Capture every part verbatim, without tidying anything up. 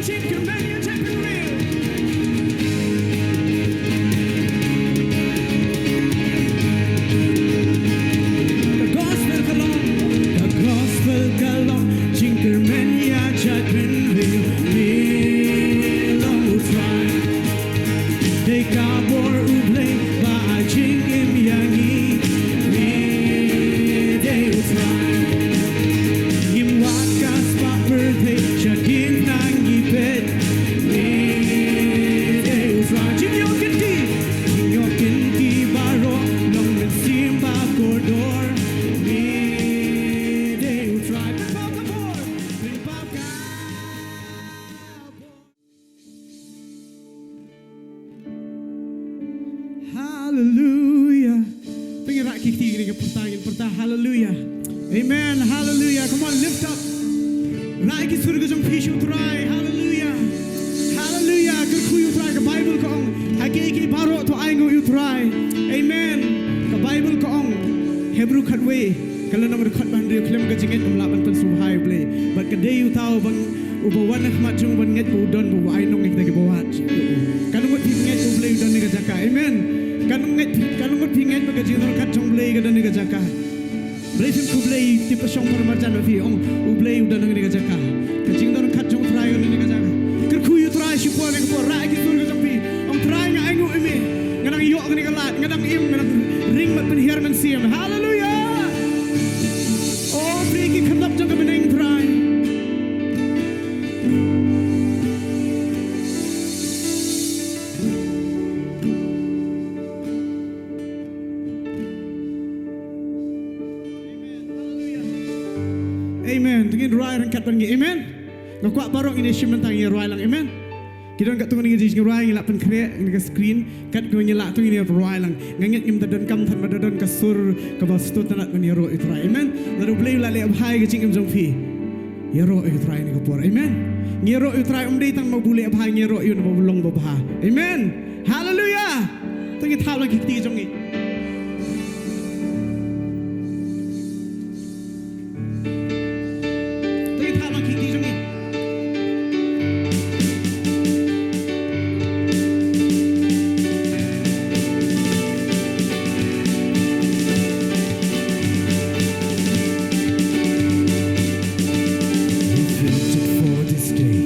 The gospel ka long, the gospel ka long, jingkyrmen ïa jait bynriew, me long U Trai. Dei ka bor U Blei ba ai jingim ïa ngi, me dei U Trai. Ngim wad ka spah pyrthei sha kin nang ngi peit, me dei U Trai. Jingïoh kynti, jingïoh kynti baroh long mynsiem ba kordor, me dei U Trai. Pynpaw ka bor, pynpaw ka bor. Hallelujah. To ngin rah ki kti, ngin pyrta, ngin pyrta. Hallelujah. Amen. Hallelujah. Come on, lift up. Rah ki sur ka jong phi sha U Trai. Hallelujah. Hallelujah. Kyrkhu ïa U Trai, ka Bible ka ong, ha kiei kiei baroh to ainguh ïa U Trai. Amen. Ka Bible ka ong, Hebru khatwei, ka lynnong dkhot ba hynriew: Khlem ka jingngeit ym lah ban pynsngewbha ïa U Blei. Bad ka dei uta uba, uba wan ha khmat jong u ban ngeit ba u don, bad uba ainong ïa kita kiba wad. Katno ngut phi ngeit ba U Blei u don ha kane ka jaka? Amen. Katno ngeit, katno ngut phi ngeit ba ka jingdon ryngkat jong U Blei ka don ha kane ka jaka? Blei, phim khublei, tip ka shong para marjan ba phi ong U Blei u don ha kane ka jaka. Ka jingdon ryngkat jong U Trai ka don ha kane ka jaka. Kyrkhu ïa U Trai shipor, kane ka por, rah ki sur ka jong phi. Ong, Trai, nga ainguh ïa me. Nga dang ïoh kane ka lad, nga dang im, nga dang ring bad pynhiar mynsiem. Hallelujah. Oh, phi ki khynnah jong ka bneng, Trai. Amen. To ngin rwai ryngkat bad ngi. Amen. Nga kwah baroh ngin ïa shim bynta, ngin ïa rwai lang. Amen. Ki don katto katne ki jingïarwai ngi lah pynkhreh ha kane ka screen. Katkum ngi lah, to ngin ïa rwai lang. Nga ngeit ngim da donkam than ba da don ka sur kaba sngewtynnat ban ïaroh ïa U Trai. Amen. Lada U Blei u la leh bha ïa ka jingim jong phi, ïaroh ïa U Trai ha kane ka por. Amen. Ngi ïaroh ïa U Trai ym dei tang namar ba u leh bha, ngi ïaroh ïa U namar ba u long babha. Amen. Hallelujah. To ngin thap lang ki kti jong ngi. To ngin thap lang ki kti jong ngi. We built it for this day.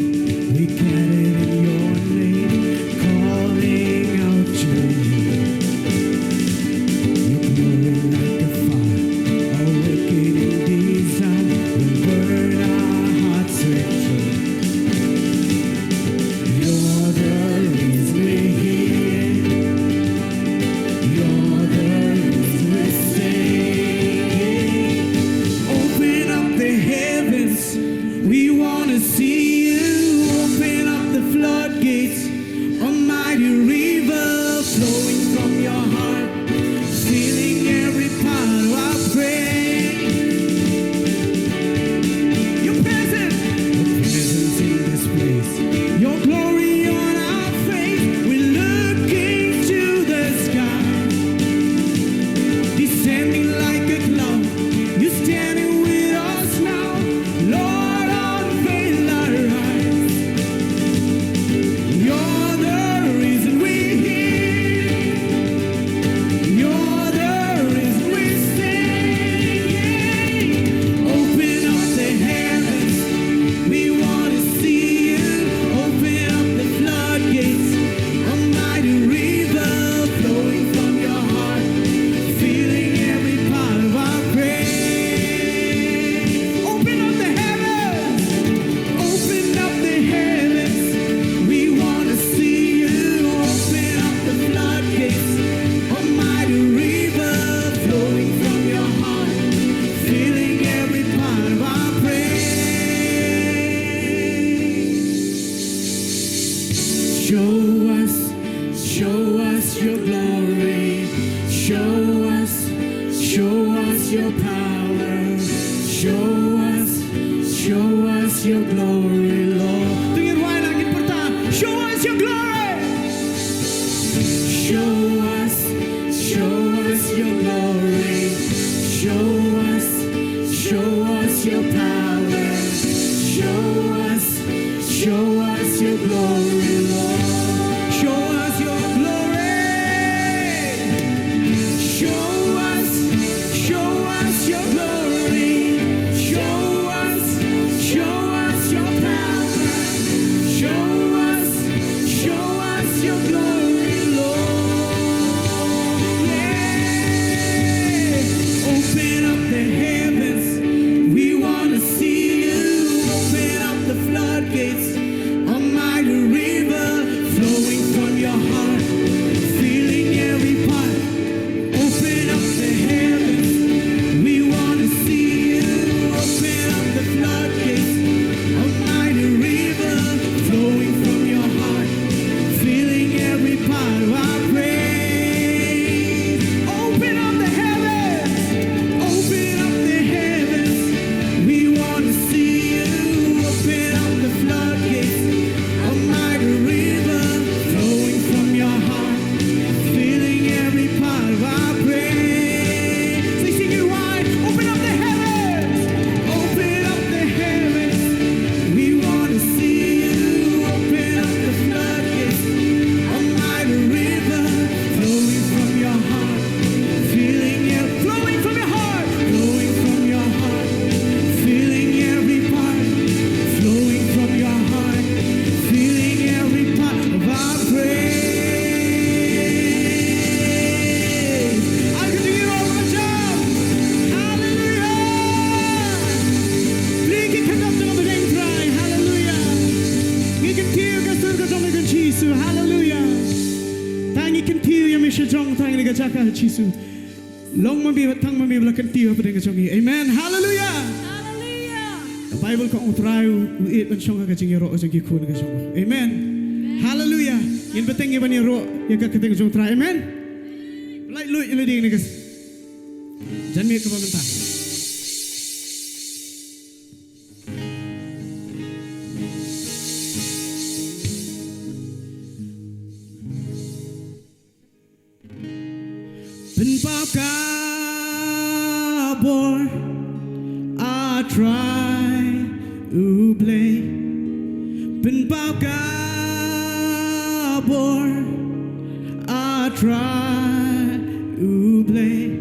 We gathered in your name, calling out your name. Your glory like a fire, awakening desire, will burn our hearts with joy. You're the reason we're here. You're the reason we're staying. Open up the heavens, we wanna see you. Open up the floodgates, a mighty river flowing from your heart, filling every part of our praise. Your presence, your presence in this place, your glory on our face. We're looking to the sky, descending like a cloud. You're standing with us now. Lord, unveil our eyes. You're the reason we're here. You're the reason we're staying. Open up the heavens. We wanna see you. Open up the floodgates. A mighty river flowing from your heart, filling every part of our praise. Open up the heavens. Open up the heavens. We wanna see you. Open up the floodgates. A mighty river flowing from your heart, filling every part of our praise. Show us, show us your glory. Show us, show us your power. Show us, show us your glory, Lord. To ngin rwai lang, ngin pyrta. Show us your glory. Show us, show us your glory. Show us, show us your power. Show us, show us Glory, Lord. Show us your glory. Show us, show us your glory. Show us, show us your power. Show us, show us your glory, Lord. Yeah. Open up the heavens. We wanna see you. Open up the floodgates. A mighty river flowing from your heart, filling every part. Open up the heavens, we wanna see you. Open up the floodgates, a mighty river flowing from your heart, filling every part of our praise. Open up the heavens, open up the heavens, we wanna see you. Open up the floodgates, a mighty river flowing from your heart, filling every part of our praise. Sing, sing it wide. Open up the heavens. Open up the heavens. We wanna see you. Open up the floodgates. A mighty river flowing from your heart. Feeling it, flowing from your heart, flowing from your heart, feeling every part, flowing from your heart, feeling every part of our praise. Hallelujah. Hallelujah. Ngi kyntiew ka sur ka jong me ko Jisu. Hallelujah. Tang ngi kyntiew ïa me shajrong tang ïa ka jaka Jisu. Long ma me, tang ma me ba la kyntiew hapdeng ka jong ngi. Amen. Hallelujah. Hallelujah. Ka Baibl ka ong U Trai u ïeit ban shong ha ka jingïaroh ka jong ki khun ka jong u. Amen. Hallelujah. Ngin bteng ïa ban ïaroh ïa ka kyrteng jong U Trai. Amen. Lait luid ïa lade ne ka janmiet kaba mynta. Pynpaw ka bor, A Trai U Blei. Pynpaw ka bor, A Trai U Blei.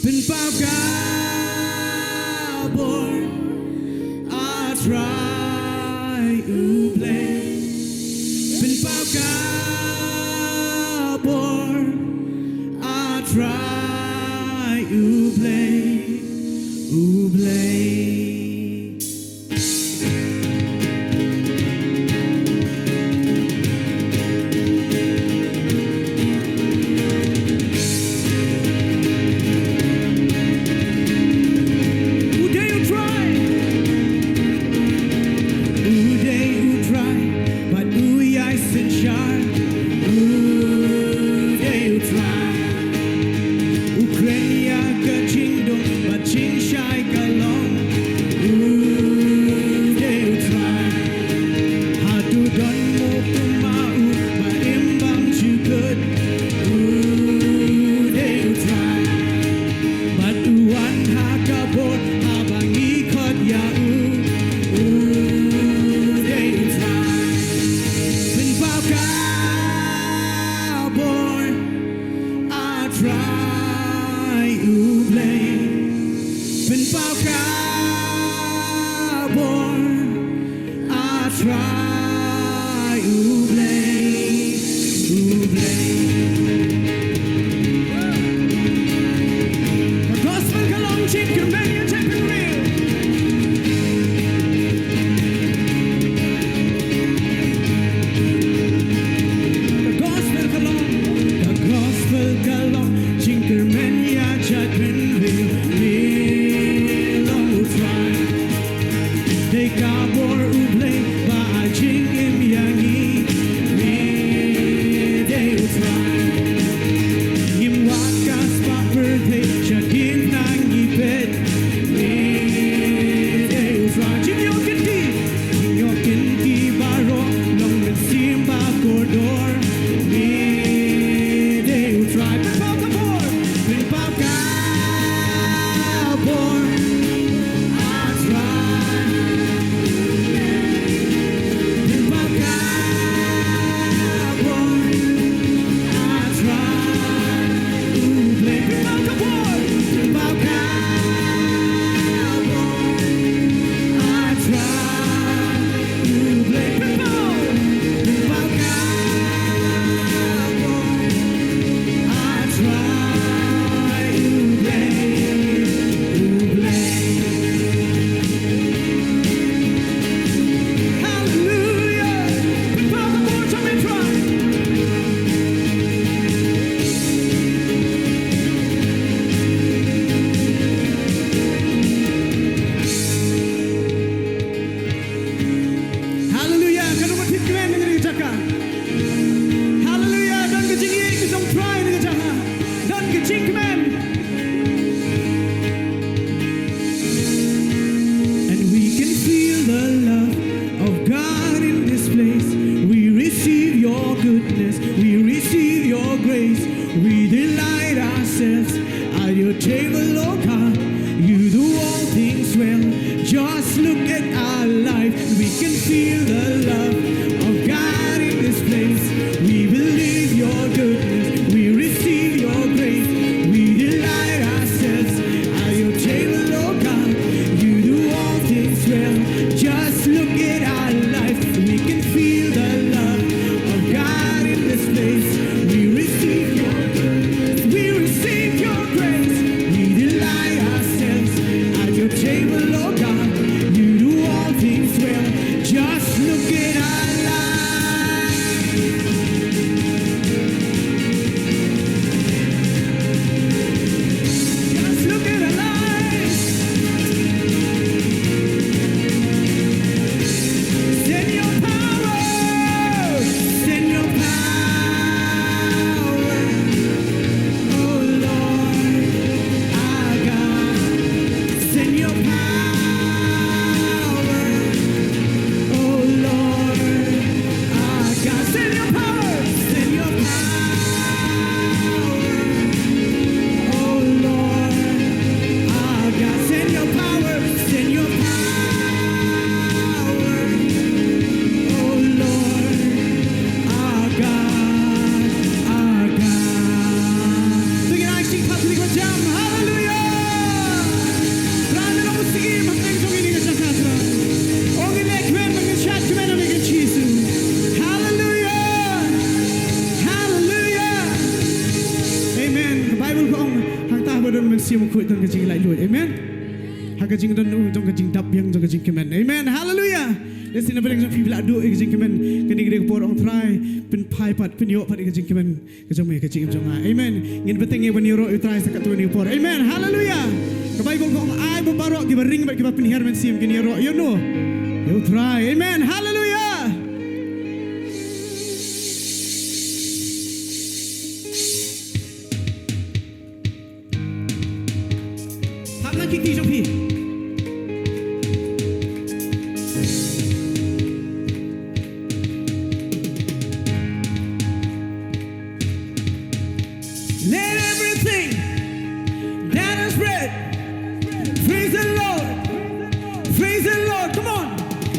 Pynpaw ka bor, A Trai U Blei. Pynpaw ka bor, A Trai U Blei, U Blei. U dei U Trai. U dei U Trai bad u ïai synshar. U dei U Trai. U kren ïa ka jingdum bad jingshai ka long. U dei U Trai. Haduh don mo kumba u ba im bam jukut. U dei U Trai. Bad u wan ha ka bor haba ngi khot ïa u. U dei U Trai. Pynpaw ka bor, A Trai U Blei. Pynpaw ka bor, A Trai U Blei, U Blei. Ka gospel ka long jingkyrmen ïa jaitbynriew. Ka gospel ka long, ka gospel ka long jingkyrmen ïa jaitbynriew. Ngi long U Trai. Dei ka bor U Blei ba ai Can feel the love of God in this place. We believe your goodness. We receive your grace. We delight ourselves at your table, oh God. You do all things well. Just look at our life. We can feel the love of God in this place. We receive your goodness. We receive your grace. We delight ourselves at your table, oh God. You do all things well. Just look at our lives. Just look at our lives. Send your power. Send your power. Oh Lord, our God. Send your power. Oh Lord, our God. Send your power. Send your power. Oh Lord, our God. Send your power. Send your power. Oh Lord, our God, our God. To ngin ïa sing pat ïa ka jam. Hallelujah. Trai, ngi long u syiem hapdeng jong ine i jaka, Trai. Oh, ngin leh kmen, ngin shad kmen ha ka kyrteng Jisu. Hallelujah. Hallelujah. Amen. Ka Baibl ka ong, hangta ba don mynsiem bakhuid don ka jinglaitluid. Amen. Ha ka jingdon u don ka jingdap biang, don ka jingkmen. Amen. Hallelujah. Lehse na pdeng jong phi phi la duh ïa ka jingkmen. Kane ka dei ka por, ong Trai, pynphai pat, pynïoh pat ïa ka jingkmen ka jong me ha ka jingim jong nga. Amen. Ngin bteng ïa ban ïaroh ïa u Trai sa katto katne por. Amen. Hallelujah. Ka Baibl ka ong, ai ba baroh kiba ring bad kiba pynhiar mynsiem kin ïaroh ïa uno? Ïa u Trai. Amen. Hallelujah. Hap na ki kti jong phi. Let everything that has breath praise the Lord. Praise the Lord. Come on.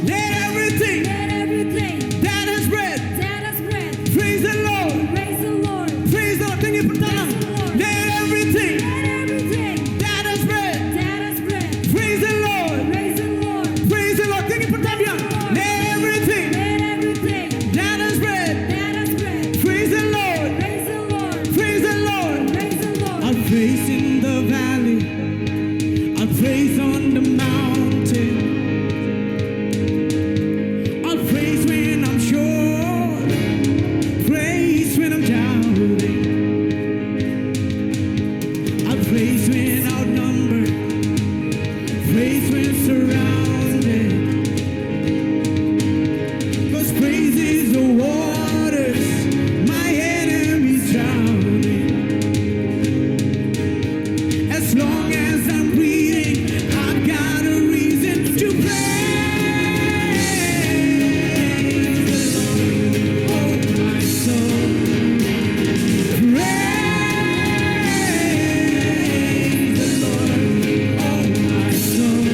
Let everything Let everything that has breath that has breath praise the Lord. Praise the Lord. Praise the Lord. Can you put that on? Praise the Lord. Let everything Let everything that has breath that has breath praise the Lord. Praise the Lord. Praise the Lord. Can you put that on? Let everything Let everything that has breath that has breath praise the Lord. Praise the Lord. Praise the Lord. Praise the Lord. I'll praise in the valley. I'll praise on the mountain. I'll praise when I'm sure. Praise when I'm doubting. I'll praise when outnumbered. Praise when surrounded. 'Cause praise is the waters my enemies drowning. As long as I'm breathing, I've got a reason to praise the Lord. Oh, my soul, praise the Lord. Oh, my soul,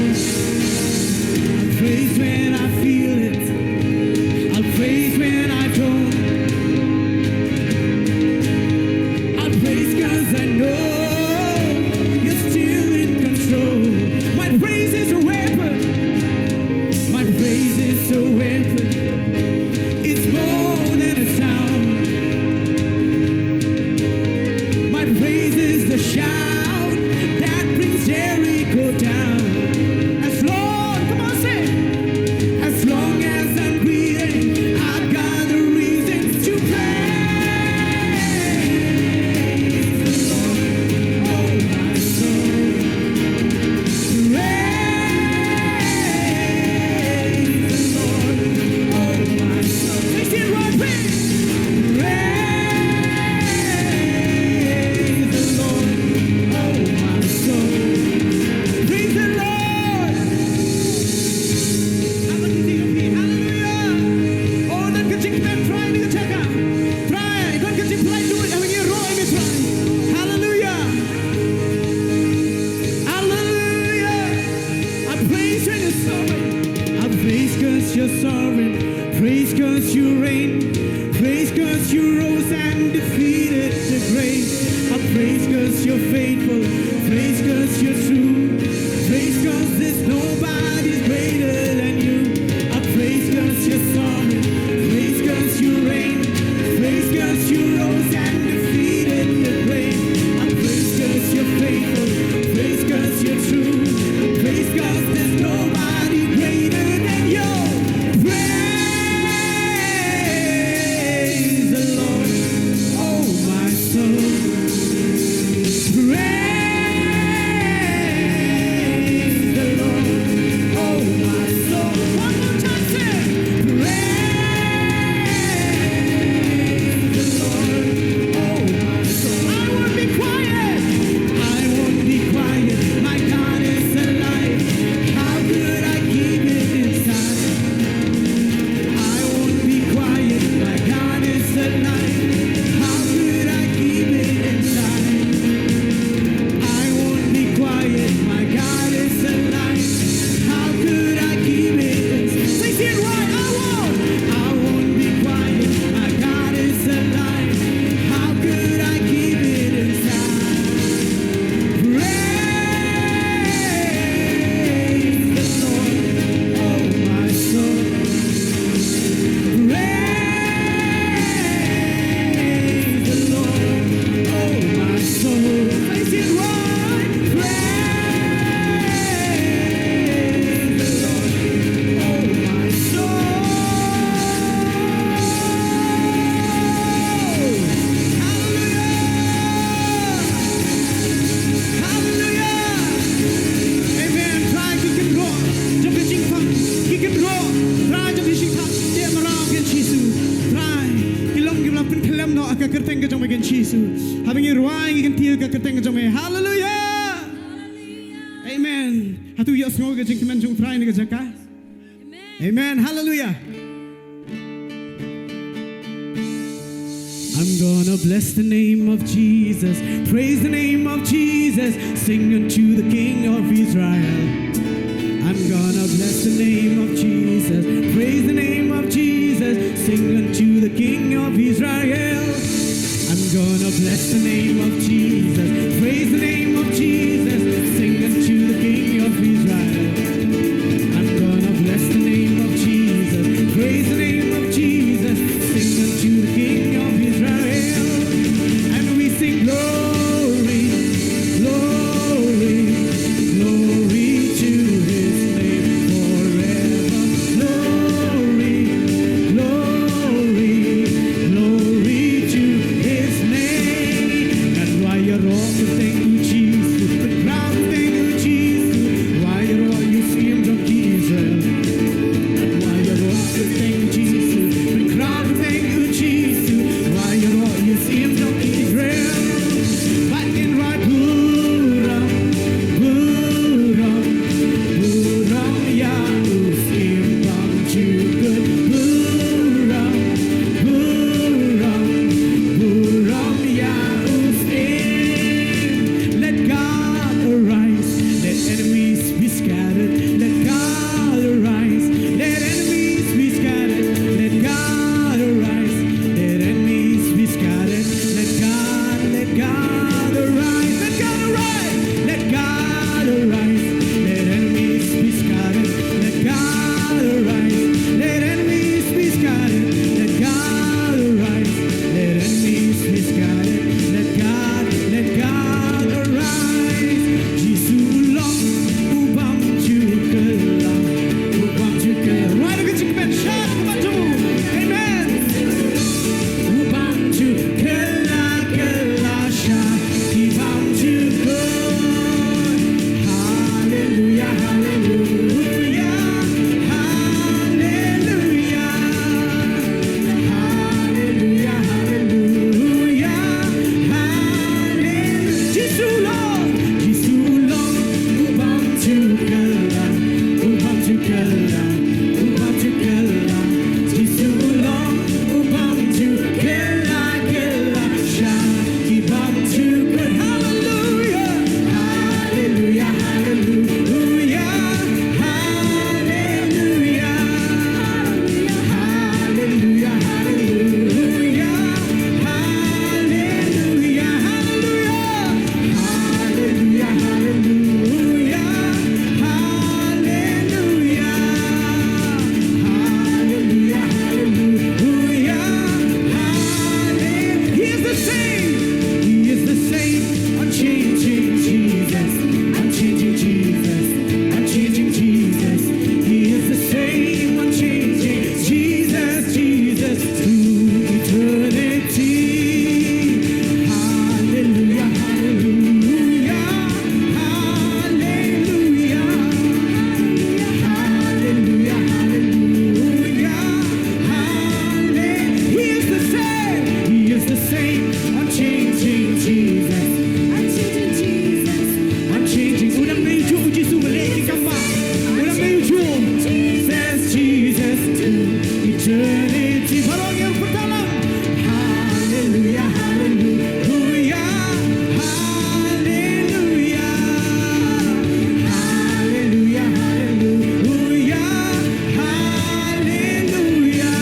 Jingkmen jong U Trai na ka jaka. Amen. Hallelujah. I'm gonna bless the name of Jesus. Praise the name of Jesus. Sing unto the King of Israel. I'm gonna bless the name of Jesus. Praise the name of Jesus. Sing unto the King of Israel. I'm gonna bless the name of Jesus. Praise the name of Jesus. Sing unto the King of Israel. I'm gonna bless the name of Jesus. Praise the name of Jesus. Sing unto the King of Israel. And we sing glory, glory, glory to his name forever. Glory, glory, glory to his name. Ngan wai ïaroh kyrteng U Jisu, pynkhraw kyrteng U Jisu. Wai ïaroh ïa u syiem jong ki Israel. Ngan wai ïaroh kyrteng U Jisu, pynkhraw kyrteng U Jisu. Wai ïaroh ïa u syiem jong ki Israel. Bad ngin wai burom, burom, burom ïa u syiem bymjukut. Burom, burom, burom ïa u syiem. Let God arise, let enemies be scattered. Let God arise, let enemies be scattered. Let God arise, let enemies be scattered. Let God, let God arise, let God arise, let God arise, let enemies be scattered. Let God arise, let enemies be scattered. Let God arise, let enemies be scattered. Let God, let God arise. Jisu u long u bymjukut. U bymjukut. Right, okay, check it out. Shout, come on, come on. Amen. U bymjukut. Sha ki bymjukut. Hallelujah, hallelujah, hallelujah, hallelujah, hallelujah, hallelujah. Jisu long, Jisu long u bymjukut, u bymjukut, u bymjukut. Jisu long u bymjukut. Sha ki bymjukut. Hallelujah. Hallelujah, hallelujah, hallelujah. Hallelujah, hallelujah, hallelujah, hallelujah. Hallelujah, hallelujah, hallelujah. Hallelujah, hallelujah, hallelujah. He is the same. He is the same. Unchanging Jesus. Unchanging Jesus. Unchanging Jesus. He is the same. Unchanging Jesus. Jesus. Through eternity. Hallelujah, hallelujah. Hallelujah. Hallelujah, hallelujah. Halle-, He is the same. He is the same. Unchanging Jesus. Unchanging Jesus. Unchanging. U dang mei u Jisu, mei ki kam ba. U dang mei u Jisu. Jesus, Jesus. Eternity. Baroh ngin pyrta lang. Hallelujah, hallelujah, hallelujah, hallelujah, hallelujah, hallelujah.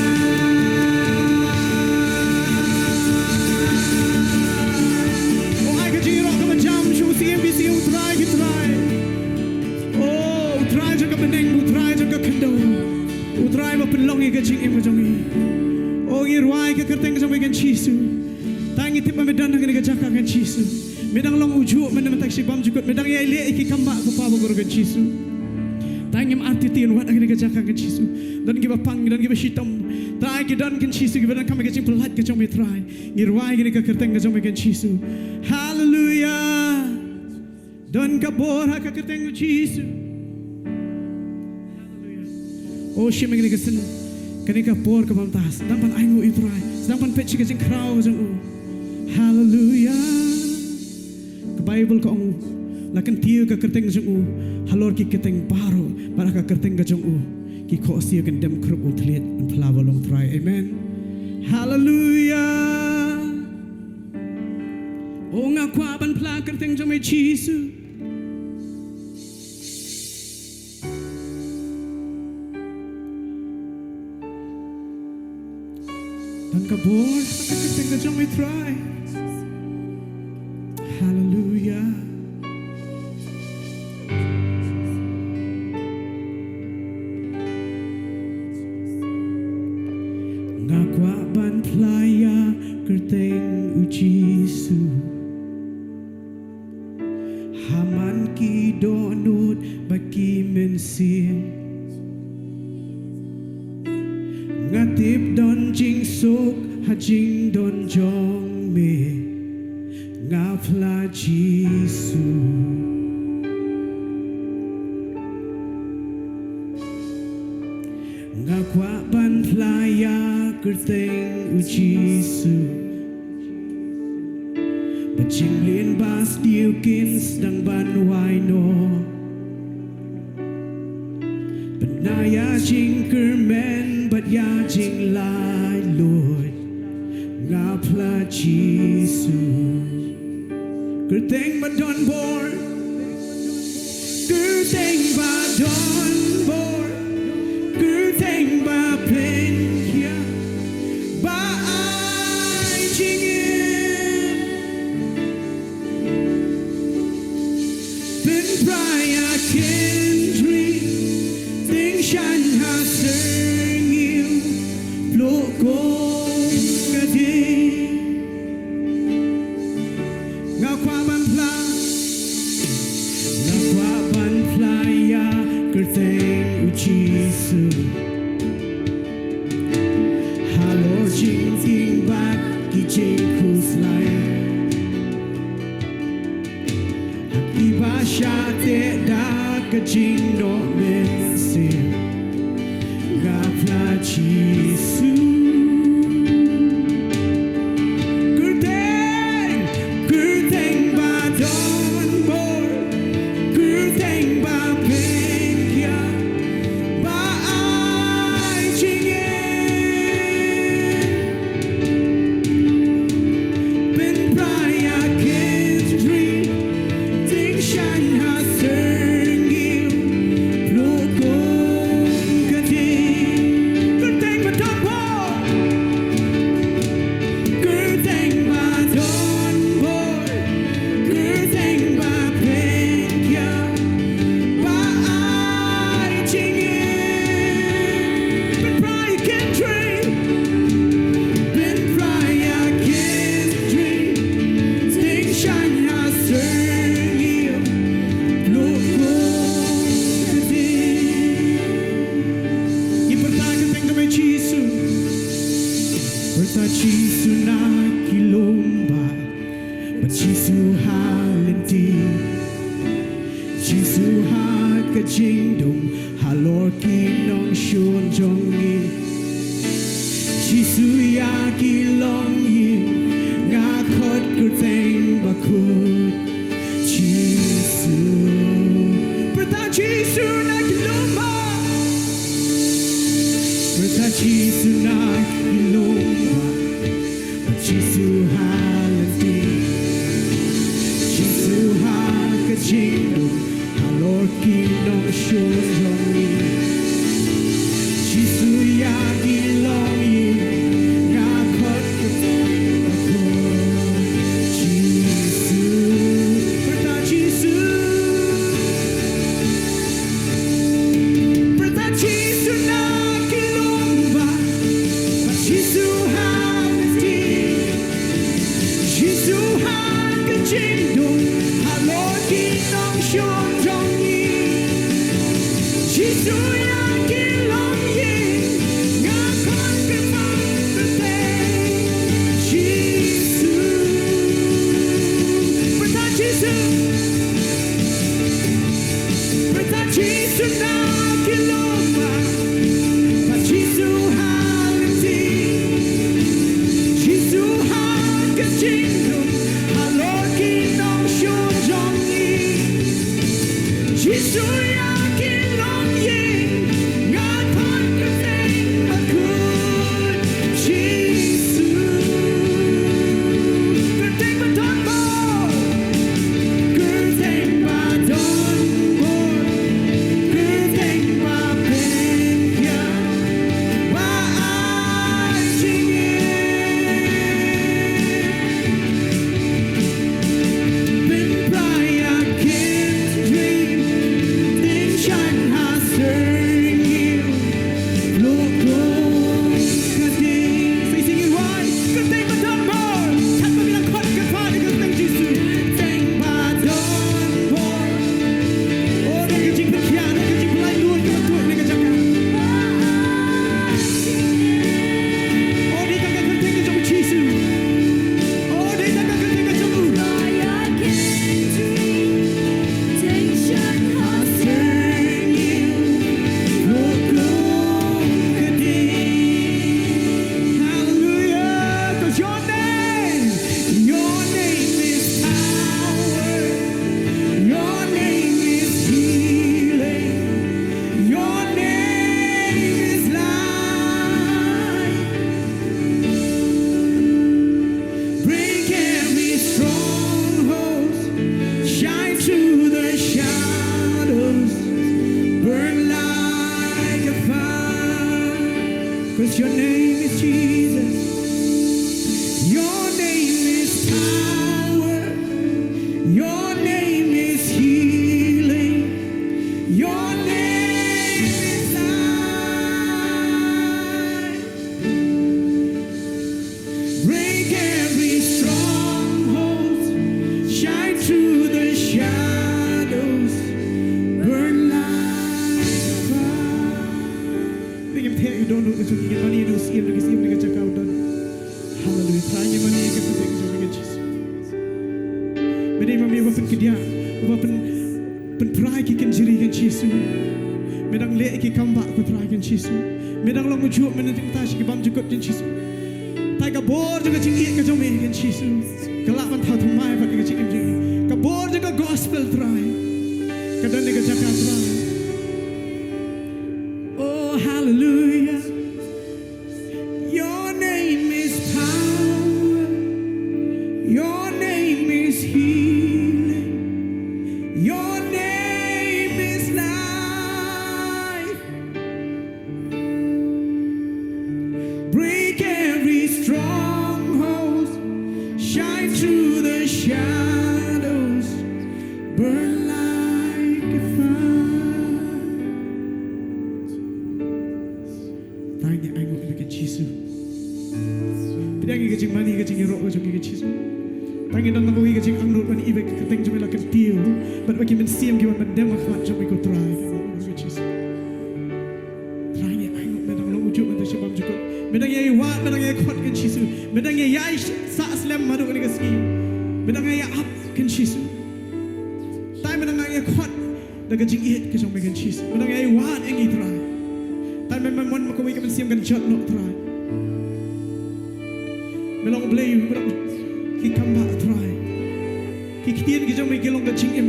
Oh, ai ka jingïaroh kaba jam sha u C M B C, u Trai ki trai. Oh, u Trai jong ka bneng, u Trai jong ka khyndew. U Trai ba pynlong ïa ka jingim ka jong ngi. Oh, ngi rwai ka kyrteng ka jong me Kynrad Jisu. Tang ngi tip ba me don ha kane ka jaka Kynrad Jisu. Me dang long ujuh mynne mynta ka shi bymjukut, me dang ïai leh ïa ki kam ba ko Pa bakordor Kynrad Jisu. Tang ngim artatien wat ha kane ka jaka Kynrad Jisu. Don kiba pang, don kiba shitom. Tang ki don Kynrad Jisu kiba donkam ïa ka jingpyllait ka jong me Trai. Ngi rwai kane ka kyrteng ka jong me Kynrad Jisu. Hallelujah. Don ka bor ha ka kyrteng u Jisu. Hallelujah. Oh, shim ïa kane ka sien, kane ka por kaba mynta. Sdang ban ainguh ïa u Trai. Sdang ban peit sha ka jingkhraw jong u. Hallelujah. Ka Baibl ka ong, La kyntiew ka kyrteng jong u halor ki kyrteng baroh, bad ha ka kyrteng ka jong u ki khohsiew kin dem khrup u thylliej, ban phla ba long Trai. Amen. Haleluia. O nga kwah ban phla kyrteng jong me Jisu. Don ka bor ha ka kyrteng ka jong me Trai. Haleluia. Nga kwah ban phla ïa kyrteng u Jisu ha man ki dohnud bad ki mynsiem. Nga tip don jingsuk ha jingdon jong me. Nga phla Jisu. Nga kwah ban phla ïa kyrteng u Jisu. Ba jingmlien ba sniew kin sdang ban wai noh. Bad na ïa jingkyrmen bad ïa jinglaitluid, nga phla Jisu. Kyrteng ba don bor. Kyrteng ba don bor. Kyrteng ba pynkhia, ba ai jingim. Pynpra ïa Kendrick, tyngshaiñ ha syrngiew, pluh kum ka ding. Nga kwah ban phla, nga kwah ban phla ïa kyrteng u Jisu. Halor jingtieng bad ki jingkhuslai. Ha kiba shah teh da ka jingdoh mynsiem, nga phla Jisu. Kyrteng, kyrteng ba don bor, kyrteng ba pynkhia, ba ai jingim. Pynpra ïa Kendrick, tyngshaiñ ha syrngiew, pluh kum ka ding. Kyrteng ba don bor. Kyrteng ba don bor. Kyrteng ba pynkhia, ba ai jingim. Pynpra ïa Kendrick. Pynpra ïa Kendrick. Tyngshaiñ ha syrngiew, pluh kum ka ding. Ngi pyrta kyrteng jong me Jisu. Pyrta Jisu na ki lum bah. Pyrta Jisu ha lynti. Jisu ha ka jingdum halor ki nongshun jong ngi. Jisu ïa ki longïing, nga khot kyrteng bakhuid. Jisu. Pyrta Jisu na ki lum bah. Pyrta Jisu na ki lum bah. Jisu ha lynti. Jisu ha ka jingdum halor ki nongshun jong ngi. Jisu ïa ki longïing, nga khot kyrteng bakhuid. Jisu. Pyrta Jisu. Pyrta Jisu na ki lum bah. Pyrta Jisu ha lynti. Jisu ha ka jingdum halor ki nongshun jong ngi. Jisu ïa ki longïing, nga khot kyrteng. Jisu. Pyrta Jisu. Pyrta Jisu na ki lum bah. Pyrta Jisu ha lynti. Jisu ha ka jingdum halor ki nongshun jong ngi. Your name is Jesus. Your name is power. Your name is healing. Your name is life. Break every stronghold. Shine through the shadows. Burn like a fire. Ngin ym theh ïa u dohnud ka jong ngi, ngin mane ïa u Syiem, da ki Syiem, da ka jaka u don. Haleluya. Trai, ngin mane ïa ka kyrteng jong ngi, Jisu. Me dei ma me uba pynkhia, uba pyn, pynpra ïa ki kynjri, Jisu. Me dang leh ïa ki kam bah, ko Trai, Jisu. Me dang long u juh, me dang tyngkai sha ki bymjukut, Jisu. Trai, ka bor jong ka jingïeit ka jong me, Jisu, ka lah ban thaw thymmai pat ïa ka jingim jong ngi. Ka bor jong ka gospel, Trai, ka don ha ka jaka, Trai. Oh, hallelujah. Your name is power. Your name is healing. Your name is life. Break every stronghold. Shine through the shadows. Burn like a fire. Tang ïa, ai nguh ïa me, ko Jisu. Pdiang ïa ka jingmane, ka jingïaroh ka jong me, ko Jisu. Tang ïa, don lang kawei ka jingangnud ban ïohi ba ka kyrteng jong me la kyntiew bad ba ki mynsiem ki wan ban dem ha khmat jong me, ko Trai, ko Jisu. Trai, ngi ai nguh, me dang long u juh mynta sha bymjukut. Me dang ïai wad, me dang ïai khot, ko Jisu. Me dang ïai sah slem haduh kane ka sngi. Me dang ïai ap, ko Jisu. Trai, me dang ïai khot da ka jingïeit ka jong me, ko Jisu. Me dang ïai wad ïa ngi, Trai. Trai, me, me mon ma kawei ka mynsiem kan jot noh, Trai. Me long Blei, me long ki kam bah, Trai. Ki ktien ki jong me ki long ka jingim.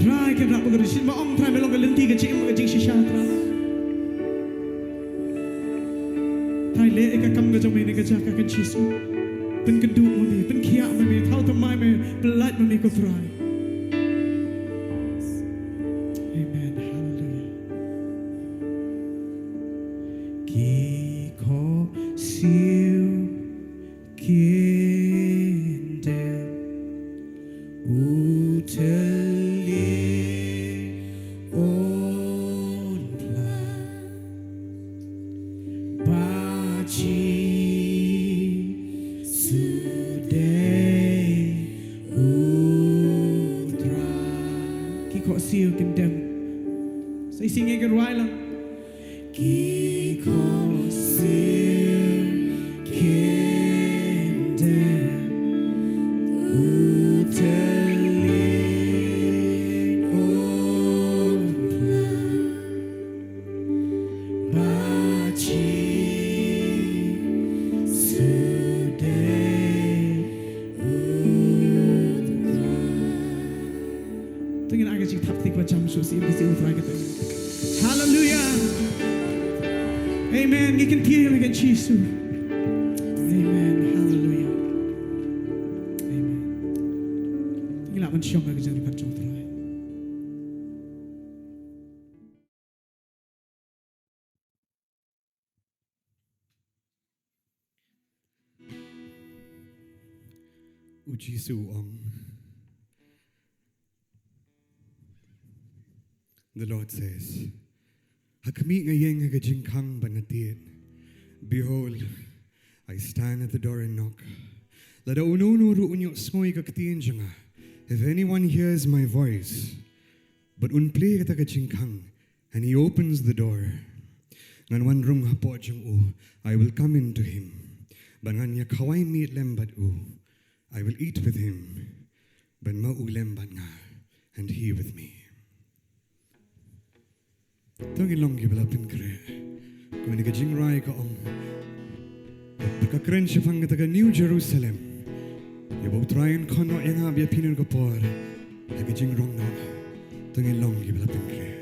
Trai, kan rah bad ka jingim. Ma ong, Trai, me long ka lynti ka jingim, ka jingshisha, Trai. Trai, leh ïa ka kam ka jong me ha kane ka jaka, ko Jisu. Pynkynduh ma me, pynkhiah ma me, thaw thymmai ma me, pynlait ma me, ko Trai. Amen. Hallelujah. Ki khohsiew kin dem u thylliej un pla, ba Jisu dei u Trai. Ki khohsiew kin dem. Sa shisien ngin ïa rwai lang. Ki khohsiew kin dem u thylliej un pla, ba Jisu dei u Trai. To ngin ai ka jingthap kti kaba jam shuh sha ïing ka jong u Trai kata. Hallelujah. Amen. Ngi kyntiew ïa me, ko Jisu. Amen. Hallelujah. Amen. To ngin lah ban shong ha ka jingïaroh jong u Trai. U Jisu u ong, the Lord says, ha khmih nga ïeng ha ka jingkhang bad nga tied. Behold, I stand at the door and knock. Lada uno uno ruh un ïohsngew ïa ka ktien jong nga, if anyone hears my voice, bad un plie ïa kata ka jingkhang, and he opens the door, ngan wan rung hapoh jong u, I will come in to him. Bad ngan ïa khawai miet lem bad u. I will eat with him. Bad ma u lem bad nga, and he with me. To ngin long kiba la pynkhreh. Kumne ka jingrwai ka ong, ka kren shaphang kata ka New Jerusalem, ïa ba u Trai un khot noh ïa nga bad ïa phi ha kane ka por ha ka jingrong noh. To ngin long kiba la pynkhreh.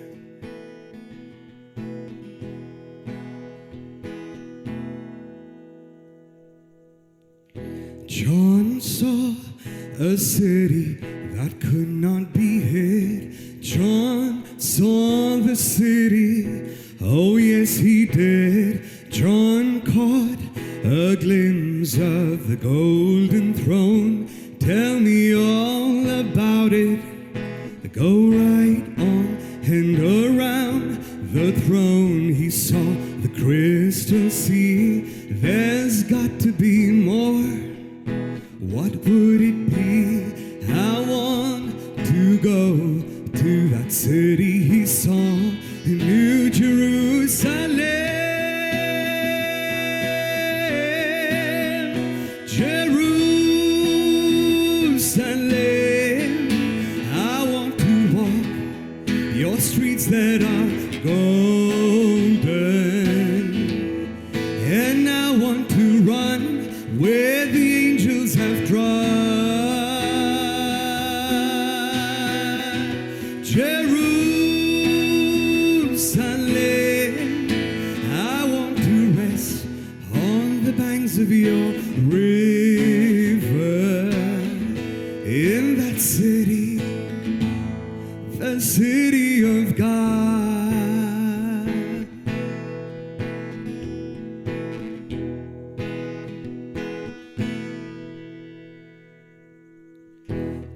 John saw a city that could not be hid. John saw the city. Oh, yes, he did. John Glimpse of the golden throne. Tell me all about it. Go right on and around the throne. He saw the crystal sea. There's got to be more. What would it be? I want to go to that city he saw, New Jerusalem. Jerusalem, I want to walk your streets that are golden. And I want to run where the angels have trod. Jerusalem, I want to rest on the banks of your river, in that city, the city of God.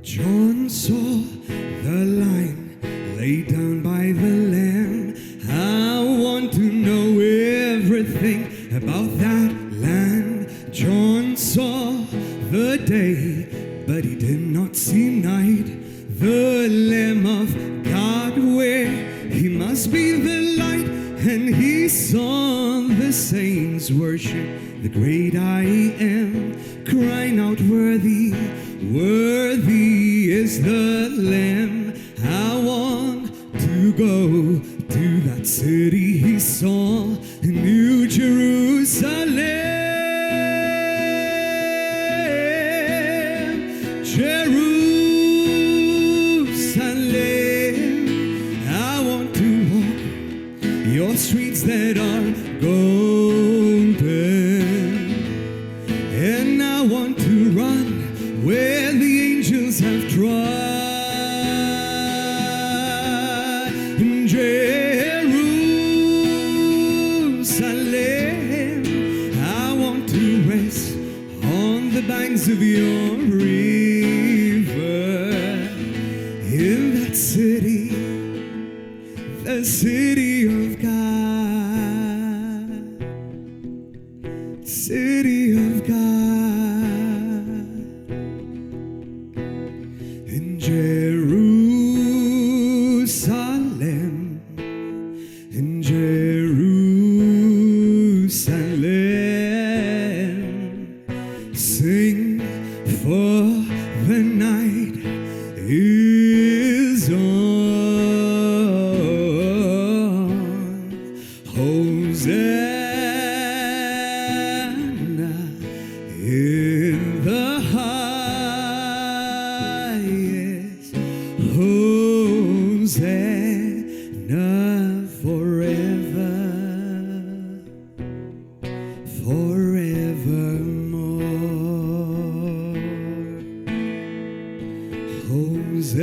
John saw the line laid down by the Lamb. I want to know everything about that land. John saw the day, but he did not see night. The Lamb of God, where he must be the light, and he saw the saints worship the great I am, crying out, "Worthy, worthy is the Lamb." I want to go to that city he saw, New Jerusalem. Jerusalem, I want to walk your streets that are golden. And I want to run where the angels have trod. In Jerusalem, I want to rest on the banks of your river. In that city, the city of God, city of God. In Jerusalem, in Jerusalem, sing, for the night is on. Hosanna in the highest. Hosanna forever, forevermore.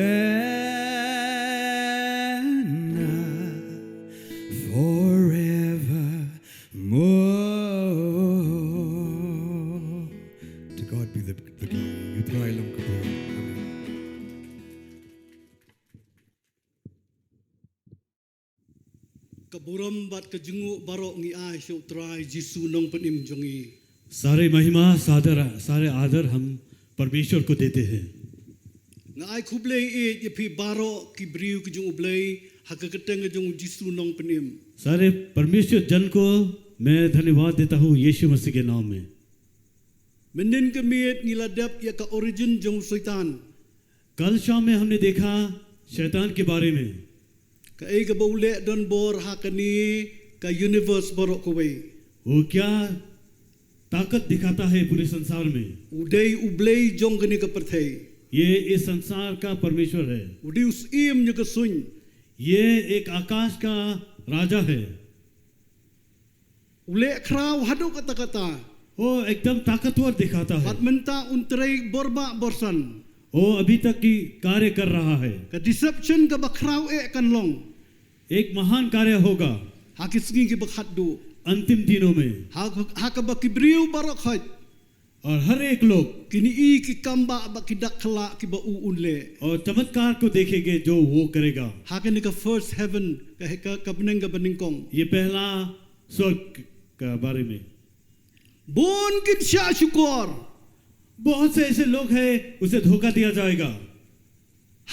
Hosanna forevermore. To God be the, the glory. Ngi trai long ka bor. Amen. Ka burom bad ka jingnguh baroh ngi ai sha U Trai Jisu Nongpynim jong ngi. सारी महिमा, सादर, सारे आदर हम परमेश्वर को देते हैं। Nga ai khublei ïa phi baroh ki briew ki jong U Blei ha ka kyrteng ka jong U Jisu Nongpynim. सारे परमेश्वर जन को मैं धन्यवाद देता हूँ यीशु मसीह के नाम में। Mynnin ka miet ngi la dep ïa ka origin jong u Soitan. कल शाम में हमने देखा शैतान के बारे में। Kaei kaba u leh don bor ha kane ka universe baroh kawei. वो क्या ताकत दिखाता है पूरे संसार में। U dei u blei jong kane ka pyrthei. ये इस संसार का परमेश्वर है। U dei u syiem jong ka suiñ. ये एक आकाश का राजा है। U leh khraw haduh katta katta. वो एकदम ताकतवर दिखाता है। Bad mynta un trei bor bah bor san. वो अभी तक की कार्य कर रहा है। Ka deception kaba khraw eh kan long. एक महान कार्य होगा। Ha ki sngi kiba khatduh. अंतिम दिनों में। Ha, ha kaba ki briew baroh khoit. और हर एक लोग। Kin ïohi ki kam bah bad ki dak khlak kiba u un leh. और चमत्कार को देखेंगे जो वो करेगा। Ha kane ka first heaven, ka, ka, ka bneng kaba nyngkong. ये पहला स्वर्ग का बारे में। Bun kin shah shukor. बहुत से ऐसे लोग हैं, उसे धोखा दिया जाएगा।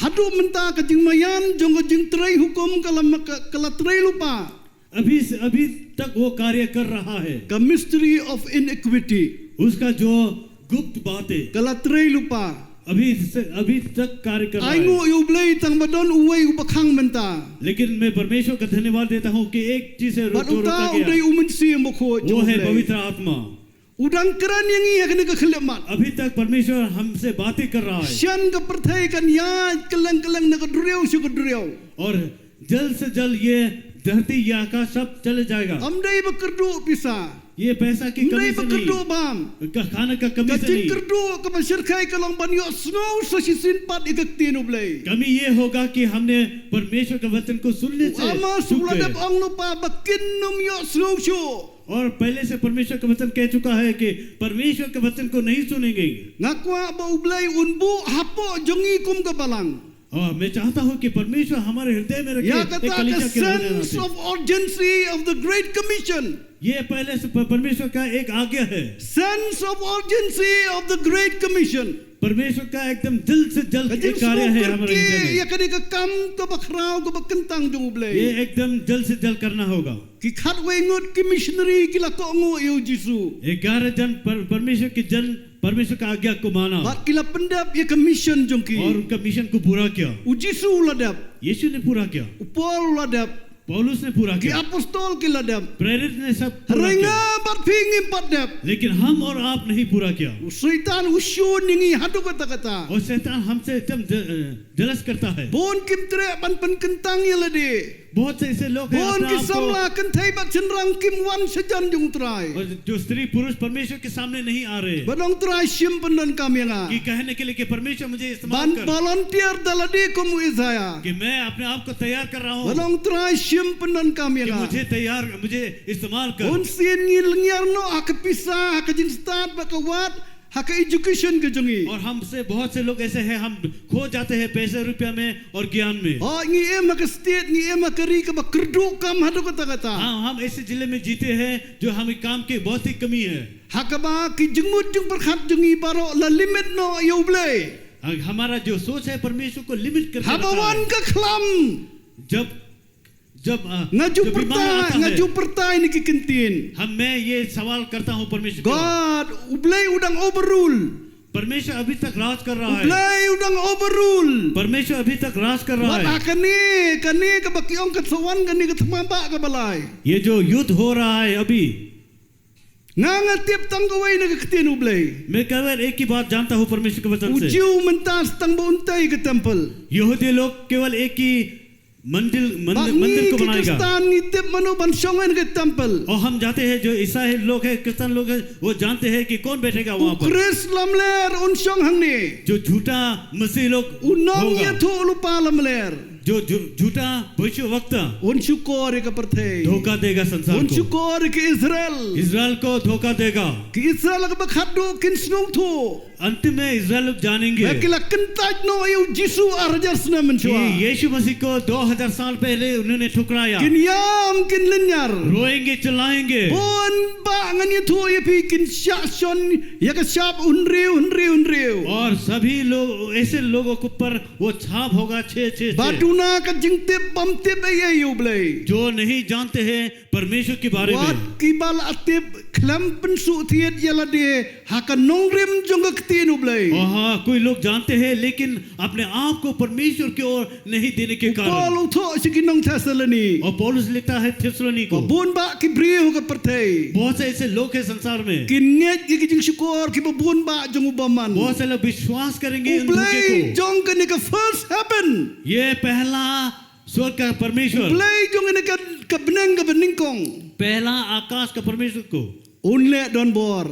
Haduh mynta ka jingmaïan jong ka jingtrei hukum ka la, ka, ka la trei lypa. अभी से, अभी तक वो कार्य कर रहा है। Ka mystery of iniquity. उसका जो गुप्त बातें, ka la trei lypa. अभी से, अभी तक कार्य कर रहा है। Ai nguh ïa U Blei tang ba don uwei uba khang mynta. लेकिन मैं परमेश्वर का धन्यवाद देता हूँ कि एक चीज है, जो, bad जो उta रोका गया, u dei U Mynsiem Bakhuid, वो है पवित्र आत्मा। U dang kren ïa ngi ha kane ka khyllipmat. अभी तक परमेश्वर हमसे बातें कर रहा है। Shen ka pyrthei kan ïaid kylleng kylleng na ka duriaw sha ka duriaw. और जल्द से जल्द ये धरती, ये आकाश सब चले जाएगा। Ym dei ba kyrduh pisa. ये पैसा की कमी से नहीं। Ym dei ba kyrduh bam. का-, खाने का कमी से नहीं। Ka jingkyrduh kaba shyrkhei ka long ban ïohsngew sa shisien pat ïa ka ktien U Blei. कमी ये होगा कि हमने परमेश्वर के वचन को सुनने से चूक गए। U Amos u la dep ong lypa ba kin nym ïohsngew shuh. और पहले से परमेश्वर का वचन कह चुका है कि परमेश्वर के वचन को नहीं सुनेंगे। Nga kwah ba U Blei un buh hapoh jong ngi kum ka balang. और मैं चाहता हूँ कि परमेश्वर हमारे हृदय में रखे ïa kata ka sense of urgency of the Great Commission. ये पहले से प-, परमेश्वर का एक आज्ञा है। Sense of urgency of the Great Commission. परमेश्वर का एकदम जल्द से जल्द एक कार्य है हमारे हृदय में। Ka jingsngewkyrkieh ïa kane ka kam kaba khraw kaba kyntang jong U Blei. ये एकदम जल्द से जल्द करना होगा। Ki khatwei ngut ki missionary ki la kohnguh ïa U Jisu. ग्यारह जन पर-, परमेश्वर के जन परमेश्वर का आज्ञा को माना। Bad ki la pyndep ïa ka mission jong ki. और उनका मिशन को पूरा किया। U Jisu u la dep. यीशु ने पूरा किया। U Paul u la dep. पौलुस ने पूरा किया। Ki apostol ki la dep. प्रेरित ने सब पूरा किया। Hynrei nga bad phi ngim pat dep. लेकिन हम और आप नहीं पूरा किया। U Soitan u shun ïa ngi haduh katta katta. और शैतान हमसे एकदम ज-, अ, जलस करता है। Bun kim treh ban pynkyntang ïa lade. बहुत से ऐसे लोग हैं, bun ki samla kynthei bad shynrang kim wan shajan jong U Trai. और जो स्त्री पुरुष परमेश्वर के सामने नहीं आ रहे। Ban ong Trai shim pyndonkam ïa nga. कि कहने के लिए कि परमेश्वर मुझे इस्तेमाल कर। Ban volunteer da lade kum u Isaïah. कि मैं अपने आप को तैयार कर रहा हूँ। Ban ong Trai shim pyndonkam ïa nga. कि मुझे तैयार, मुझे इस्तेमाल कर। Bun sien ngi lyngngiar noh ha ka pisa, ha ka jingstad bad ka wad, ha ka education ka jong ngi. और हमसे बहुत से लोग ऐसे हैं, हम खो जाते हैं पैसे रुपया में और ज्ञान में। Oh, ngi im ha ka state, ngi im ha ka ri kaba kyrduh kam haduh katta katta. हाँ, हम ऐसे जिले में जीते हैं जो हमें काम की बहुत ही कमी है। Ha kaba ki jingmut jingpyrkhat jong ngi baroh la limit noh ïa U Blei. हमारा जो सोच है परमेश्वर को लिमिट करके रखा है। Haba wan ka khlam. जब जब, अ, nga ju pyrta-, nga ju pyrta ïa kine ki kyntien. हम, मैं ये सवाल करता हूँ परमेश्वर को। God, U Blei u dang overrule. परमेश्वर अभी तक राज कर रहा है। U Blei u dang overrule. परमेश्वर अभी तक राज कर रहा है। Wat ha kane, kane kaba ki ong ka sa wan kane ka thma ba kaba lai. ये जो युद्ध हो रहा है अभी, Nga nga tip tang kawei na ka ktien U Blei. मैं केवल एक ही बात जानता हूँ परमेश्वर के वचन से। U Jiw mynta tang ba un tei ka temple. यहूदी लोग केवल एक ही मंदिर, मंदिर, मंदिर को बनाएगा। Bad ngi ki Khristan ngi tip mano ban shong ha ka temple. और हम जानते हैं जो ईसाई लोग हैं, क्रिश्चियन लोग हैं, वो जानते हैं कि कौन बैठेगा वहाँ पर। U Khrist lamler un shong hangne. जो झूठा मसीह लोग होगा। U nongïathuhlypa lamler. जो झू-, झूठा भविष्यवक्ता। Un shukor ïa ka pyrthei. धोखा देगा संसार को। Un shukor ïa ka Israel. इस्राएल को धोखा देगा। Ka Israel kaba khatduh kin sngewthuh. अंत में इस्राएल लोग जानेंगे। Ba ki la kyntait noh ïa U Jisu ar hajar snem mynshuwa. कि यीशु मसीह को दो हज़ार साल पहले उन्होंने ठुकराया। Kin ïam, kin lynñiar. रोएंगे, चिल्लाएंगे। Bun bah ngan ïathuh ïa phi kin shah shon ïa ka shap hynriew, hynriew, hynriew. और सभी लोग, ऐसे लोगों के ऊपर वो छाप होगा छः, छः, छः। Ba duna ka jingtip bym tip ei ei ïa U Blei. जो नहीं जानते हैं परमेश्वर के बारे में। Wat kiba la tip khlem pynsuk thied ïa lade ha ka nongrim jong ka ktien U Blei. और हाँ, कोई लोग जानते हैं लेकिन अपने आप को परमेश्वर की ओर नहीं देने के कारण। U Paul u thoh sha ki nong Thessaloni. और पौलुस लिखता है थिस्सलुनी को। Ba bun bah ki briew ha ka pyrthei. बहुत से ऐसे लोग हैं संसार में। Kin ngeit ïa ki jingshukor kiba bun bah jong u bymman. बहुत से लोग विश्वास करेंगे उन धोखे को। U Blei jong kane ka first heaven. ये पहला स्वर्ग का परमेश्वर। U Blei jong kane ka, ka bneng kaba nyngkong. पहला आकाश का परमेश्वर को। Un leh donbor.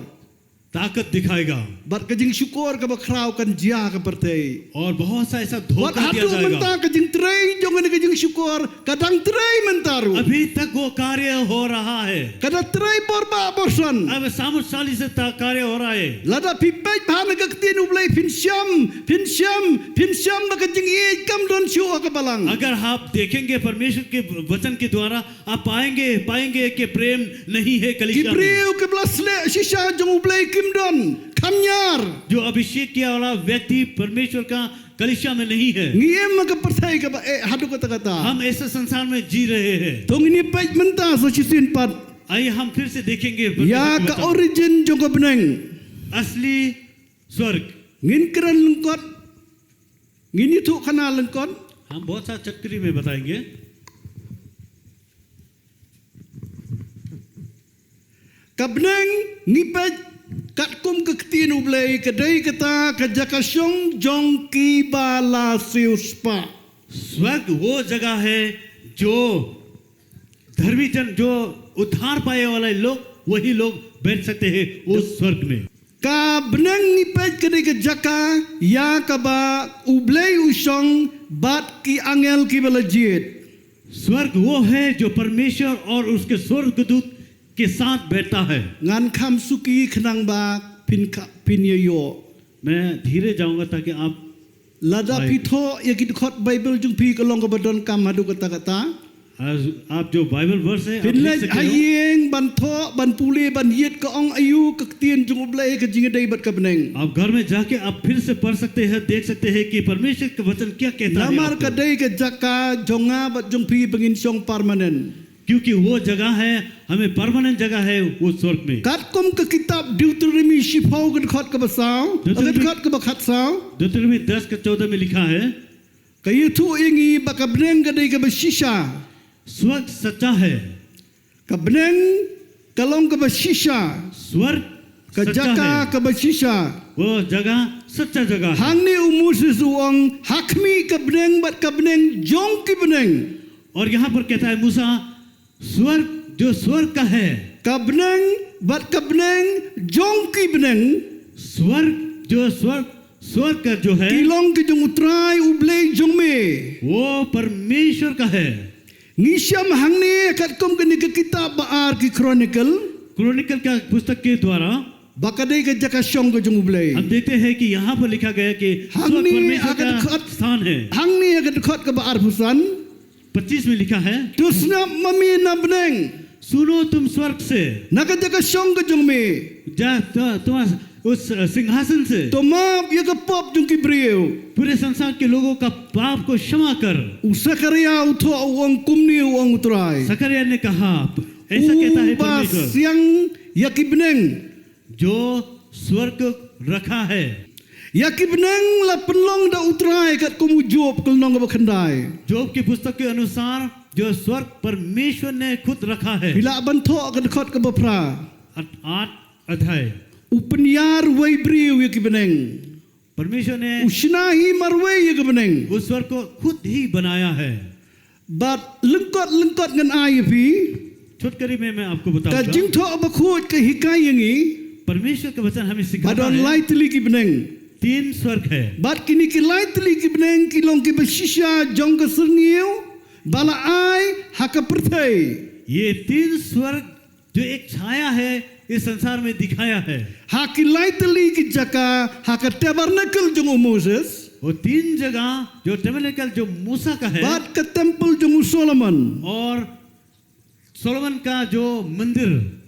ताकत दिखाएगा। Bad ka jingshukor kaba khraw kan jia ha ka pyrthei. और बहुत सा ऐसा धोखा Bad दिया haduh जाएगा। mynta ka jingtrei jong kane ka jingshukor ka dang trei mynta ruh. अभी तक वो कार्य हो रहा है। Ka da trei bor bah bor san. अब सामर्थ्यशाली से ता- कार्य हो रहा है। Lada phi peit bha na ka ktien U Blei, phin shem, phin shem, phin shem ba ka jingïeit kam don shuh ha ka balang. अगर आप देखेंगे परमेश्वर के वचन के द्वारा, आप पाएंगे, पाएंगे कि प्रेम नहीं है Ki कलीसिया में। briew kiba la sleh shisha jong U Blei kim don, kham ñiar. जो अभिषेक किया वाला व्यक्ति परमेश्वर का कलीसिया में नहीं है। Ngi im ha ka pyrthei kaba eh haduh katta katta. हम ऐसे संसार में जी रहे हैं। To ngin ïa peit mynta sa shisien pat आइए हम फिर से देखेंगे ïa ka origin jong ka bneng. असली स्वर्ग। Ngin kren lyngkot, ngin ïathuh khana lyngkot. हम बहुत सारा चटकरी में बताएंगे। Ka bneng ngi peit katkum ka ktien U Blei ka dei kata ka jaka shong jong kiba la siewspah. स्वर्ग वो जगह है जो धर्मी जन, जो उद्धार पाए वाले लोग, वही लोग बैठ सकते हैं उस स्वर्ग में। Ka bneng ngi peit ka dei ka jaka ïa kaba U Blei u shong bad ki angel kiba la jied. स्वर्ग वो है जो परमेश्वर और उसके स्वर्गदूत के साथ बैठता है। Ngan kham suki khnang ba phin ka phin ïa ïoh. मैं धीरे जाऊंगा ताकि आप Lada Right. phi thoh ïa ki dkhot Bible jong phi ka long kaba donkam haduh katta katta. आज आप जो बाइबल वर्स है, आप Phin लिख leit सकते ha हो। ïing ban thoh ban pule ban ïit ka ong aïu ka ktien jong U Blei ka jingïadei bad ka bneng. आप घर में जाके आप फिर से पढ़ सकते हैं, देख सकते हैं कि परमेश्वर का वचन क्या कहता है Namar आपको। ka dei ka jaka jong nga bad jong phi ba ngin shong permanent. क्योंकि वो जगह है, हमें परमानेंट जगह है वो स्वर्ग में। Katkum ka kitab Deuteronomy shiphew ka dkhot kaba saw, ka Deuteronomy- dkhot kaba khatsaw. ड्यूटरोनॉमी दस का चौदह में लिखा है, Ka ïathuh ïa ngi ba ka bneng ka dei kaba shisha. स्वर्ग सच्चा है। Ka bneng ka long kaba shisha. स्वर्ग Ka सच्चा jaka है। kaba shisha. वो जगह सच्चा जगह है। Hangne u Moses u ong ha khmih ka bneng bad ka bneng jong ki bneng. और यहाँ पर कहता है मूसा, स्वर्ग जो स्वर्ग का है, Ka bneng bad ka bneng jong ki bneng. स्वर्ग जो स्वर्ग, स्वर्ग का जो है, Ki long ki jong U Trai U Blei jong me. वो परमेश्वर का है। Ngi shem hangne katkum kane ka kitab ba ar ki Chronicle. Chronicle का पुस्तक के द्वारा Ba ka dei ka jaka shong ka jong U Blei. हम देखते हैं कि यहाँ पर लिखा गया कि स्वर्ग Hangne परमेश्वर ha ka का dkhot. स्थान है। Hangne ha ka dkhot kaba arphew san. पच्चीस में लिखा है, To sngap ma me na bneng. सुनो तुम स्वर्ग से, Na ka jaka shong ka jong me. जा तो, तुम्हारा उस सिंहासन से To map ïa ka pop jong ki briew. पूरे संसार के लोगों का पाप को क्षमा कर। U Sakaria u thoh u ong kumne u ong U Trai. जकरयाह ने कहा, ऐसा कहता है U ba परमेश्वर, siang ïa ki bneng. जो स्वर्ग रखा है। Ïa ki bneng la pynlong da U Trai katkum u Job ka lynnong kaba khyndai. जोब की पुस्तक के अनुसार जो स्वर्ग परमेश्वर ने खुद रखा है। Phi lah ban thoh ka dkhot kaba phra. आठ, आठ अध्याय। U pynïar wei briew ïa ki bneng. परमेश्वर ने U shna hi marwei ïa ki bneng. उस स्वर्ग को खुद ही बनाया है। Bad lyngkot lyngkot ngan ai ïa phi. छोटकरी में मैं आपको Ka बताऊंगा। jingthoh bakhuid ka hikai ïa ngi. परमेश्वर का वचन हमें Ba सिखाता don है। lai tylli ki bneng. तीन स्वर्ग है। Bad kine ki lai tylli ki bneng ki long kiba shisha jong ka syrngiew ba la ai ha ka pyrthei. ये तीन स्वर्ग जो एक छाया है, इस संसार में दिखाया है। Ha ki lai tylli ki jaka ha ka tabernacle jong u Moses. वो तीन जगह जो टैबरनेकल जो मूसा का है Bad ka temple jong u Solomon. और सोलोमन का जो मंदिर,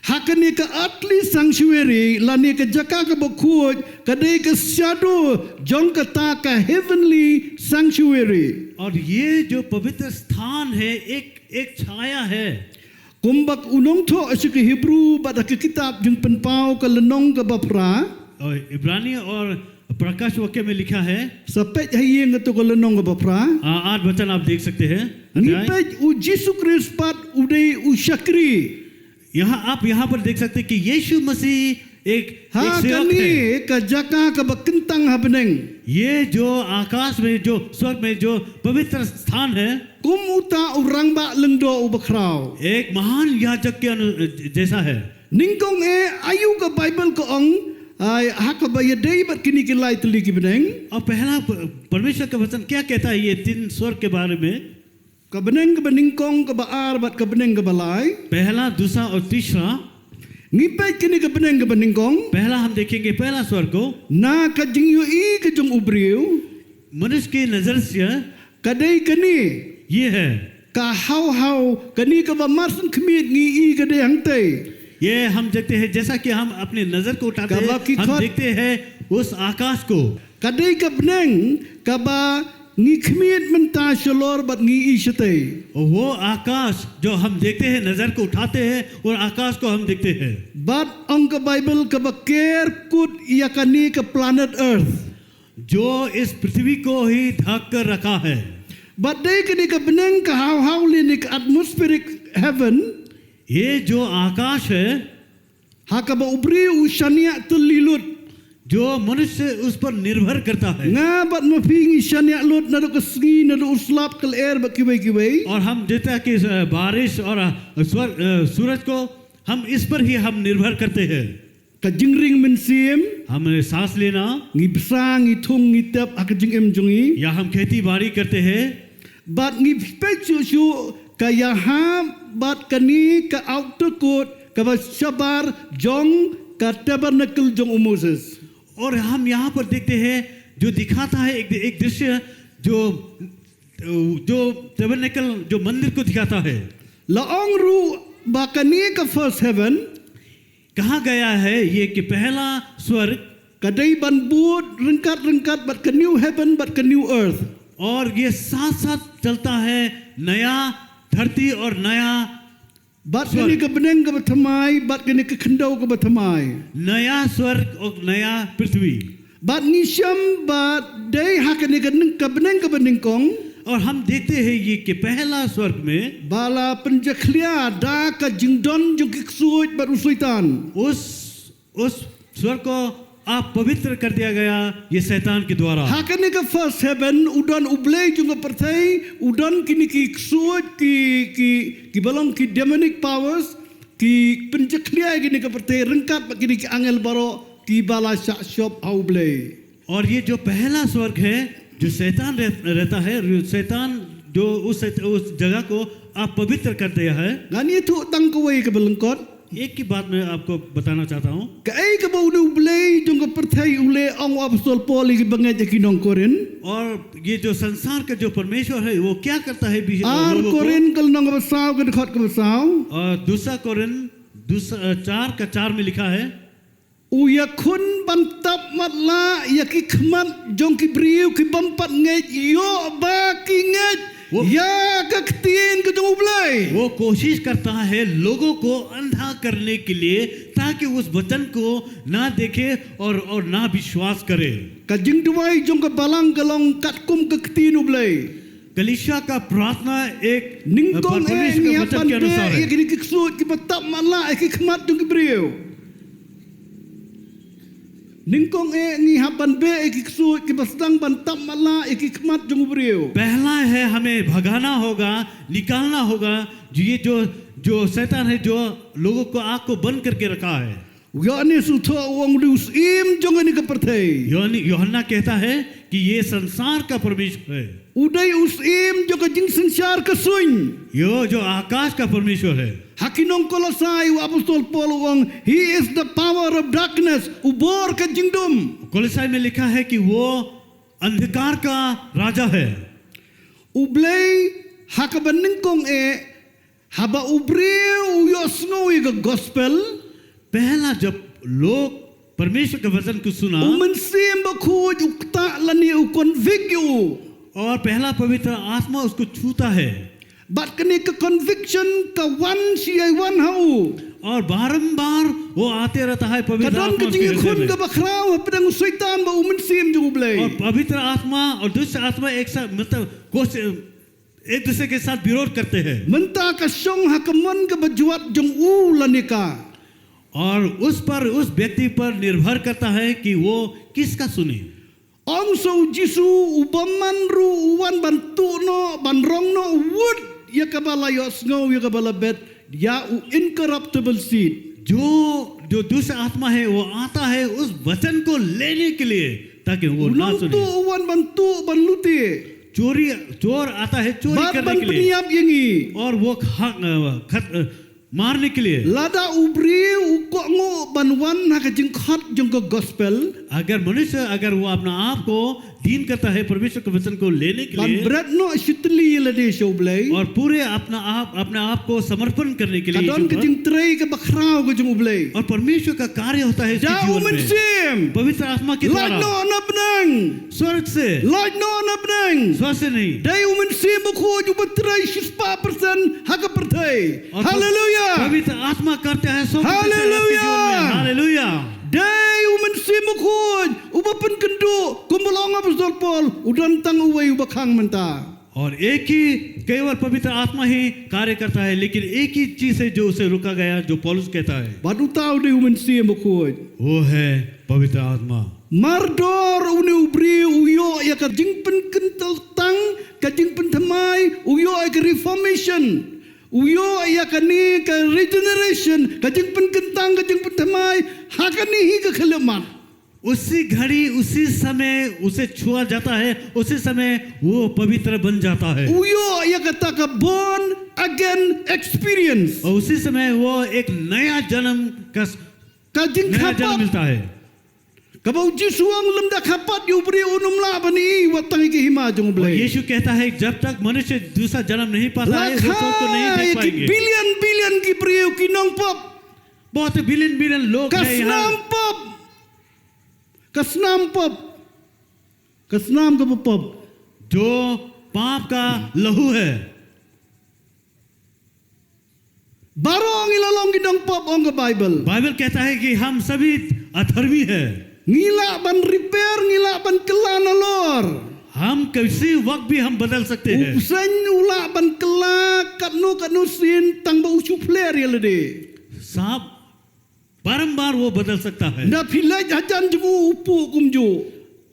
Ha kane ka earthly sanctuary lane ka jaka kaba khuid ka dei ka shadow jong kata ka heavenly sanctuary. और ये जो पवित्र स्थान है, एक एक छाया है। Kumba u nongthoh sha ki Hebru bad ha ka kitab Jingpynpaw ka lynnong kaba phra. और इब्रानी और प्रकाश वाक्य में लिखा है, Sa peit ha ïing kato ka lynnong kaba phra. आ, आठ वचन आप देख सकते हैं। Ngi अध्याय। peit u Jisu Khrist pat u dei u shakri. यहाँ आप यहाँ पर देख सकते हैं कि यीशु मसीह एक एक सेवक है। Kane ka jaka kaba kyntang ha bneng, ये जो आकाश में, जो स्वर्ग में जो पवित्र स्थान है, kum uta u rangbah lyngdoh uba khraw. एक महान याजक के अनु-, जैसा है। Nyngkong eh, aïu ka Baibl ka ong, ai, ha kaba ïadei bad kine ki lai tylli ki bneng? और पहला प-, परमेश्वर का वचन क्या कहता है ये तीन स्वर्ग के बारे में? Ka bneng kaba nyngkong, kaba ar bad ka bneng kaba lai. पहला, दूसरा और तीसरा। Ngi peit kane ka bneng kaba nyngkong. पहला हम देखेंगे, पहला स्वर्ग को। Na ka jingïohi ka jong u briew, मनुष्य की नजर से, ka dei kane, ये है। Ka hawhaw, kane kaba mar syn khmied ngi i ka dei hangtei. ये हम देखते हैं, जैसा कि हम अपनी नजर को उठाते हैं, kaba ki हम khot, देखते हैं उस आकाश को। Ka dei ka bneng kaba ngi khmied mynta shalor bad ngi i shatei. वो आकाश जो हम देखते हैं, नजर को उठाते हैं और आकाश को हम देखते हैं। Bad ong ka Baibl kaba ker kut ïa kane ka planet Earth, जो इस पृथ्वी को ही ढक कर रखा है। Bad dei kane ka bneng ka hawhaw lane ka atmospheric heaven, ये जो आकाश है, ha kaba u briew u shaniah tylli lut, जो मनुष्य उस पर निर्भर करता है। Nga bad ma phi ngi shaniah lut naduh ka sngi, naduh u slap, ka lyer bad kiwei kiwei. और हम जैसा कि, अ, बारिश और, अ, स्वर-, अ, सूरज को, हम इस पर ही हम निर्भर करते हैं। Ka jingring mynsiem. हमें सांस लेना। Ngi bsa, ngi thung, ngi tep ha ka jingim jong ngi. या हम खेती बाड़ी करते हैं। Bad ngi peit shuh shuh ka ïahap bad kane ka outer court kaba shabar jong ka tabernacle jong u Moses. और हम यहाँ पर देखते हैं जो दिखाता है एक, एक दृश्य जो, जो tabernacle, जो मंदिर को दिखाता है। La ong ruh ba kane ka first heaven, कहा गया है ये कि पहला स्वर्ग, ka dei ban bud ryngkat ryngkat bad ka new heaven bad ka new earth. और ये साथ-साथ चलता है नया धरती और नया स्वर्ग। Bad kane ka bneng kaba thymmai bad kane ka khyndew kaba thymmai. नया स्वर्ग और नया पृथ्वी। Bad ngi shem ba dei ha kane ka nyng-, ka bneng kaba nyngkong, और हम देखते हैं ये कि पहला स्वर्ग में, ba la pynjakhlia da ka jingdon jong ki ksuid bad u Soitan. उस, उस स्वर्ग को अपवित्र कर दिया गया ये शैतान के द्वारा। Ha kane ka first heaven u don u blei jong ka pyrthei, u don kine ki ksuid, ki, ki, kiba long ki demonic powers, ki pynjakhlia ïa kane ka pyrthei ryngkat bad kine ki angel baroh kiba la shah shop ha u Blei. और ये जो पहला स्वर्ग है, जो शैतान रह-, रहता है, और शैतान जो उस, उस जगह को अपवित्र कर दिया है। Ngan ïathuh tang kawei kaba lyngkot. एक ही बात मैं आपको बताना चाहता हूँ। Kaei kaba une u blei jong ka pyrthei u leh, ong u apostol Paul ïa ki bangeit ïa ki nong Korinth. और ये जो संसार का जो परमेश्वर है, वो क्या करता है भी-, Ar लोगों को? Korinth ka lynnong kaba saw ka dkhot kaba saw. और दूसरा कोरिन्थ, दूसरा, अ, चार का चार में लिखा है। U ïakhun ban tap matlah ïa ki khmat jong ki briew ki bym pat ngeit, ïoh ba ki ngeit, वो ïa ka ktien ka jong u Blei. वो कोशिश करता है लोगों को अंधा करने के लिए, ताकि उस वचन को ना देखे और, और ना विश्वास करे। Ka jingduwai jong ka balang ka long katkum ka ktien u Blei. कलीसिया का प्रार्थना एक, Nyngkong eh, परमेश्वर के वचन के अनुसार है। Ngi hap ban beh ïa kine ki ksuid kiba tap matlah ïa ki khmat jong ki briew. Nyngkong eh ngi hap ban beh ïa ki ksuid kiba sdang ban tap matlah ïa ki khmat jong u briew. पहला है, हमें भगाना होगा, निकालना होगा, जो ये जो, जो शैतान है, जो लोगों को आँख को बंद करके रखा है। U Ïoannis u thoh u ong u dei u syiem jong kane ka pyrthei. यूहन्ना, यूहन्ना कहता है कि ये संसार का परमेश्वर है। U dei u syiem jong ka jingsynshar ka suiñ. ये जो आकाश का परमेश्वर है। Ha ki nong Kolosai u apostol Paul u ong, he is the power of darkness, u bor ka jingdum. कोलोसाई में लिखा है कि वो अंधकार का राजा है। U Blei ha kaba nyngkong eh, haba u briew u ïohsngew ïa ka gospel, पहला जब लोग परमेश्वर के वचन को सुना, u Mynsiem Bakhuid u ktah lane u convict ïa u. और पहला पवित्र आत्मा उसको छूता है। Bad kane ka conviction ka wan shi ïa wan ha u. और बारंबार वो आते रहता है पवित्र आत्मा उसके हृदय में। Ka don ka jingïakhun kaba khraw hapdeng u Soitan bad u mynsiem jong u Blei. और पवित्र आत्मा और दुष्ट आत्मा एक साथ, मतलब, कोश-, एक दूसरे के साथ विरोध करते हैं। Mynta ka shong ha ka mon kaba jwat jong u lane ka. और उस पर, उस व्यक्ति पर निर्भर करता है कि वो किसका सुने। Ong sa u Jisu, u bymman ruh u wan ban tuh noh, ban rong noh, wut ïa kaba la ïohsngew, ïa kaba la bet, ïa u incorruptible seed. जो, जो दुष्ट आत्मा है, वो आता है उस वचन को लेने के लिए, ताकि वो ना सुने। U nongtuh u wan ban tuh, ban lute. चोरी, चोर आता है चोरी करने के लिए। Bad ban pynïap ïa ngi. और वो खा-, अ, खत-, अ, मारने के लिए। Lada u briew u kohnguh ban wan ha ka jingkhot jong ka gospel, अगर मनुष्य, अगर वो अपना आप को दीन करता है परमेश्वर के वचन को लेने के लिए, ban bret noh shi tylli ïa lade sha U Blei, और पूरे अपना आप, अपने आप को समर्पण करने के लिए, ka don ka jingtrei kaba khraw ka jong U Blei. और परमेश्वर का कार्य होता है उसके जीवन में। Da U Mynsiem. पवित्र आत्मा के द्वारा। Laitluid na bneng. स्वर्ग से। Laitluid na bneng. स्वर्ग से नहीं। Dei U Mynsiem Bakhuid uba trei shispah persen ha ka pyrthei. और प-, Haleluia. पवित्र आत्मा करते हैं सौ प्रतिशत आपके जीवन में। Haleluia. Hallelujah. Dei U Mynsiem Bakhuid uba pynkynduh, kumba la ong u Apostol Paul, u don tang uwei uba khang mynta. और एक ही केवल पवित्र आत्मा ही कार्य करता है, लेकिन एक ही चीज है जो उसे रोका गया, जो पौलुस कहता है। Bad uta u dei U Mynsiem Bakhuid. वो है पवित्र आत्मा। Mardor une u briew u ïoh ïa ka jingpynkyntang, ka jingpynthymmai, u ïoh ïa ka reformation. U ïoh ïa kane ka regeneration, ka jingpynkyntang, ka jingpynthymmai, ha kane hi ka khyllipmat. उसी घड़ी, उसी समय उसे छुआ जाता है, उसी समय वो पवित्र बन जाता है। U ïoh ïa kata ka born again experience. और उसी समय वो एक नया जन्म का, ka jingkha pat, नया जन्म मिलता है। Kaba u Jisu u ong lymda kha pat ïa u briew un ym lah ban ïohi wat tang ïa ka hima jong U Blei. और यीशु कहता है, जब तक मनुष्य दूसरा जन्म नहीं पाता है, वो स्वर्ग को नहीं देख पाएंगे। La kha ïa ki billion billion ki briew ki nongpop. बहुत बिलियन बिलियन लोग हैं यहाँ। Ka snam pop. Ka snam pop. Ka snam kaba pop. जो पाप का लहू है। Baroh ngi la long ki nongpop, ong ka Baibl. Bible कहता है कि हम सभी अधर्मी हैं। Ngi lah ban repair, ngi lah ban kylla nalor. हम किसी वक्त भी हम बदल सकते हैं। U bseiñ u lah ban kylla katno katno sien tang ba u shu pler ïa lade. सांप बारंबार वो बदल सकता है। Hynda phi leit hajan jong u, u puh kumjuh.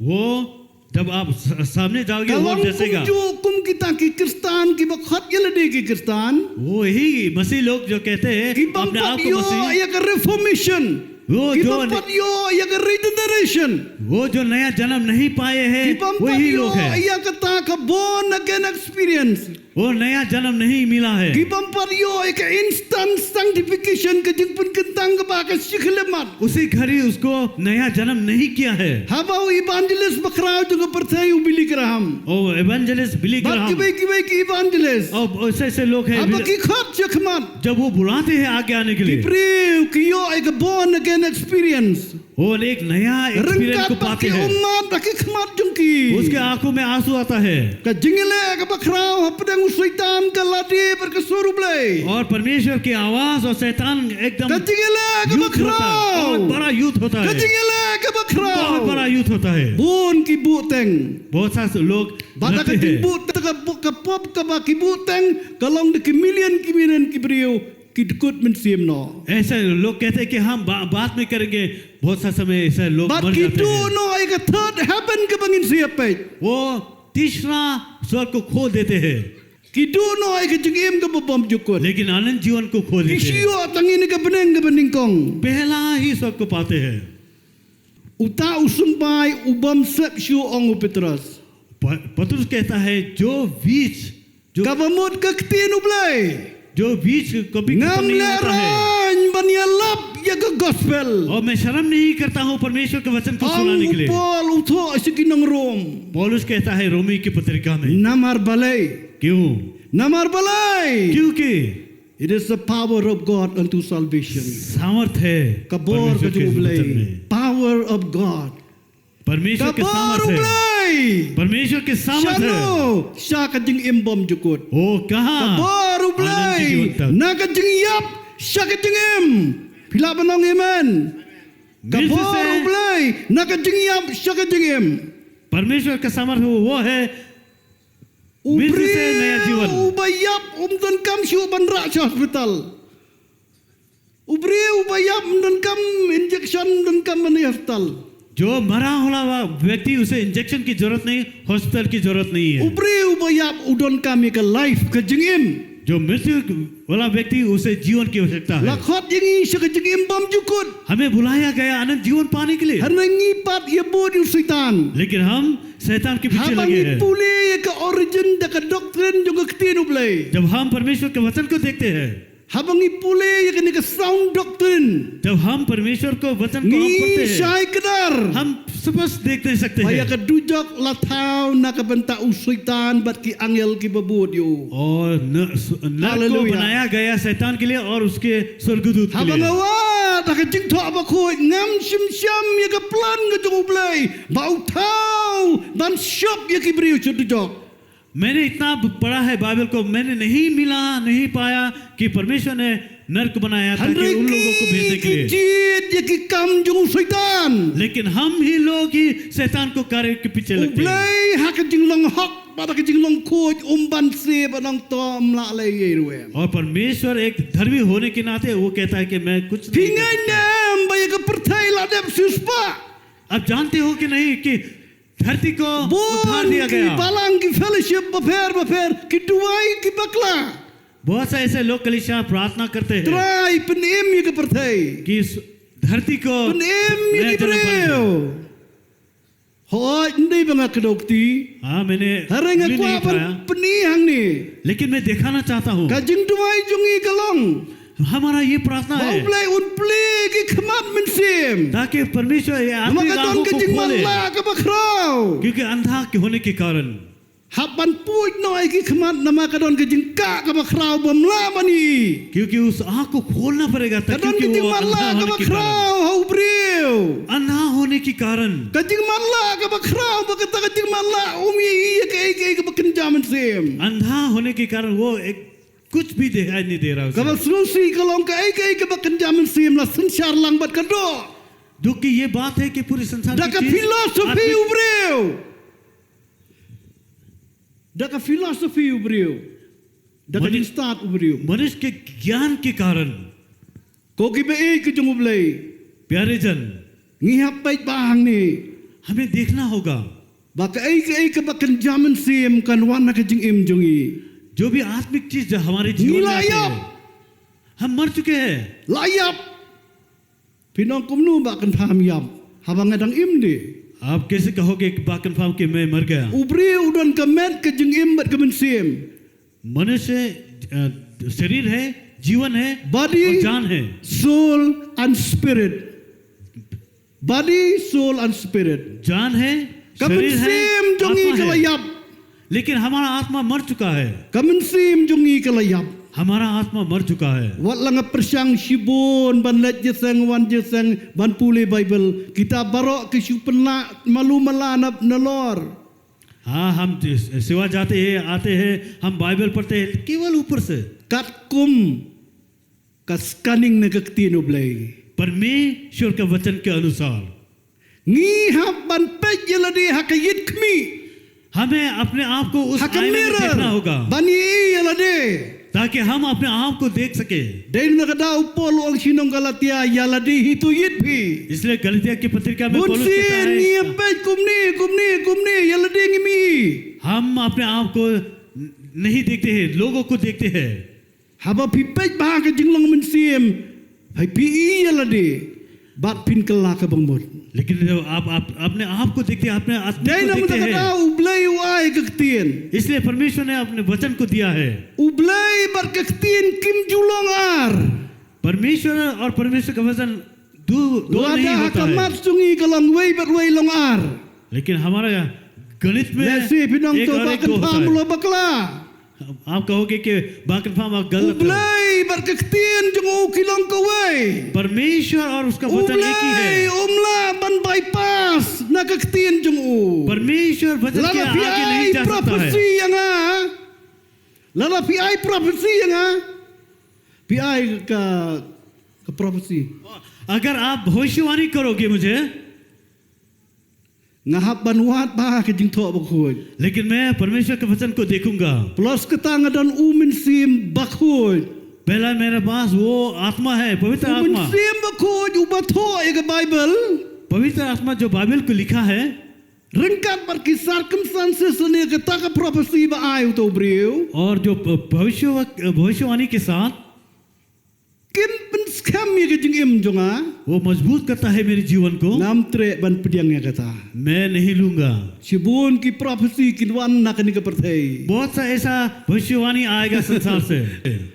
वो जब आप स-, सामने जाओगे, वो डसेगा। Ka long kumjuh kum kita ki Khristan kiba khot ïa lade ki Khristan. वो ही मसीह लोग जो कहते हैं अपने आप को मसीह। Ki bym pat ïoh ïa ka reformation. वो जो, ki bym pat ïoh ïa ka regeneration. वो जो नया जन्म नहीं पाए हैं, वही लोग हैं। Ki bym pat ïoh ïa kata ka born again experience. वो नया जन्म नहीं मिला है। Ki bym pat ïoh ïa ka instant sanctification, ka jingpynkyntang kaba ha ka shi khyllipmat. उसी घड़ी उसको नया जन्म नहीं किया है। Haba u evangelist bakhraw jong ka pyrthei u Billy Graham. Oh, evangelist Billy Graham. Bad kiwei kiwei ki evangelist. और ऐसे ऐसे लोग हैं, haba ki khot shakhmat, जब वो बुलाते हैं आगे आने के लिए, ki briew ki ïoh ïa ka born again experience. वो एक नया एक्सपीरियंस को पाते हैं। Ryngkat bad ki ummat, bad ki khmat jong ki. उसके आंखों में आंसू आता है। Ka jingïaleh kaba khraw hapdeng u Soitan, ka lade bad ka sur U Blei. और परमेश्वर की आवाज और शैतान एकदम, ka jingïaleh kaba khraw, युद्ध होता है, बहुत बड़ा युद्ध होता है। Ka jingïaleh kaba khraw, बहुत बड़ा युद्ध होता है। Bun ki buhteng. बहुत सारे लोग लड़ते हैं। Bad ka jingbuhteng, ka bu-, ka pop kaba ki buhteng, ka long da ki million ki million ki briew ki dkut mynsiem noh. ऐसे लोग कहते हैं कि हम बा-, बाद में करेंगे, बहुत सा समय ऐसे लोग मर जाते हैं। Bad ki duh noh ïa ka third heaven kaba ngin sa ïapeit. वो तीसरा स्वर्ग को खोल देते हैं। Ki duh noh ïa ka jingim kaba bymjukut. लेकिन अनंत जीवन को खोल देते हैं। Ki shu ïoh tang ïa kane ka bneng kaba nyngkong. पहला ही स्वर्ग को पाते हैं। Uta u symbai u bym sep shuh, ong u Petros. प-, पतरस कहता है, जो बीज जो, kaba mut ka ktien U Blei, जो बीज कभी खत्म नहीं होता है। Ngam lehraiñ ban ïalap ïa ka gospel. और मैं शर्म नहीं करता हूँ परमेश्वर के वचन को सुनाने के लिए। Ong u Paul, u thoh sha ki nong Rom. पौलुस कहता है रोमी की पत्रिका में। Namar balei? क्यों? Namar balei? क्योंकि it is the power of God unto salvation. सामर्थ है परमेश्वर के वचन में। Ka bor ka jong U Blei. Power of God. परमेश्वर के सामर्थ है। Ka bor U Blei. परमेश्वर के सामर्थ है। Shano? Sha ka jingim bymjukut. वो कहाँ? Ka bor U Blei. अनंत जीवन तक। Na ka jingïap sha ka jingim. Phi lah ban ong amen. Ka bor U Blei. Na ka jingïap sha ka jingim. परमेश्वर का सामर्थ वो है। U briew uba ïap um donkam shuh ban rah sha hospital. U briew uba ïap um donkam injection, um donkam ban ïa hospital. जो मरा हुआ व्यक्ति, उसे इंजेक्शन की जरूरत नहीं, हॉस्पिटल की जरूरत नहीं है। U briew uba ïap u donkam ïa ka life, ka jingim. जो मृत्यु वाला व्यक्ति, उसे जीवन की आवश्यकता है। La khot ïa ngi sha ka jingim bymjukut. हमें बुलाया गया अनंत जीवन पाने के लिए। Hynrei ngi pat ïa bud ïa u Soitan. लेकिन हम शैतान के पीछे लगे हैं। Haba ngi pule ïa ka origin da ka doctrine jong ka ktien U Blei. जब हम परमेश्वर के वचन को देखते हैं, haba ngi pule ïa kane ka sound doctrine, जब हम परमेश्वर को वचन को हम पढ़ते हैं, ngi shai kdar, हम स्पष्ट देख नहीं सकते हैं, ba ïa ka dujok la thaw na ka bynta u Soitan bad ki angel kiba bud ïa u. और न-, स-, नरक को बनाया गया शैतान के लिए और उसके स्वर्गदूत के लिए। Haba nga wad ha ka Jingthoh Bakhuid, ngam shim sham ïa ka plan ka jong U Blei ba u thaw ban shop ïa ki briew sha dujok. मैंने इतना ब-, पढ़ा है बाइबल को, मैंने नहीं मिला, नहीं पाया कि परमेश्वर ने नरक बनाया ताकि उन लोगों को भेजने के लिए। Hynrei ki jied ïa ki kam jong u Soitan. लेकिन हम ही लोग ही शैतान को कार्य के पीछे लगते हैं। U Blei ha ka jinglong hok bad ha ka jinglong khuid um ban siew ba nang tom la lei ei ruh em. और परमेश्वर एक धर्मी होने के नाते वो कहता है कि मैं कुछ नहीं कर सकता। Phi ngeit ne em ba ïa ka pyrthei la dep siewspah? आप जानते हो कि नहीं कि धरती को उद्धार दिया गया। Bun ki balang, ki fellowship bapher bapher ki duwai ki bakla. बहुत सा ऐसे लोग कलीसिया प्रार्थना करते हैं। Trai pynim ïa ka pyrthei. कि इस धरती को नया जन्म पाने के लिए। Pynim ïa ki briew. Hooid, ym dei ba nga kdew kti. हाँ, मैंने नहीं पाया। Hynrei nga kwah ban pyni hangne. लेकिन मैं दिखाना चाहता हूँ। Ka jingduwai jong ngi ka long हमारा ये प्रार्थना है। Ba U Blei un plie ki khmat mynsiem. ताकि परमेश्वर ये आत्मिक आंखों को खोले। Namar ka don ka jingmatlah kaba khraw. क्योंकि अंधा होने के कारण। Hap ban put noh ïa ki khmat namar ka don ka jingkah kaba khraw bym lah ban i. क्योंकि उस आंख को खोलना पड़ेगा, क्योंकि वो अंधा होने के कारण। Ka don ka jingmatlah kaba khraw ha u briew. अंधा होने के कारण। Ka jingmatlah kaba khraw ba kata ka jingmatlah um ïohi ïa kaei kaei kaba kynja mynsiem. अंधा होने के कारण वो एक कुछ भी दिखाई नहीं दे रहा उसे। Kaba sngewsih ka long kaei kaei kaba kynja mynsiem la synshar lang bad ka doh. दुख की ये बात है कि पूरे संसार की चीज आत्मिक। Da ka philosophy u briew. Da ka philosophy u briew. Da ka jingstad u briew. मनुष्य के ज्ञान के कारण। Ko kiba ïeit ki jong U Blei. प्यारे जन। Ngi hap peit bha hangne। हमें देखना होगा। Ba kaei kaei kaba kynja mynsiem kan wan ha ka jingim jong ngi. जो भी आत्मिक चीज जो हमारे जीवन में आते हैं, ngi la ïap, हम मर चुके हैं। La ïap. Phin ong kumno Bah Kynpham ïap haba nga dang im de? आप कैसे कहोगे कि बाकन फाम कि मैं मर गया? U briew u don ka met, ka jingim bad ka mynsiem. मनुष्य, अ, शरीर है, जीवन है, body, और जान है। Soul and spirit. Body, soul and spirit. जान है, शरीर है, आत्मा है। Ka mynsiem jong ngi ka la ïap. लेकिन हमारा आत्मा मर चुका है। Ka mynsiem jong ngi ka la ïap. हमारा आत्मा मर चुका है। Wat la nga pyrshang shibun ban leit jingïaseng wan jingïaseng ban pule Baibl. Kita baroh ki shu pynlah malu mala na, nalor. हाँ, हम जिस, सेवा जाते हैं, आते हैं, हम बाइबल पढ़ते हैं, केवल ऊपर से। Katkum ka scanning na ka ktien U Blei. परमेश्वर के वचन के अनुसार। Ngi hap ban peit ïa lade ha ka ïit khmih. हमें अपने आप को उस आईने में देखना होगा। Ha ka mirror. Ban ïohi ïa lade. ताकि हम अपने आप को देख सके। Dei na ka daw u Paul u ong sha ki nong Galatia, ïa lade hi to ïit phi. इसलिए गलातिया की पत्रिका में पौलुस कहता है, bun sien ngi ïa peit kumne, kumne, kumne, ïa lade ngim ïohi. हम अपने आप को नहीं देखते हैं, लोगों को देखते हैं। Haba phi peit bha ha ka jinglong mynsiem, phi ïohi ïa lade, bad phin kylla ka bangmut. लेकिन जब आप, आप अपने आप को देखते हैं, अपने आत्मा को देखते हैं। Dei namar kata ka daw U Blei u ai ka ktien. इसलिए परमेश्वर ने अपने वचन को दिया है। U Blei bad ka ktien kim ju long ar. परमेश्वर और परमेश्वर का वचन दो, दो नहीं होता है। Lada ha ka mat jong ngi ka long wei bad wei long ar. लेकिन हमारा गणित में एक और एक दो होता है। Lehse phin ong to Bah Kynpham u la bakla. आप कहोगे कि बाकन फार्म आप गलत हो। U Blei bad ka ktien jong u ki long kawei. परमेश्वर और उसका वचन एक ही है। U Blei um lah ban bypass na ka ktien jong u. परमेश्वर वचन के आगे नहीं जा सकता है। Lada phi ai prophecy ïa nga. Lada phi ai prophecy ïa nga. Phi ai ka, ka prophecy. अगर आप भविष्यवाणी करोगे मुझे, nga hap ban wad bha ha ka Jingthoh Bakhuid. लेकिन मैं परमेश्वर के वचन को देखूंगा। Plus kata nga don u Mynsiem Bakhuid. पहला मेरे पास वो आत्मा है, पवित्र आत्मा। Mynsiem Bakhuid uba thoh ïa ka Baibl. पवित्र आत्मा जो बाइबल को लिखा है। Ryngkat bad ki circumstances lane kata ka prophecy ba ai uta u briew. और जो प-, भविष्य, भविष्यवाणी के साथ। Kim pynskhem ïa ka jingim jong nga. वो मजबूत करता है मेरे जीवन को। Ngam treh ban pdiang ïa kata. मैं नहीं लूंगा। Shibun ki prophecy kin wan na kane ka pyrthei. बहुत सा ऐसा भविष्यवाणी आएगा संसार से।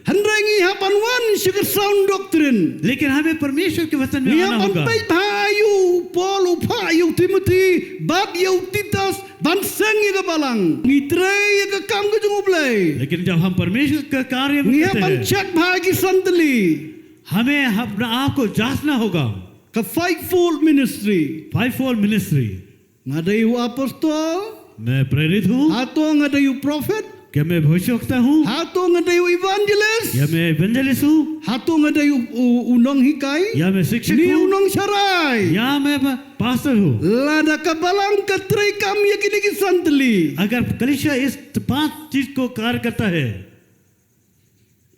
Hynrei ngi hap ban wan sha ka sound doctrine. लेकिन हमें परमेश्वर के वचन में आना होगा। Ngi hap ban peit bha ïa u Paul u phah ïa u Timothy bad ïa u Titus ban seng ïa ka balang. Ngi trei ïa ka kam ka jong U Blei. लेकिन जब हम परमेश्वर का कार्य में करते हैं, ngi hap ban check bha ïa ki san tylli. हमें अपना आप को जांचना होगा। Ka fivefold ministry. Fivefold ministry. Nga dei u apostol. मैं प्रेरित हूँ। Hato nga dei u prophet. क्या मैं भविष्यवक्ता हूँ? Hato nga dei u evangelist. या मैं इवेंजलिस्ट हूँ? Hato nga dei u, u, u nonghikai. या मैं शिक्षक हूँ? Ne u nongsharai. या मैं प-, पास्टर हूँ? Lada ka balang ka trei kam ïa kine ki san tylli. अगर कलीसिया इस पांच चीज को कार्य करता है,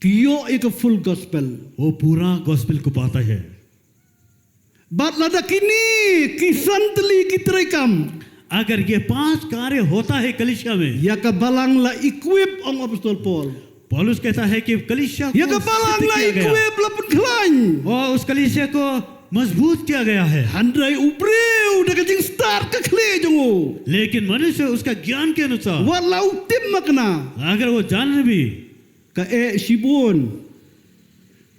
ki ïoh ïa ka full gospel. वो पूरा गॉस्पेल को पाता है। Bad lada kine ki san tylli ki trei kam. अगर ये पांच कार्य होता है कलीसिया में, ïa ka balang la equip, ong apostol Paul. पौलुस कहता है कि कलीसिया को सिद्ध किया गया। Ïa ka balang la equip, la pynkhlaiñ. और उस कलीसिया को मजबूत किया गया है। Hynrei u briew da ka jingstad ka khlieh jong u. लेकिन मनुष्य उसका ज्ञान के अनुसार। Wat la u tip makna. अगर वो जान भी। Ka eh shibun.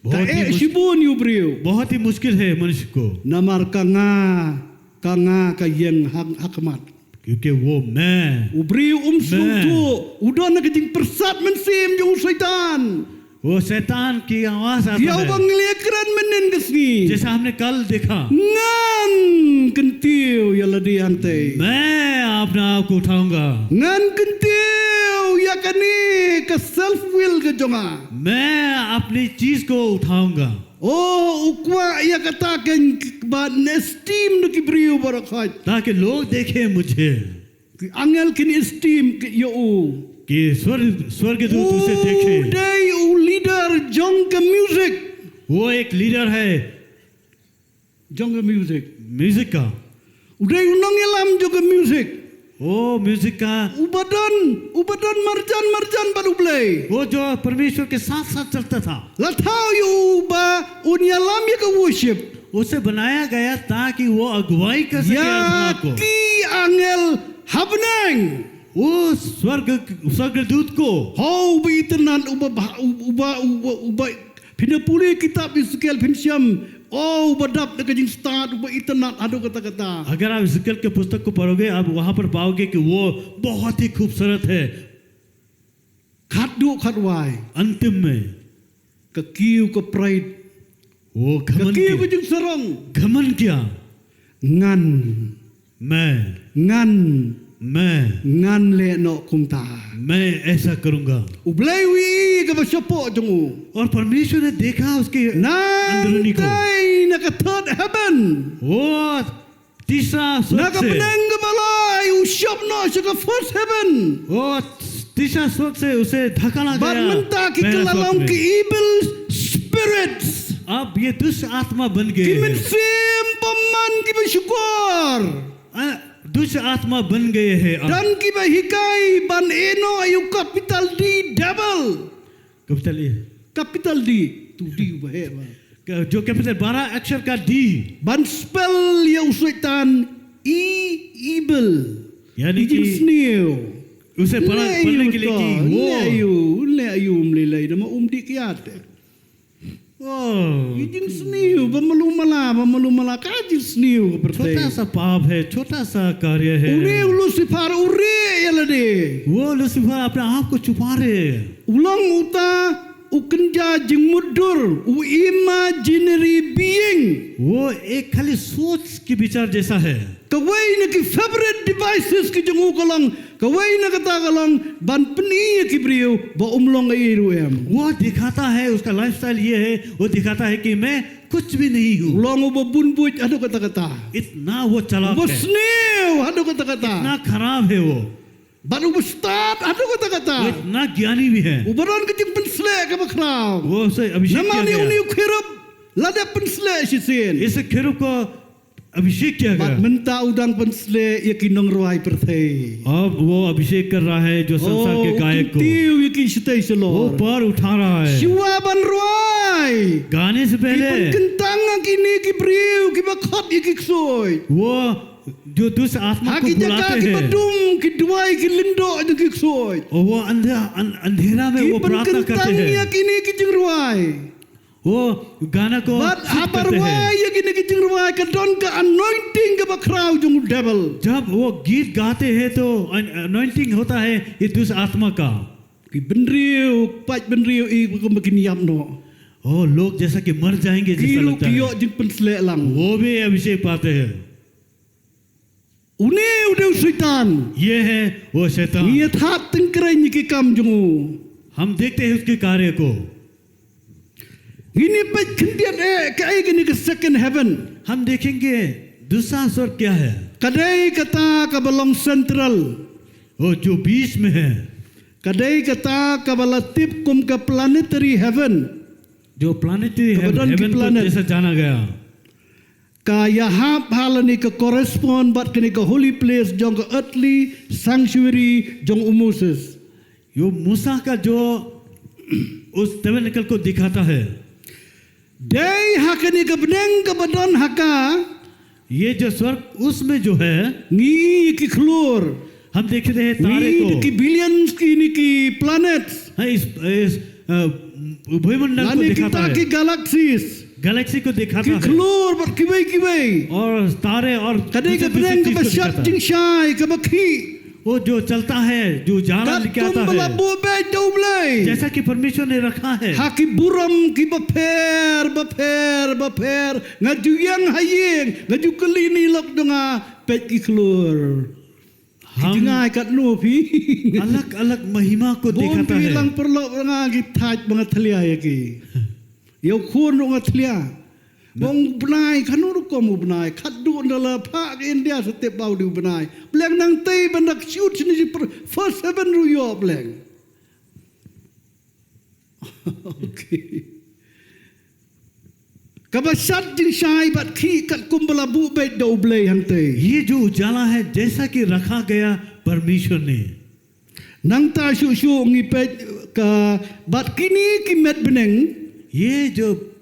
बहुत ही मुश्किल, ka eh shibun ïa u briew. बहुत ही मुश्किल है मनुष्य को। Namar ka nga, ka nga ka ïeng ha, ha khmat. क्योंकि वो मैं, u briew um sngewthuh, u don ha ka jingpyrsad mynsiem jong u Soitan. वो शैतान की आवाज आता है। Ïa uba ngi la kren mynhynnin ka sngi. जैसा हमने कल देखा। Ngan kyntiew ïa lade hangtei. मैं अपने आप को उठाऊंगा। Ngan kyntiew ïa kane ka self will ka jong nga. मैं अपनी चीज को उठाऊंगा। O, u kwah ïa kata keiñ ba yn esteem da ki briew baroh khoit. ताकि लोग देखें मुझे। Ki angel kin esteem ki ïa u. कि स्वर्ग, स्वर्गदूत उसे देखें। U dei u leader jong ka music. वो एक लीडर है। Jong ka music. म्यूजिक का। U dei u nongïalam jong ka music. वो म्यूजिक का। Uba don, uba don marjan marjan bad U Blei. वो जो परमेश्वर के साथ साथ चलता था। La thaw ïa u ba un ïalam ïa ka worship. उसे बनाया गया ताकि वो अगुवाई कर सके आराधना को। Ïa ki angel ha bneng. वो स्वर्ग, स्वर्गदूत को। Ho uba itynnad, uba, uba, uba, uba, phin pule kitab Ezekiel phin shem. O, uba dap da ka jingstad, uba itynnad haduh katta katta. अगर आप इज़ेकिएल के पुस्तक को पढ़ोगे, आप वहां पर पाओगे कि वो बहुत ही खूबसूरत है। Khatduh khatwai. अंतिम में। Ka kiew ka pride. वो घमंड किया। Ka kiew ka jingsarong. घमंड किया। Ngan. मैं। Ngan. मैं। Ngan leh noh kumta. मैं ऐसा करूंगा। U Blei u ïohi ïa kaba shapoh jong u. और परमेश्वर ने देखा उसके अंदरूनी को। Naei na ka third heaven. वो तीसरा स्वर्ग से। Na ka bneng kaba lai u shop noh sha ka first heaven. वो तीसरा स्वर्ग से उसे धकेला गया। Bad mynta ki kylla long ki evil spirits. अब ये दुष्ट आत्मा बन गए हैं। Ki mynsiem bymman kiba shukor. अ, दुष्ट आत्मा बन गए हैं अब। Don kiba hikai ban ïehnoh ïa u capital D devil. Capital A। Capital D, tu D uba heh ba। जो कैपिटल बारह अक्षर का D। Ban spell ïa u Soitan, e, evil। यानी कि jingsniew। उसे पढ़ने के लिए कि वो। Leh ïa u, leh ïa u, ym lei lei, namar um dih kiad. Oh। Ki jingsniew, ba malu mala, ba malu mala, ka jingsniew ka pyrthei। छोटा सा पाप है, छोटा सा कार्य है। Une u Lucifer u rieh ïa lade। वो लूसीफर अपने आप को छुपा रहे हैं। U long uta u kynja jingmutdur, u imaginary being। वो एक खाली सोच के विचार जैसा है। Kawei na ki favorite devices ki jong u ka long, kawei na kata ka long ban pyni ïa ki briew ba um long ei ei ruh em। वो दिखाता है, उसका लाइफस्टाइल ये है, वो दिखाता है कि मैं कुछ भी नहीं हूँ। U long uba bun buit haduh katta katta। इतना वो चालाक है। Uba sniew haduh katta katta। इतना खराब है वो। Bad uba stad haduh katta katta. वो इतना ज्ञानी भी है। Uba don ka jingpynshlur kaba khraw. वो उसे अभिषेक किया गया। Namar une u kherub la dep pynshlur shisien. इस cherub को अभिषेक किया गया। Bad mynta u dang pynshlur ïa ki nongrwai pyrthei. अब वो अभिषेक कर रहा है जो संसार के गायक को। Oh, u kyntiew ïa ki shatei shalor. वो भार उठा रहा है। Shuwa ban rwai, गाने से पहले, ki pynkyntang ïa kine ki briew kiba khot ïa ki ksuid. वो जो दुष्ट आत्मा को बुलाते हैं। Ha ki jaka kiba dum, ki duwai, ki lyndoh ïa ki ksuid. और वो अंधे-, अन-, अंधेरा में वो प्रार्थना करते हैं। Ki pynkyntang ïa kine ki jingrwai. वो गाना को शुद्ध करते हैं। Bad haba rwai ïa kine ki jingrwai, ka don ka anointing kaba khraw jong u devil. जब वो गीत गाते हैं तो अन-, anointing होता है ये दुष्ट आत्मा का। Ki bynriew, paid bynriew i kumba kin ïap noh. ओ, लोग जैसा कि मर जाएंगे जैसा लगता है। Ki ruh ki ïoh jingpynshlur lang. वो भी अभिषेक पाते हैं। Une u dei u Soitan. ये है वो शैतान। Ngi ïa thad tyngkreiñ ïa ki kam jong u. हम देखते हैं उसके कार्य को। Ngin ïa peit khyndiat eh kaei kane ka second heaven. हम देखेंगे दूसरा स्वर्ग क्या है। Ka dei kata kaba long central. वो जो बीच में है। Ka dei kata kaba la tip kum ka planetary heaven. जो planetary heaven, kaba don ki planet, heaven को जैसा जाना गया। Ka ïahap ha lane ka correspond bad kane ka holy place jong ka earthly sanctuary jong u Moses. यो मूसा का जो उस tabernacle को दिखाता है। Dei ha kane ka bneng kaba don ha ka. ये जो स्वर्ग उसमें जो है, ngi ïohi ki khlur. हम देखते हैं तारे को। Ngi ïohi ki billions kine ki planets. हाँ, इस, इस, अ, भूमंडल को दिखाता है। Lane kita ki galaxies. Galaxy को दिखाता है। Ki khlur bad kiwei kiwei. और तारे और दूसरी चीज को दिखाता है। Ka dei ka bneng kaba shad jingshai, kaba khih. वो जो चलता है, जो उजाला लेके आता है। Katkum ba la buh beit da U Blei. जैसा कि परमेश्वर ने रखा है। Ha ki burom kiba pher, ba pher, ba pher. Nga ju ïeng ha ïing, nga ju kylli ne lok jong nga, peit ki khlur. हम अलग-अलग महिमा को दिखाता है। Ki jingai katno phi. Bun ki lang paralok nga ki thait ba nga thlia ïa ki. Ïa u khun ruh nga thlia. Ong u bnai, kano rukom u bnai. Khatduh ynda la phah ka India sa tip ba u dei u bnai. Bleng nangtei ban da kjut shane shi per-, first heaven ruh ïoh bleng. Okay. Kaba shad jingshai bad khih katkum ba la buh beit da U Blei hangtei. ये जो उजाला है, जैसा कि रखा गया परमेश्वर ने। Nangta shuh shuh ngi peit ka bad kine ki met bneng. ये जो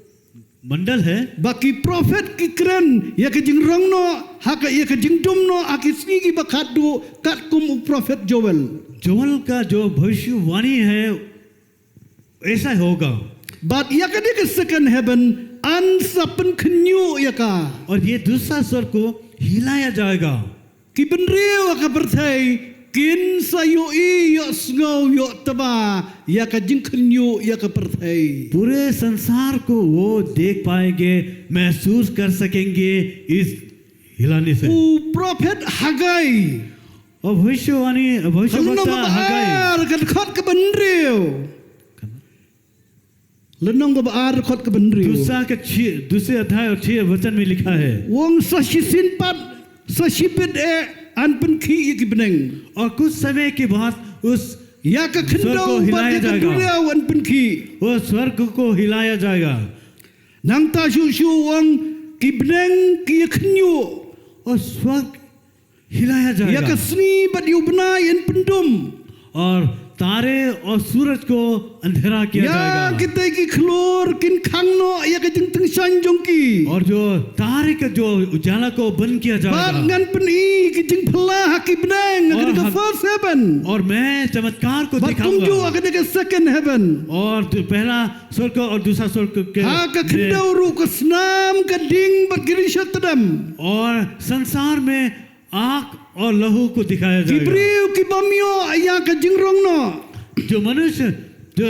मंडल है। Ba ki prophet ki kren ïa ka jingrong noh, ha ka, ïa ka jingdum noh ha ki sngi kiba khatduh katkum u prophet Joel. Joel का जो भविष्यवाणी है, ऐसा होगा। Bad ïa kane ka second heaven yn sa pynkhynñiuh ïa ka. और ये दूसरा स्वर्ग को हिलाया जाएगा। Ki bynriew ha ka pyrthei kin sa ïohi, ïohsngew, ïohtba ïa ka jingkhynñiuh ïa ka pyrthei. पूरे संसार को वो देख पाएंगे, महसूस कर सकेंगे इस हिलाने से। U prophet Hagai. और भविष्यवाणी, भविष्यवक्ता हगाई। Lynnong kaba ar, dkhot kaba hynriew. Lynnong kaba ar, dkhot kaba hynriew. दूसरा का छह, दूसरे अध्याय और छह वचन में लिखा है। U ong sa shisien pat, sa shibit eh yn pynkhih ïa ki bneng. और कुछ समय के बाद उस स्वर्ग को हिलाया जाएगा। Ïa ka khyndew bad ïa ka duriaw yn pynkhih. वो स्वर्ग को हिलाया जाएगा। Nangta shuh shuh u ong ki bneng ki ïakhynñiuh. और स्वर्ग हिलाया जाएगा। Ïa ka sngi bad ïa u bnai yn pyndum. और तारे और सूरज को अंधेरा किया जाएगा। Ïa kitei ki khlur kin khang noh ïa ka jingtyngshaiñ jong ki. और जो तारे का जो उजाला को बंद किया जाएगा। Bad ngan pyni ka jingphylla ha ki bneng, ha ka first heaven. और मैं चमत्कार को दिखाऊंगा। Bad kumjuh ha ka second heaven. और जो पहला स्वर्ग और दूसरा स्वर्ग के में। Ha ka khyndew ruh ka snam, ka ding bad ki rishot tdem. और संसार में आग और लहू को दिखाया जाएगा। Ki briew ki bym ïoh ïa ka jingrong noh. जो मनुष्य जो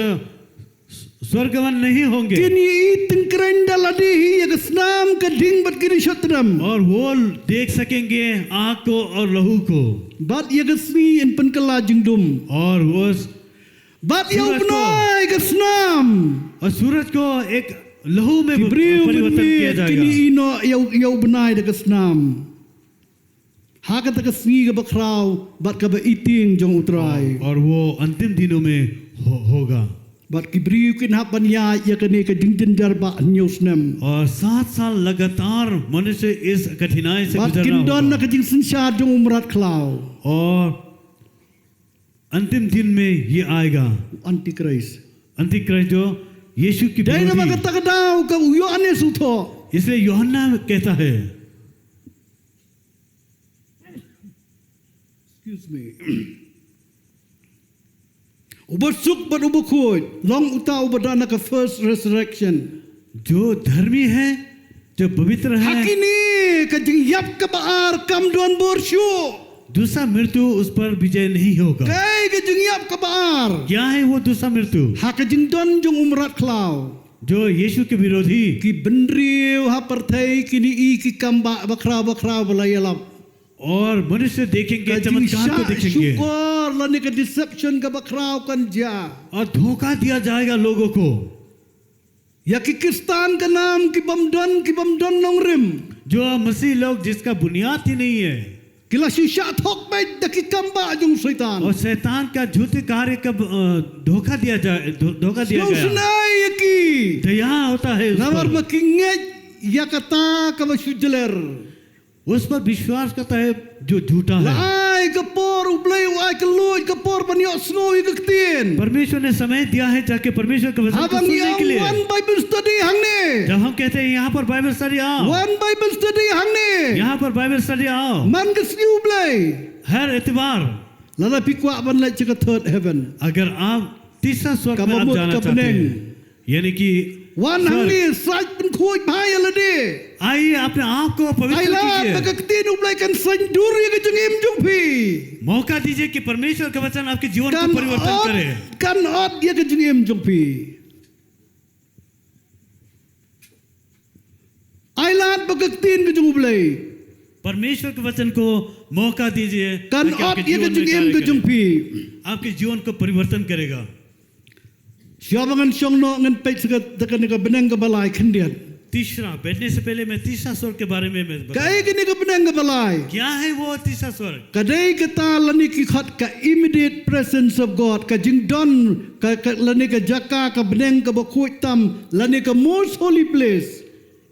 स्वर्गवान नहीं होंगे। Kin ïohi tyngkreiñ da lade hi ïa ka snam, ka ding bad ki rishot tdem. और वो देख सकेंगे आग को और लहू को। Bad ïa ka sngi yn pynkylla jingdum. और वो सूरज को, bad ïa u bnai ka snam. और सूरज को एक लहू में परिवर्तन किया जाएगा। Ki briew kin ïohi noh ïa u, ïa u bnai da ka snam. Ha kata ka sngi kaba khraw bad kaba iting jong U Trai. और वो अंतिम दिनों में हो, होगा। Bad ki briew kin hap ban ïaid ïa kane ka jingjynjar ba hynñiew snem. और सात साल लगातार मनुष्य इस कठिनाई से गुजर रहा होगा। Bad kin don na ka jingsynshar jong U Mrad Khlaw. और अंतिम दिन में ये आएगा। Antichrist. अंतिक्राइस्ट जो यीशु की विरोधी। Dei namar kata ka daw ka u Ïoannis u thoh. इसलिए यूहन्ना कहता है। Excuse me. Uba suk bad uba khuid long uta uba don na ka first resurrection. जो धर्मी है, जो पवित्र है। Ha kine ka jingïap kaba ar kam don bor shuh. दूसरा मृत्यु उस पर विजय नहीं होगा। Kaei ka jingïap kaba ar? क्या है वो दूसरा मृत्यु? Ha ka jingdon jong U Mrad Khlaw. जो यीशु के विरोधी। Ki bynriew ha pyrthei kin ïohi ki kam ba bakhraw bakhraw ba la ïalap. और मनुष्य देखेंगे, चमत्कार को देखेंगे। Ka jingshah shukor lane ka deception kaba khraw kan jia. और धोखा दिया जाएगा लोगों को। Ïa ki Khristan ka nam ki bym don, ki bym don nongrim. जो मसीही लोग जिसका बुनियाद ही नहीं है। Ki la shu shah thok beit da ki kam ba jong Soitan. और शैतान का झूठे कार्य का, अ, धोखा दिया जाए, धो-, धोखा दिया गया। Sngewsynei ïa ki. दया होता है उस पर। Namar ba ki ngeit ïa kata kaba shu jler. उस पर विश्वास करता है जो झूठा है। La ai ka por, U Blei u ai ka luid ka por ban ïohsngew ïa ka ktien. परमेश्वर ने समय दिया है जाके परमेश्वर का वचन को सुनने के लिए। Haba ngi ong wan Bible study hangne. जब हम कहते हैं, "यहाँ पर बाइबल स्टडी आओ।" Wan Bible study hangne. यहाँ पर बाइबल स्टडी आओ। Man ka sngi U Blei. हर इतवार। Lada phi kwah ban leit sha ka third heaven. अगर आप तीसरा स्वर्ग में आप जाना चाहते हैं, यानी कि wan hangne, sait pynkhuid bha ïa lade. आइए, अपने आप को पवित्र कीजिए। Ai lad ba ka ktien U Blei kan saiñdur ïa ka jingim jong phi. मौका दीजिए कि परमेश्वर का वचन आपके जीवन को परिवर्तन करे। Kan ot, kan ot ïa ka jingim jong phi. Ai lad ba ka ktien ka jong U Blei. परमेश्वर के वचन को मौका दीजिए, kan ot ïa ka jingim ka jong phi. ताकि आपके जीवन में कार्य करे। आपके जीवन को परिवर्तन करेगा। Shuwa ba ngan shong noh ngan peit sha kane ka bneng kaba lai khyndiat. तीसरा, बैठने से पहले मैं तीसरा स्वर के बारे में मैं बताऊं। Kaei kane ka bneng kaba lai? क्या है वो तीसरा स्वर? Ka dei kata lane ki khot ka immediate presence of God, ka jingdon, ka, ka, lane ka jaka, ka bneng kaba khuid tam, lane ka most holy place.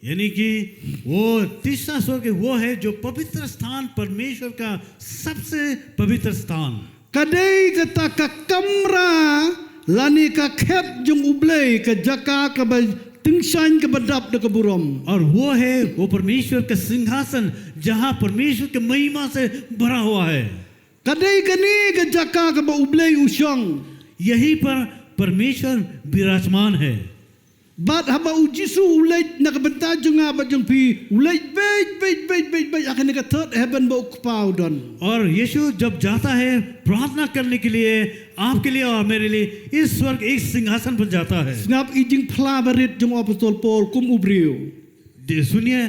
यानी कि वो तीसरा स्वर्ग वो है जो पवित्र स्थान, परमेश्वर का सबसे पवित्र स्थान। Ka dei kata ka kamra lane ka khet jong U Blei, ka jaka kaba tyngshaiñ kaba dap da ka burom. और वो है वो परमेश्वर का सिंहासन, जहां परमेश्वर की महिमा से भरा हुआ है। Ka dei kane ka jaka kaba U Blei u shong. यहीं पर परमेश्वर विराजमान है। Bad haba U Jisu u leit na ka bynta jong nga bad jong phi, u leit beit, beit, beit, beit, beit ha kane ka third heaven ba U Kpa u don. और यीशु जब जाता है प्रार्थना करने के लिए, आपके लिए और मेरे लिए, इस स्वर्ग एक सिंहासन पर जाता है। Sngap ïa i jingphla barit jong u Apostol Paul kum u briew. दे-, सुनिए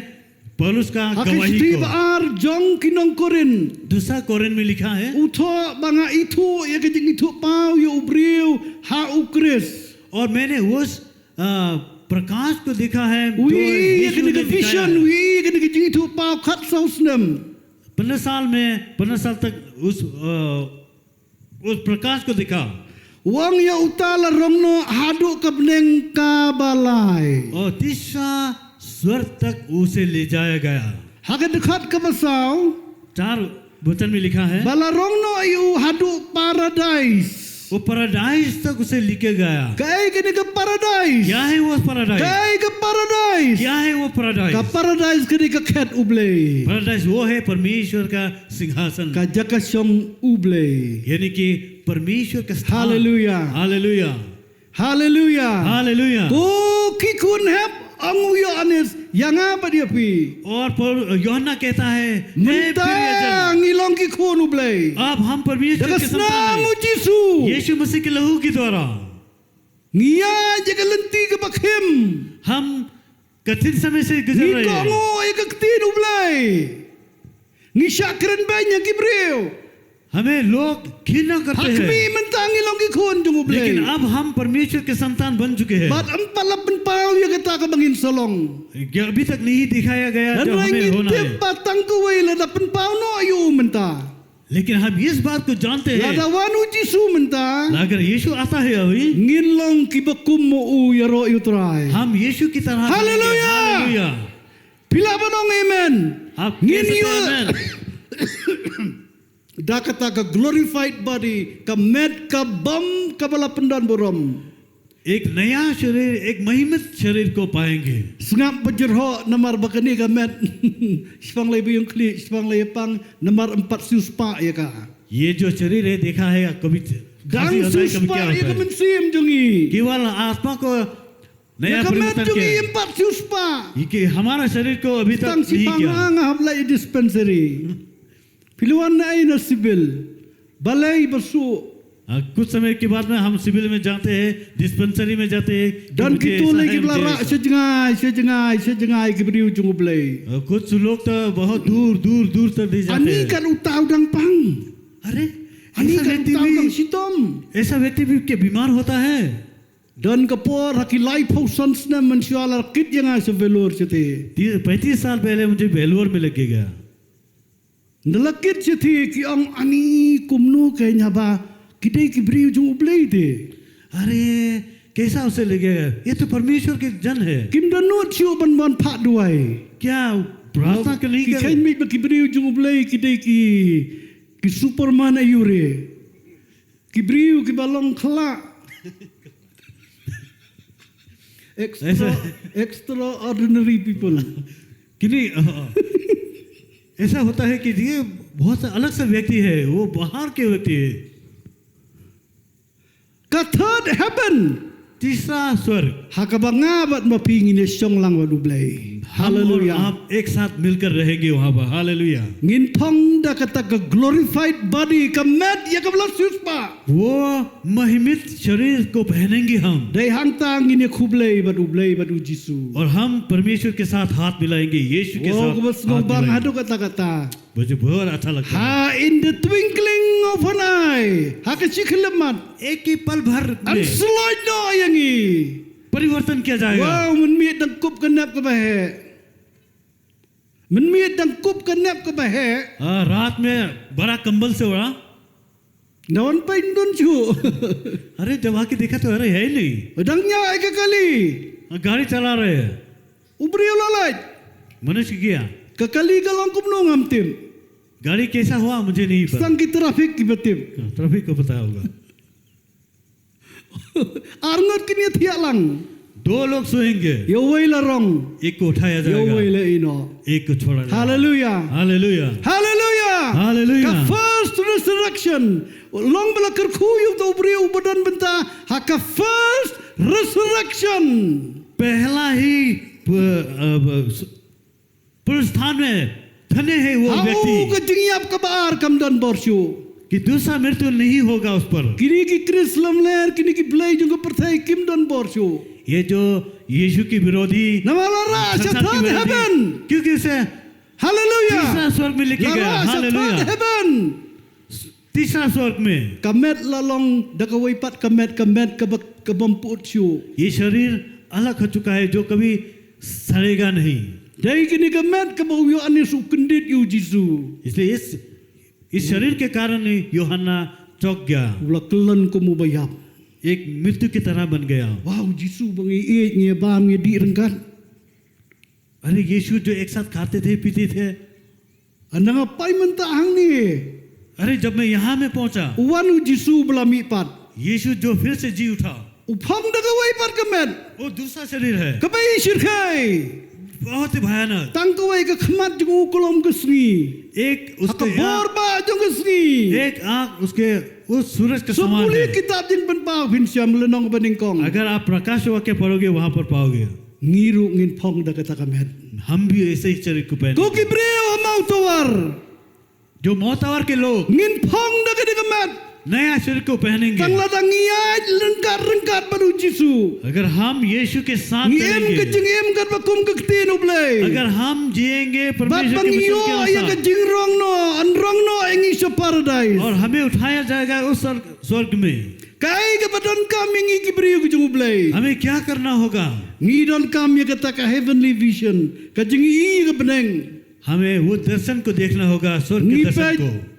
पौलुस का गवाही को। Ha ka shithi ba ar jong ki nong Korinth. दूसरा कोरिंथ में लिखा है। U thoh ba nga ithuh ïa ka jingithuhpaw ïa u briew ha U Khrist. और मैंने उस, अ, प्रकाश को देखा है, जो यीशु ने दिखाया है। U ïohi ïa kane ka vision, u ïohi ïa kane ka jingithuhpaw khatsaw snem. पन्द्रह साल में, पन्द्रह साल तक उस, अ, उस प्रकाश को देखा। U ong ïa uta la rong noh haduh ka bneng kaba lai. और तीसरा स्वर्ग तक उसे ले जाया गया। Ha ka dkhot kaba saw. चार वचन में लिखा है। Ba la rong noh ïa u haduh paradise. वो paradise तक उसे लेके गया। Kaei kane ka paradise? क्या है वो paradise? Kaei ka paradise? क्या है वो paradise? Ka paradise kane ka khet U Blei. Paradise वो है परमेश्वर का सिंहासन। Ka jaka shong U Blei. यानी कि परमेश्वर का स्थान। Hallelujah. Hallelujah. Hallelujah. Hallelujah. Ko ki khun hep, ong u Ïoannis ïa nga bad ïa phi. और पौल-, यूहन्ना कहता है, हे प्रियजन। Mynta ngi long ki khun U Blei. अब हम परमेश्वर के संतान हैं। Da ka snam U Jisu. यीशु मसीह के लहू के द्वारा। Ngi ïaid ïa ka lynti kaba khim. हम कठिन समय से गुजर रहे हैं। Ngi kohnguh ïa ka ktien U Blei. Ngi shah kren beiñ ha ki briew. हमें लोग घृणा करते हैं। Ha khmih mynta ngi long ki khun jong U Blei. लेकिन अब हम परमेश्वर के संतान बन चुके हैं। Bad ym pat la pynpaw ïa kata kaba ngin sa long. क्या अभी तक नहीं दिखाया गया जो हमें होना है। Hynrei ngi tip ba tang kawei lada pynpaw noh ïa u mynta, लेकिन हम इस बात को जानते हैं, lada wan U Jisu mynta, अगर यीशु आता है अभी, ngin long kiba kum ma u ïaroh ïa U Trai. हम यीशु की तरह बनेंगे। Hallelujah! Hallelujah! Phi lah ban ong amen? आप कह सकते हैं, amen. Ngin ïoh da kata ka glorified body, ka met ka bym, kaba la pyndonburom. एक नया शरीर, एक महिमित शरीर को पाएंगे। Sngap ba jyrhoh namar ba kane ka met. Shipang lei ba ïong khlieh, shipang lei pang, namar ym pat siewspah ïa ka. ये जो शरीर है, देखा है कभी, dang siewspah ïa ka mynsiem jong ngi. केवल आत्मा को नया परिवर्तन किया है। Ïa ka met jong ngi ym pat siewspah. ये कि हमारा शरीर को अभी तक नहीं किया। Tang shipang nga hap leit dispensary. Phi la wan na ei na civil? Balei ba suk? हाँ, कुछ समय के बाद में हम सिविल में जाते हैं, डिस्पेंसरी में जाते हैं, कि मुझे ऐसा है, मुझे ऐसा। Don kito lei kiba la rah sha jngai, sha jngai, sha jngai ki briew jong U Blei. अ, कुछ लोग तो बहुत दूर, दूर, दूर तक ले जाते हैं। Ani kat uta u dang pang. अरे, ani kat uta u dang shitom. ऐसा व्यक्ति भी, ऐसा व्यक्ति भी क्या बीमार होता है? Don ka por ha ki laiphew san snem mynshuwa la kit ïa nga sha Vellore shatei. तीस, पैंतीस साल पहले मुझे वेल्लोर में लेके गया। Nda la kit shatei ki ong ani kumno kein haba ki dei ki briew jong U Blei te. अरे, कैसा उसे लेके गया? ये तो परमेश्वर के जन है। Kim da nud shuh ban, ban phah duwai. क्या प्रार्थना के लिए? Ki kheiñ miet ba ki briew jong U Blei ki dei ki, ki Superman aiu re. Ki briew kiba long khlah. Extra-, ऐसा extraordinary people. कि नहीं, अ, ऐसा होता है कि ये बहुत सा अलग सा व्यक्ति है, वो बाहर के व्यक्ति है। Ka third heaven. तीसरा स्वर्ग। Ha kaba nga bad ma phi ngin ïa shong lang bad U Blei. हम और Hallelujah. आप एक साथ मिलकर रहेंगे वहाँ पर। Hallelujah. Ngin phong da kata ka glorified body, ka met ïa kaba la siewspah. वो महिमित शरीर को पहनेंगे हम। Dei hangta ngin ïa khublei bad U Blei bad U Jisu. और हम परमेश्वर के साथ हाथ मिलाएंगे, यीशु के साथ हाथ मिलाएंगे। Wow, kaba sngewbang haduh katta katta. मुझे बहुत अच्छा लगता है। Ha, in the twinkling of an eye. Ha ka shi khyllipmat. एक ही पल भर में। Yn sloi noh ïa ngi. परिवर्तन किया जाएगा। Wow, mynmiet dang kup ka nep kaba heh. Mynmiet dang kup ka nep kaba heh. हाँ, रात में बड़ा कंबल से ओढ़ा। Nda wan peit ym don shuh. अरे, जब आके देखा तो, अरे, है ही नहीं। Dang ñiah ïa ka kali. हाँ, गाड़ी चला रहे हैं। U briew la lait. मनुष्य गया। Ka kali ka long kumno ngam tip. गाड़ी कैसा हुआ, मुझे नहीं पता। Tang ki traffic kiba tip. हाँ, ट्रैफिक को पता होगा। Ar ngut kin ïathiah lang. दो लोग सोएंगे। Ïa uwei la rong. एक को उठाया जाएगा। Ïa uwei la ïehnoh. एक को छोड़ा जाएगा। Hallelujah. Hallelujah. Hallelujah. Hallelujah. Ka first resurrection. Long ba la kyrkhu ïa uta u briew uba don bynta ha ka first resurrection. पहला ही, अ, अ, पुनरुत्थान में धन्य है वो व्यक्ति। Ha u ka jingïap kaba ar kam don bor shuh. कि दूसरा मृत्यु नहीं होगा उस पर। Kine ki Khrist lamler, kine ki blei jong ka pyrthei kim don bor shuh. ये जो यीशु के विरोधी, namar la rah sha third heaven. क्योंकि उसे, हालेलुया, तीसरा स्वर्ग में लेके गया। Hallelujah. La rah sha third heaven. तीसरा स्वर्ग में। Ka met la long da kawei pat ka met, ka met kaba, ka bym pyut shuh. ये शरीर अलग हो चुका है, जो कभी सड़ेगा नहीं। Dei kane ka met kaba u Ïoannis u kyndit ïa u Jisu. इसलिए इस, इस शरीर के कारण ही यूहन्ना चौंक गया। U la kyllon kum uba ïap. एक मृत्यु की तरह बन गया। Wow, Jisu ba ngi ïeit, ngi bam, ngi dih ryngkat. अरे, यीशु जो एक साथ खाते थे, पीते थे। Ynda nga poi mynta hangne. अरे, जब मैं यहाँ में पहुँचा, u wan u Jisu ba la mihpat. यीशु जो फिर से जी उठा। U phong da kawei pat ka met. वो दूसरा शरीर है। Kaba i shyrkhei. बहुत ही भयानक। Tang kawei ka khmat jong u ka long ka sngi. एक उसका, ha ka bor ba jong ka sngi. एक आँख उसके उस सूरज के समान है। Shu pule kitab Jingpynpaw phin shem lynnong ba nyngkong. अगर आप प्रकाश वाक्य पढ़ोगे, वहाँ पर पाओगे। Ngi ruh ngin phong da kata ka met. हम भी ऐसे ही शरीर को पहनेंगे। Ko ki briew ha Mawtawar. जो मौतावर के लोग। Ngin phong da kata ka met. नया शरीर को पहनेंगे। Tang lada ngi ïaid ryngkat ryngkat bad U Jisu, अगर हम यीशु के साथ ngi im ka चलेंगे, jingim katba kum ka ktien U Blei, अगर हम जिएंगे bad परमेश्वर ba के ngi वचन के ïoh ïa ka अनुसार, jingrong noh, yn rong noh ïa ngi sha paradise, और हमें उठाया जाएगा उस स्वर्ग, स्वर्ग में। Kaei kaba donkam ïa ngi ki briew ki jong U Blei? हमें क्या करना होगा? Ngi donkam ïa kata ka heavenly vision, ka jingïohi ïa ka bneng. हमें वो दर्शन को देखना होगा, स्वर्ग के दर्शन को। Ngi peit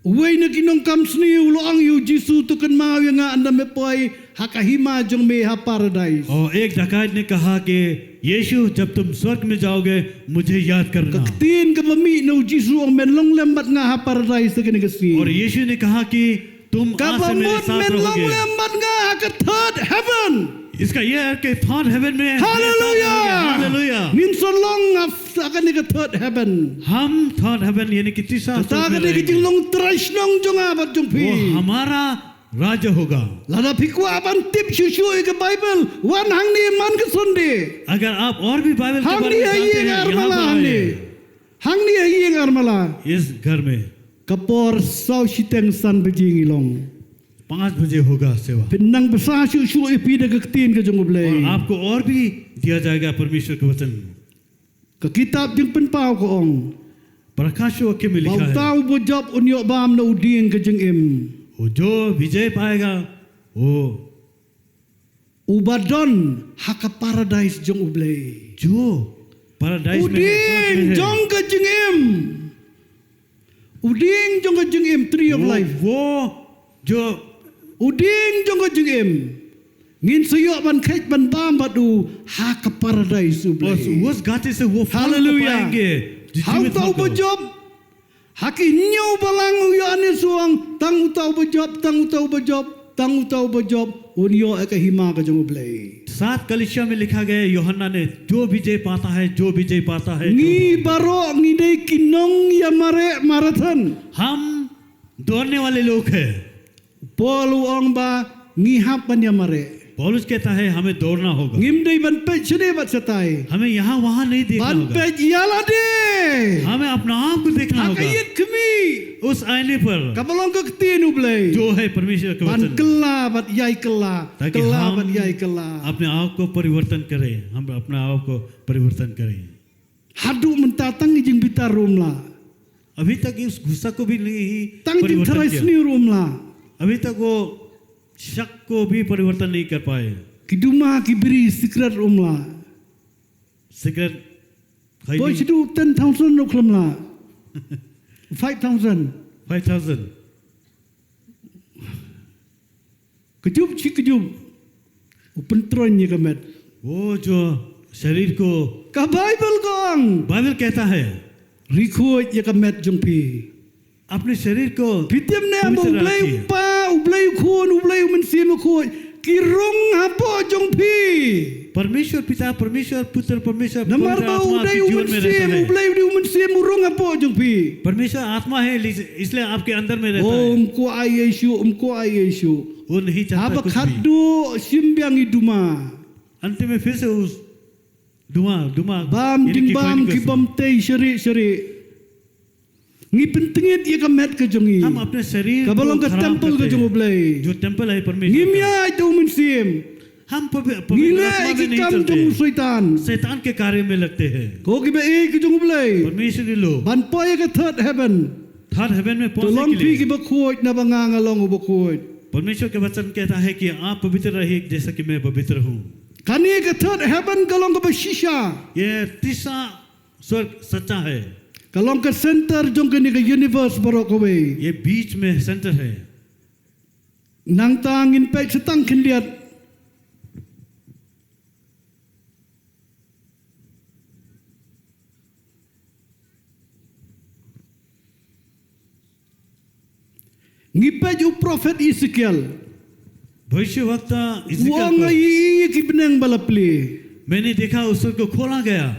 uwei na ki nongkam sniew u la ong ïa U Jisu, to kynmaw ïa nga ynda me poi ha ka hima jong me ha paradise. और एक डकैत ने कहा कि यीशु, जब तुम स्वर्ग में जाओगे, मुझे याद करना। Ka ktien kaba mih na U Jisu, u ong men long lem bad nga ha paradise ha kane ka sngi. और यीशु ने कहा कि तुम आज से मेरे साथ रहोगे। Kaba mut men long lem bad nga ha ka third heaven. इसका यह है कि थर्ड हेवन में मेरे साथ रहोगे। Hallelujah. Hallelujah. Ngin sa long ha kane ka third heaven. हम थर्ड हेवन यानी कि तीसरा स्वर्ग में रहेंगे। Kata ka dei ka jinglong trai shnong jong nga bad jong phi. वो हमारा राज्य होगा। Lada phi kwah ban tip shuh shuh ïa ka Bible, wan hangne man ka Sunday. अगर आप और भी बाइबल के बारे में जानते हैं, यहाँ पर आइए। Hangne ha ïing Armala hangne. Hangne ha ïing Armala. इस घर में। Ka por saw shiteng san baje ngi long. पाँच बजे होगा सेवा। Phin nang bsa shuh shuh ïa phi da ka ktien ka jong U Blei. और आपको और भी दिया जाएगा परमेश्वर का वचन। Ka kitab Jingpynpaw ka ong, प्रकाशित वाक्य में लिखा है, ba uta uba jop un ïoh bam na u dieng ka jingim. वो जो विजय पाएगा, वो uba don ha ka paradise jong U Blei. जो paradise में है, स्वर्ग में है। U dieng jong ka jingim. U dieng jong ka jingim, tree of life. वो, वो जो u dieng jong ka jingim. Ngin sa ïoh ban kheit ban bam bad u ha ka paradise U Blei. उस, उस गाछी से वो फल को पाएंगे, जो जीवित फल को। Hallelujah. Ha uta uba jop, ha ki hynñiew balang u Ïoannis u ong, tang uta uba jop, tang uta uba jop, tang uta uba jop un ïoh ïa ka hima ka jong U Blei. सात कलीसिया में लिखा गया है, यूहन्ना ने, जो विजय पाता है, जो विजय पाता है, जो विजय पाता है। Ngi baroh ngi dei ki nongïamareh marathon. हम दौड़ने वाले लोग हैं। Paul u ong ba ngi hap ban ïamareh. पौलुस कहता है, हमें दौड़ना होगा। Ngim dei ban peit shane bad shatai. हमें यहाँ वहाँ नहीं देखना होगा। Ban peit ïa lade. हमें अपना आप को देखना होगा। Ha ka ïit khmih, उस आईने पर, kaba long ka ktien U Blei, जो है परमेश्वर का वचन। Ban kylla bad ïai kylla, ताकि हम kylla bad ïai kylla, अपने आप को परिवर्तन करें, हम अपने आप को परिवर्तन करें। Haduh mynta tang ki jingbitar ruh ym lah. अभी तक इस गुस्सा को भी नहीं परिवर्तन किया। Tang jingtharai sniew ruh ym lah. अभी तक वो शक को भी परिवर्तन नहीं कर पाए। Ki duma, ki biri, cigarette ruh ym lah. Cigarette खाई नहीं। Boi shaduh ten thousand ruh khlem lah. Five thousand. Five thousand. Kjut shi kjut u pyntroiñ ïa ka met. वो जो शरीर को, ka Baibl ka ong, Bible कहता है, ri khuid ïa ka met jong phi. अपने शरीर को पवित्र रखिए। Phi tip ne em ba U Blei u Kpa, U Blei u Khun, U Blei u Mynsiem Bakhuid ki rung hapoh jong phi? परमेश्वर पिता, परमेश्वर पुत्र, परमेश्वर पवित्र आत्मा आपके जीवन में रहता है। Namar ba u dei u Mynsiem, U Blei u dei u Mynsiem u rung hapoh jong phi. परमेश्वर आत्मा है, इस-, इसलिए आपके अंदर में रहता है। Ym kwah ai ei shuh, ym kwah ai ei shuh. वो नहीं चाहता कुछ भी। Haba khatduh shim biang i duma. अंत में फिर से उस धुआं, धुआं, यानी कि खैनी का धुआं। Bam jingbam ki bym tei sharieh sharieh. Ngi pyntngit ïa ka met ka jong ngi. हम अपने शरीर को खराब करते हैं। Kaba long ka temple ka jong U Blei. जो टेम्पल है परमेश्वर का। Ngim ïaid da u Mynsiem. हम पवि-, पवित्र आत्मा में नहीं चलते। Ngi leh ïa ki kam jong u Soitan. शैतान के कार्य में लगते हैं। Ko kiba ïeit ki jong U Blei. परमेश्वर के लोग। Ban poi ïa ka third heaven, third heaven में पहुंचने के लिए। To long phi kiba khuid naba nga, nga long uba khuid. परमेश्वर का वचन कहता है कि आप पवित्र रहिए जैसा कि मैं पवित्र हूँ। Kane ka third heaven ka long kaba shisha. ये तीसरा स्वर्ग सच्चा है। Ka long ka center jong kane ka universe baroh kawei. ये बीच में सेंटर है। Nangta ngin peit sa tang khyndiat. Ngi peit u prophet Ezekiel. भविष्यवक्ता इजकियल को। U ong nga ïohi ïa ki bneng ba la plie. मैंने देखा उस स्वर्ग को खोला गया।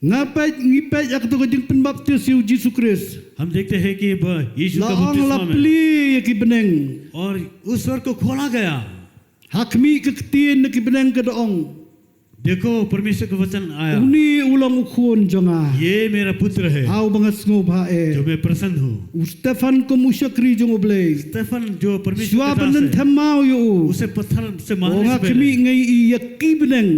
Nga peit, ngi peit ïa kato ka jingpynbaptis ïa u Jisu Khrist. हम देखते हैं कि ब-, यीशु का बपतिस्मा में। La ong la plie ïa ki bneng. और उस स्वर्ग को खोला गया। Ha khmih ka ktien na ki bneng ka da ong. देखो, परमेश्वर का वचन आया। Une u long u khun jong nga. ये मेरा पुत्र है, Uba nga sngewbha eh. जो मैं प्रसन्न हूँ। U Stephan kum u shakri jong U Blei. Stephen जो परमेश्वर का दास है, shwa ban them maw ïa u, उसे पत्थर से मारने से पहले, nga khmih nga ïohi ïa ki bneng.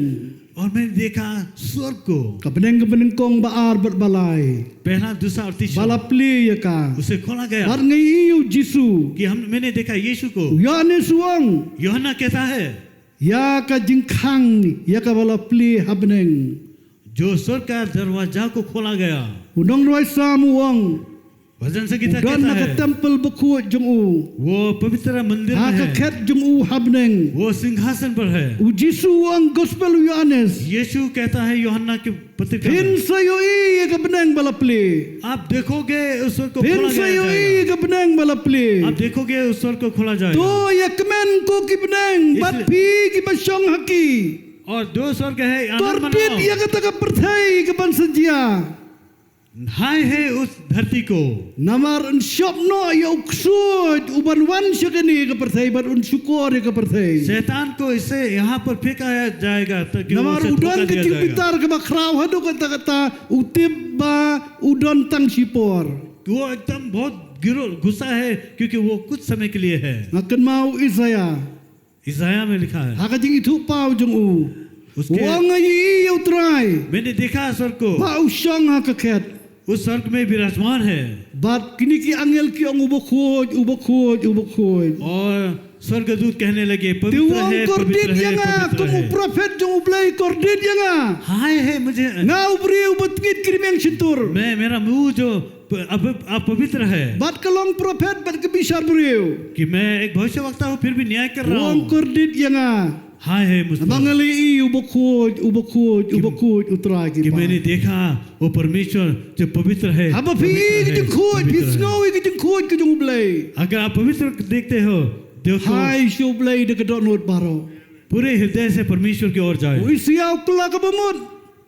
और मैंने देखा स्वर्ग को। Ka bneng kaba nyngkong, ba ar bad ba lai. पहला, दूसरा और तीसरा। Ba la plie ïa ka. उसे खोला गया। Bad nga ïohi ïa u Jisu. कि हम, मैंने देखा यीशु को। U Ïoannis u ong, यूहन्ना कहता है, ïa ka jingkhang ïa kaba la plie ha bneng. जो स्वर्ग का दरवाजा को खोला गया। U nongrwai Salm u ong, भजन संहिता कहता है, u don ha ka temple bakhuid jong u, वो पवित्र मंदिर में है, ha ka khet jong u ha bneng. वो सिंहासन पर है। U Jisu u ong, Gospel u Ïoannis, यीशु कहता है यूहन्ना के पत्रिका में, phin sa ïohi ïa ka bneng ba la plie. आप देखोगे उस स्वर्ग को खोला जाएगा। Phin sa ïohi ïa ka bneng ba la plie. आप देखोगे उस स्वर्ग को खोला जाएगा। To ïa kmen, ko ki bneng, bad phi kiba shong ha ki. और दो स्वर्ग है, आनंद मनाओ। Kordit ïa kata ka pyrthei kaban sa jia. हाय है उस धरती को। Namar yn shop noh ïa u ksuid u ban wan sha kane ka pyrthei, bad un shukor ïa ka pyrthei. शैतान को इसे यहाँ पर फेंका जाएगा, ताकि उसे धोखा दिया जाएगा। Namar u don ka jingbitar kaba khraw haduh katta katta, u tip ba u don tang shipor. वो एकदम बहुत गिरो-, गुस्सा है, क्योंकि वो कुछ समय के लिए है। Nga kynmaw u Isaïah. यशायाह में लिखा है। Ha ka jingithuhpaw jong u, उसके, u ong, nga ïohi ïa U Trai, मैंने देखा स्वर्ग को, ba u shong ha ka khet, उस स्वर्ग में विराजमान है। Bad kine ki angel ki ong, u bakhuid, u bakhuid, u bakhuid. और स्वर्गदूत कहने लगे, पवित्र है, पवित्र है, पवित्र है। Te u ong, kordit ïa nga, kum u prophet jong U Blei, kordit ïa nga. हाय है मुझे। Nga u briew ba tngit ki rmiang shyntur. मैं, मेरा मुंह जो प-, अप-, अपवित्र है। Bad ka long prophet, bad ka bishar briew. कि मैं एक भविष्यवक्ता हूँ, फिर भी न्याय कर रहा हूँ। U ong, kordit ïa nga. हाय है मुझ पर। Namar nga la ïohi ïa u bakhuid, u bakhuid, u bakhuid, U Trai ki paid. कि मैंने देखा वो परमेश्वर जो पवित्र है, पवित्र है, पवित्र है। Haba phi ïohi ïa ka jingkhuid, phi sngew ïa ka jingkhuid ka jong U Blei. अगर आप पवित्र देखते हो, देखो, hai sha U Blei da ka dohnud baroh. पूरे हृदय से परमेश्वर की ओर जाए। U Isaïah u kylla kaba mut.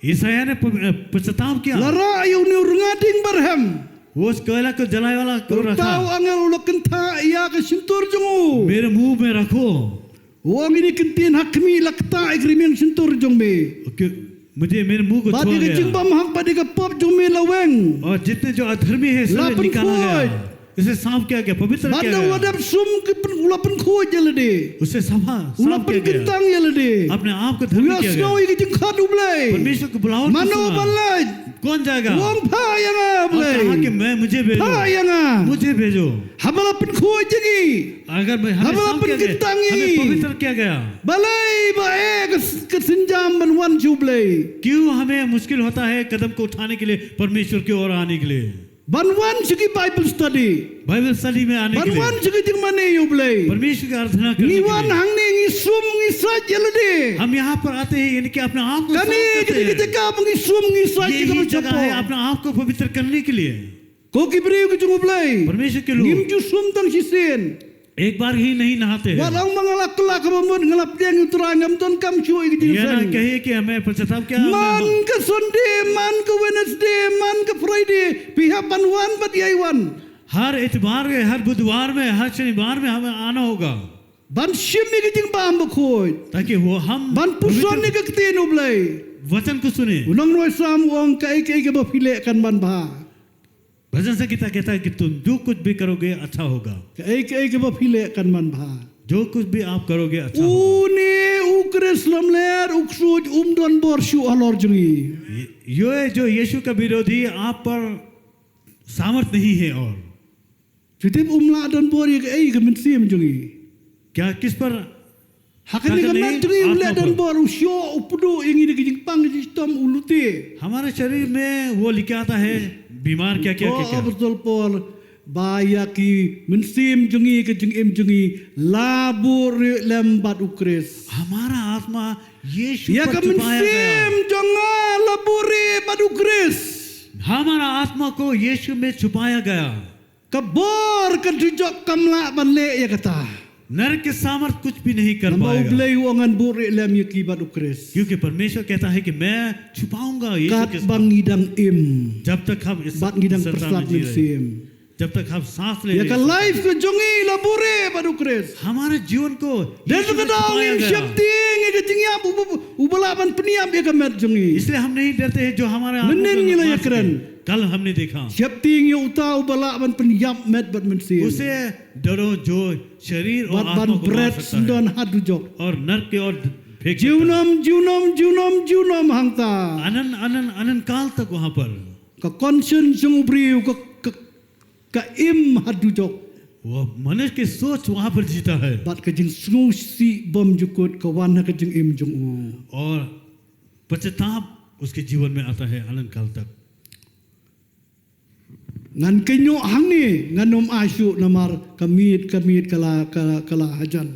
यशायाह ने प-, अ, पश्चाताप किया। La rah ïa une u rnga ding barhem. वो उस कोयला को जलाने वाला को रखा। Bad uta u angel u la kynthah ïa ka shyntur jong u. मेरे मुंह में रखो। U ong, ine i kyntien ha khmih la ktah ïa ka rmiang shyntur jong me. Okay, मुझे, मेरे मुंह को छुआ गया। Bad ïa ka jingbymhok bad ïa ka pop jong me la weng. और जितने जो अधर्मी है, सब निकाला गया। La pynkhuid। इसे साफ किया गया, पवित्र किया गया। Bad na u la dep sum ki pyn-, u la pynkhuid ïa lade. उसे सफा, साफ किया गया। U la pynkyntang ïa lade. अपने आप को धर्मी किया गया। U ïohsngew ïa ka jingkhot U Blei. परमेश्वर को बुलाओ। Mano ban leit? कौन जाएगा? U ong, phah ïa nga, U Blei. और कहा कि मैं, मुझे भेजो। Phah ïa nga. मुझे भेजो। Haba la pynkhuid ïa ngi. अगर मैं, हमें साफ किया गया, haba la pynkyntang ïa ngi, हमें पवित्र किया गया। Balei ba eh ka s-, ka sienjam ban wan sha U Blei? क्यों हमें मुश्किल होता है कदम को उठाने के लिए, परमेश्वर की ओर आने के लिए? Ban wan sha ki Bible study. Bible study में आने के लिए। Ban wan sha ki jingmane ïa U Blei. परमेश्वर की आराधना करने के लिए। Ngi wan hangne ngi sum ngi sait ïa lade. हम यहाँ पर आते हैं, यानी कि अपने आप को साफ करते हैं। Kane ka dei ka jaka ba ngi sum ngi sait ïa ka. यही जगह है अपने आप को पवित्र करने के लिए। Ko ki briew ki jong U Blei. परमेश्वर के लोग। Ngim ju sum tang shisien. एक बार ही नहीं नहाते हैं। Wat ong ba nga la kylla kaba mut, nga la pdiang ïa U Trai, ngam donkam shuh ïa ka jingseng. ये ना कहे कि हमें पश्चाताप किया हमने। Man ka Sunday, man ka Wednesday, man ka Friday, phi hap ban wan bad ïai wan. हर इतवार में, हर बुधवार में, हर शनिवार में हमें आना होगा। Ban shim ïa ka jingbam bakhuid. ताकि वो हम पवित्र, ban puson ïa ka ktien U Blei. वचन को सुने। U nongrwai Salm u ong, kaei kaei kaba phi leh kan ban bha. भजन संगीता कहता है कि तुम जो कुछ भी करोगे, अच्छा होगा। Kaei kaei kaba phi leh kan ban bha. जो कुछ भी आप करोगे, अच्छा होगा। Une u Khrist lamler, u ksuid um don bor shuh halor jong ngi. ये, ये जो यीशु का विरोधी आप पर सामर्थ नहीं है और। Phi tip um lah don bor ïa kaei, ka mynsiem jong ngi. क्या किस पर ताकत नहीं है आपका? Ha kane ka met jong ngi um leh don bor, u shoh, u pduh ïa ngi da ka jingpang, ka jingshitom, u lute. हमारे शरीर में वो लेके आता है, बीमार क्या, क्या, क्या, क्या। Ong u Apostol Paul ba ïa ka mynsiem jong ngi, ka jingim jong ngi la buhrieh lem bad u Khrist. हमारा आत्मा यीशु पर छुपाया गया। Ïa ka mynsiem jong nga la buhrieh bad u Khrist. हमारा आत्मा को यीशु में छुपाया गया। Ka bor ka dujok kam lah ban leh ïa kata. नरक की सामर्थ कुछ भी नहीं कर पाएगा। Namar U Blei u ong, ngan buhrieh lem ïa ki bad u Khrist. क्योंकि परमेश्वर कहता है कि मैं छुपाऊंगा यीशु के साथ। Katba ngi dang im. जब तक हम इस संसार में जी रहे हैं। Bad ngi dang pyrsad mynsiem. जब तक हम सांस ले रहे हैं, ïa ka life ka jong ngi la buhrieh bad U Khrist. हमारे जीवन को यीशु में छिपाया गया। Dei na kata ngin sheptieng ïa ka jingïap uba, uba lah ban pynïap ïa ka met jong ngi. इसलिए हम नहीं डरते हैं जो हमारे आत्मा को मार सके। Mynnin ngi la ïakren. कल हमने देखा। Sheptieng ïa uta uba lah ban pynïap met bad mynsiem. उसे डरो जो शरीर और आत्मा को मार सकता है। Bad ban bret syndon haduh jok. और नरक के ओर फेंक सकता है। Junom, junom, junom, junom hangta. अनंत, अनंत, अनंत काल तक वहां पर। Ka conscience jong u briew ka, ka, ka im haduh jok. वो मनुष्य की सोच वहां पर जीता है। Bad ka jingsngewsih bymjukut ka wan ha ka jingim jong u. और पश्चाताप उसके जीवन में आता है अनंत काल तक। Ngan kynnoh hangne, ngan ym ai shuh namar ka miet, ka miet ka la, ka, ka la hajan.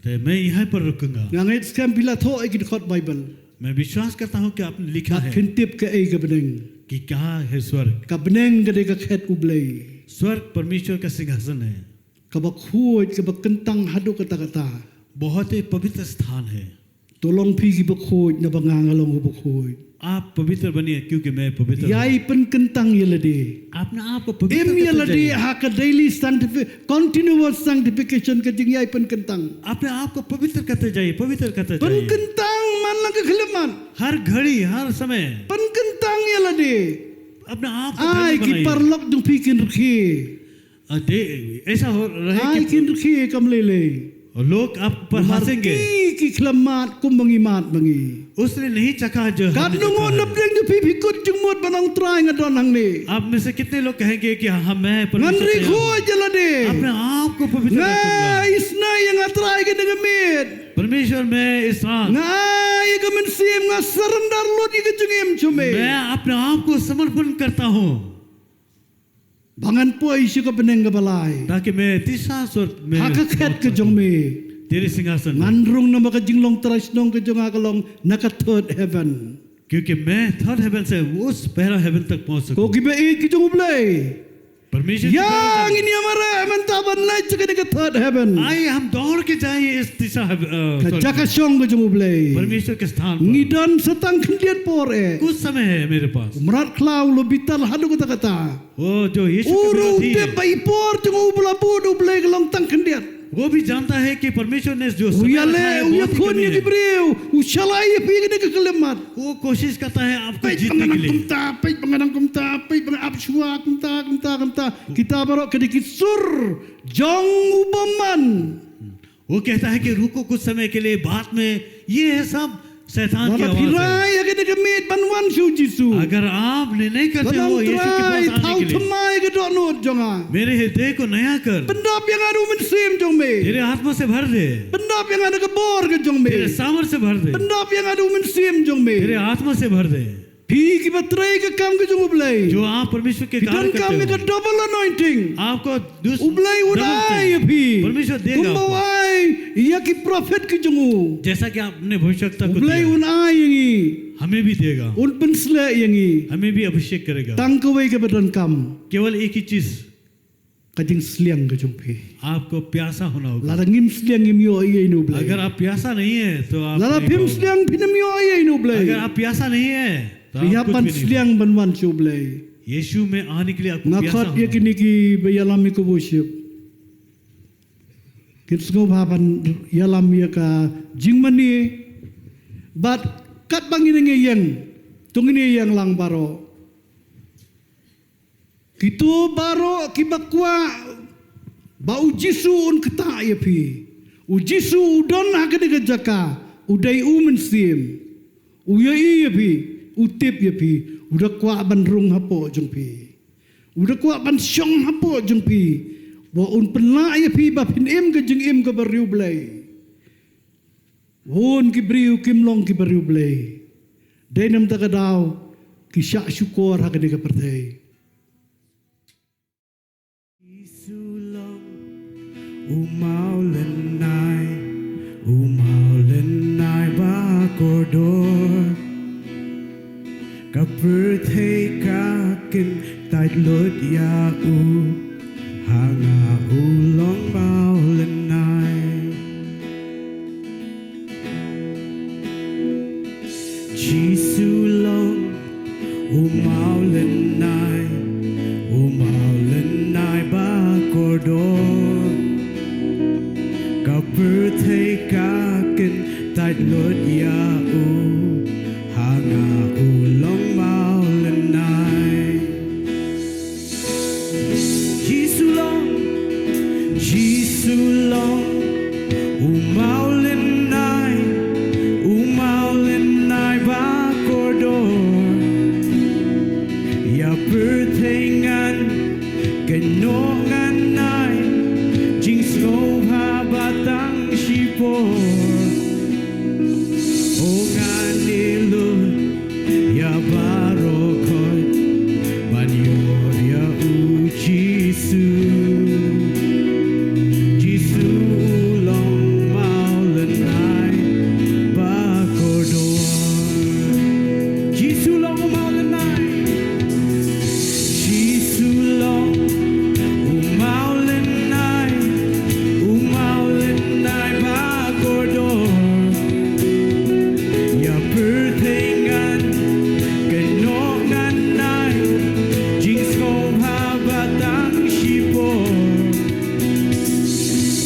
तो मैं यहीं पर रुकूंगा। Nga ngeit skhem phi la thoh ïa ki dkhot Baibl. मैं विश्वास करता हूँ कि आपने लिखा है। Bad phin tip kaei ka bneng. कि क्या है स्वर्ग। Ka bneng ka dei ka khet U Blei. स्वर्ग परमेश्वर का सिंहासन है। Kaba khuid, kaba kyntang haduh katta katta. बहुत ही पवित्र स्थान है। To long phi kiba khuid, naba nga nga long uba khuid. आप पवित्र बनिए, क्योंकि मैं पवित्र हूँ। Ïai pynkyntang ïa lade. अपने आप को पवित्र करते जाइए। Im ïa lade ha ka daily sanctifi-, continuous sanctification, ka jingïai pynkyntang. अपने आप को पवित्र करते जाइए, पवित्र करते जाइए। Pynkyntang man la ka khyllipmat. हर घड़ी, हर समय। Pynkyntang ïa lade. अपने आप को धन्य बनाइए। Ai ki paralok jong phi kin rkhie. अ, दे-, ऐसा हो रहे कि, kin rkhie kam lei lei. लोग आप पर हंसेंगे। Namar ki, ki khlem mad kumba ngi mad ma ngi. उसने नहीं चखा जो हम चखा है। Katno ngut na pdeng jong phi phi kut jingmut ban ong Trai nga don hangne. आप में से कितने लोग कहेंगे कि हाँ, मैं परमेश्वर से हूँ। Ngan ri khuid ïa lade. अपने आप को पवित्र रखूंगा। Nga isnei ïa nga Trai kane ka miet. परमेश्वर, मैं इस रात। Nga ai ïa ka mynsiem, nga surrender lut ïa ka jingim jong me. मैं अपने आप को समर्पण करता हूँ। Ba ngan poi sha ka bneng kaba lai. ताकि मैं तीसरा स्वर्ग में पहुंच सकूं। Ha ka khet ka jong me. तेरे सिंहासन में। Ngan rung namar ka jinglong trai shnong ka jong nga ka long na ka third heaven. क्योंकि मैं थर्ड हेवन से उस पहला हेवन तक पहुंच सकूं। Ko kiba ïeit ki jong U Blei. परमेश्वर की तरफ से। Ïa ngin ïa mareh mynta ban leit sha kane ka third heaven. आइए हम दौड़ के जाइए इस तीसरा हेव-, अ, स्वर्ग में। Ka jaka shong ka jong U Blei. परमेश्वर के स्थान पर। Ngi don sa tang khyndiat por eh. कुछ समय है मेरे पास। U mrad khlaw u la bitar haduh katta katta. वो जो यीशु के विरोधी है। U ruh u tip ba i por jong u ba la bud U Blei ka long tang khyndiat. वो भी जानता है कि परमेश्वर ने जो समय रखा है, बहुत ही कमी है। U ïaleh, u ïakhun ïa ki briew, u shalai ïa phi kane ka khyllipmat. वो कोशिश करता है आपको जीतने के लिए। Peit ba nga nang kumta, peit ba nga nang kumta, peit ba nga ap shuwa kumta, kumta, kumta. Kita baroh ka dei ki sur jong u bymman. वो कहता है कि रुको कुछ समय के लिए, बाद में ये है सब शैतान की आवाज़ है। Lada phi rai ha kane ka miet ban wan sha U Jisu. अगर आप निर्णय करते हो यीशु के पास आने के लिए। Ban ong Trai, thaw thymmai ka dohnud jong nga. मेरे हृदय को नया कर। Pyndap ïa nga da u Mynsiem jong me. तेरे आत्मा से भर दे। Pyndap ïa nga da ka bor ka jong me. तेरे सामर्थ्य से भर दे। Pyndap ïa nga da u Mynsiem jong me. तेरे आत्मा से भर दे। Phi kiba trei ka kam ka jong U Blei. जो आप परमेश्वर के कार्य करते हो। Phi donkam ïa ka double anointing. आपको दूस-, U Blei un ai ïa phi. Double चाहिए। परमेश्वर देगा आपको। Kumba u ai ïa ki prophet ki jong u. जैसा कि आपने भविष्यवक्ता को दिया है। U Blei un ai ïa ngi. हमें भी देगा। Un pynsleh ïa ngi. हमें भी अभिषेक करेगा। Tang kawei kaba donkam. केवल एक ही चीज़। Ka jingsliang ka jong phi. आपको प्यासा होना होगा। Lada ngim sliang ngim ïoh ei ei na U Blei. अगर आप प्यासा नहीं है, तो आप नहीं पाओगे। Lada phim sliang phin ym ïoh ei ei na U Blei. अगर आप प्यासा नहीं है, तो आप कुछ भी नहीं हो। Phi hap ban sliang ban wan sha U Blei. यीशु में आने के लिए आपको प्यासा होना होगा। Nga khot ïa kine kiba ïalam ïa ka worship. Kin sngewbha ban ïalam ïa ka jingmane. Bad katba ngin ïeng, to ngin ïeng lang baroh. Kito baroh kiba kwah ba U Jisu un ktah ïa phi. U Jisu u don ha kane ka jaka, u dei u Mynsiem. U ïohi ïa phi, u tip ïa phi, u da kwah ban rung hapoh jong phi. U da kwah ban shong hapoh jong phi. Ba un pynlah ïa phi ba phin im ka jingim kaba riewblei. Bun ki briew kim long kiba riewblei. Dei na kata ka daw ki shah shukor ha kane ka pyrthei. Jisu long u mawlynnai, u mawlynnai ba kordor. Ka pyrthei ka kyntait lut ïa u, ha nga u long mawlynnai. Jisu long u mawlynnai, u mawlynnai Lut ïa u ha nga u long mawlynnai. Jisu long, Jisu long u mawlynnai, u mawlynnai ba kordor. Ïa pyrthei ngan kynnoh, ngan ai jingsngewbha ba tang shipor. O ngan ïa lut ïa baroh khoit ban ïoh ïa u Jisu. Jisu u long mawlynnai ba kordor. Jisu long u mawlynnai. Jisu long u mawlynnai, u mawlynnai ba kordor. Ïa pyrthei ngan kynnoh, ngan ai jingsngewbha ba tang shipor.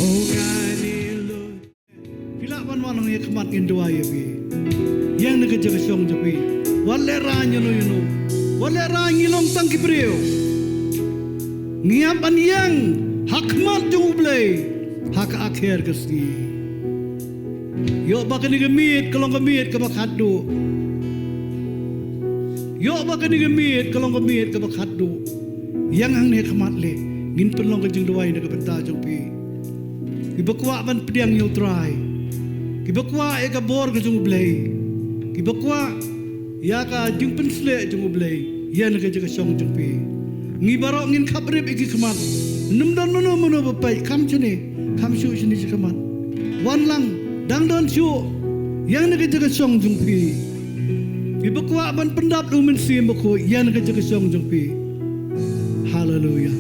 O ngan ïa lut. Phi lah ban wan hangne ha khmat, ngin duwai ïa phi. Ïeng na ka jaka shong jong phi. Wat lehraiñ ïano ïano. Wat lehraiñ, ngi long tang ki briew. Ngi hap ban ïeng ha khmat jong U Blei ha ka akher ka sngi. Ïoh ba kane ka miet ka long ka miet kaba khatduh. Ïoh ba kane ka miet ka long ka miet kaba khatduh. Ïeng hangne ha khmat leh. Ngin pynlong ka jingduwai na ka bynta jong phi. Kiba kwah ban pdiang ïa U Trai, kiba kwah ïa ka bor ka jong U Blei, kiba kwah ïa ka jingpynsleh jong U Blei, ïeng na ka jaka shong jong phi. Ngi baroh ngin khapbrip ïa ki khmat. Ym don mano mano ba peit, kham shane, kham shuh shane sha khmat. Wan lang, dang don shuh. Ïeng na ka jaka shong jong phi. Kiba kwah ban pyndap da U Mynsiem Bakhuid, ïeng na ka jaka shong jong phi. Haleluia.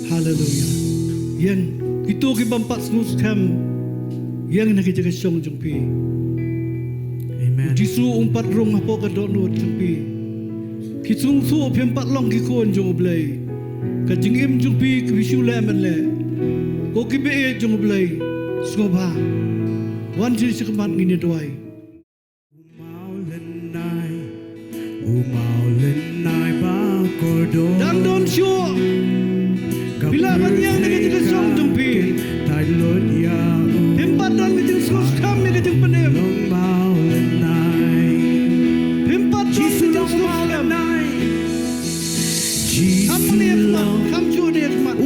Haleluia. Ïeng, kito ki bym pat sngewskhem, ïeng na ka jaka shong jong phi. Amen. U Jisu um pat rung hapoh ka dohnud jong phi. Ki sngewthuh phim pat long ki khun jong U Blei. Ka jingim jong phi, ki phi shu leh mynleh. Ko kiba ïeit jong U Blei, sngewbha. Wan sha khmat, ngin ïa duwai. U mawlynnai, u mawlynnai ba kordor. Dang don shuh. Phi lah ban ïeng na ka jaka shong jong phi. Phim pat don ka jingsngewskhem ïa ka jingpynim. Phim pat don ka jingsngewskhem. Kham ïa khmat, kham shuh ïa khmat.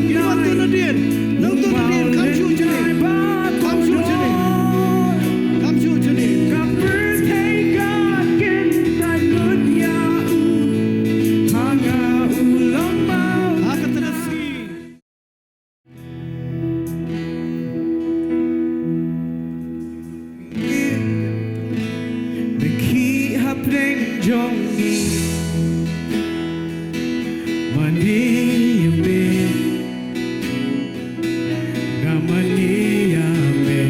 Ngi wan to nadien, nang to nadien, kham shuh shane. Kham shuh shane. Kham shuh shane. Ha kata ka sngi. Me khih hapdeng jong ngi. Mane ïa me. Nga mane ïa me.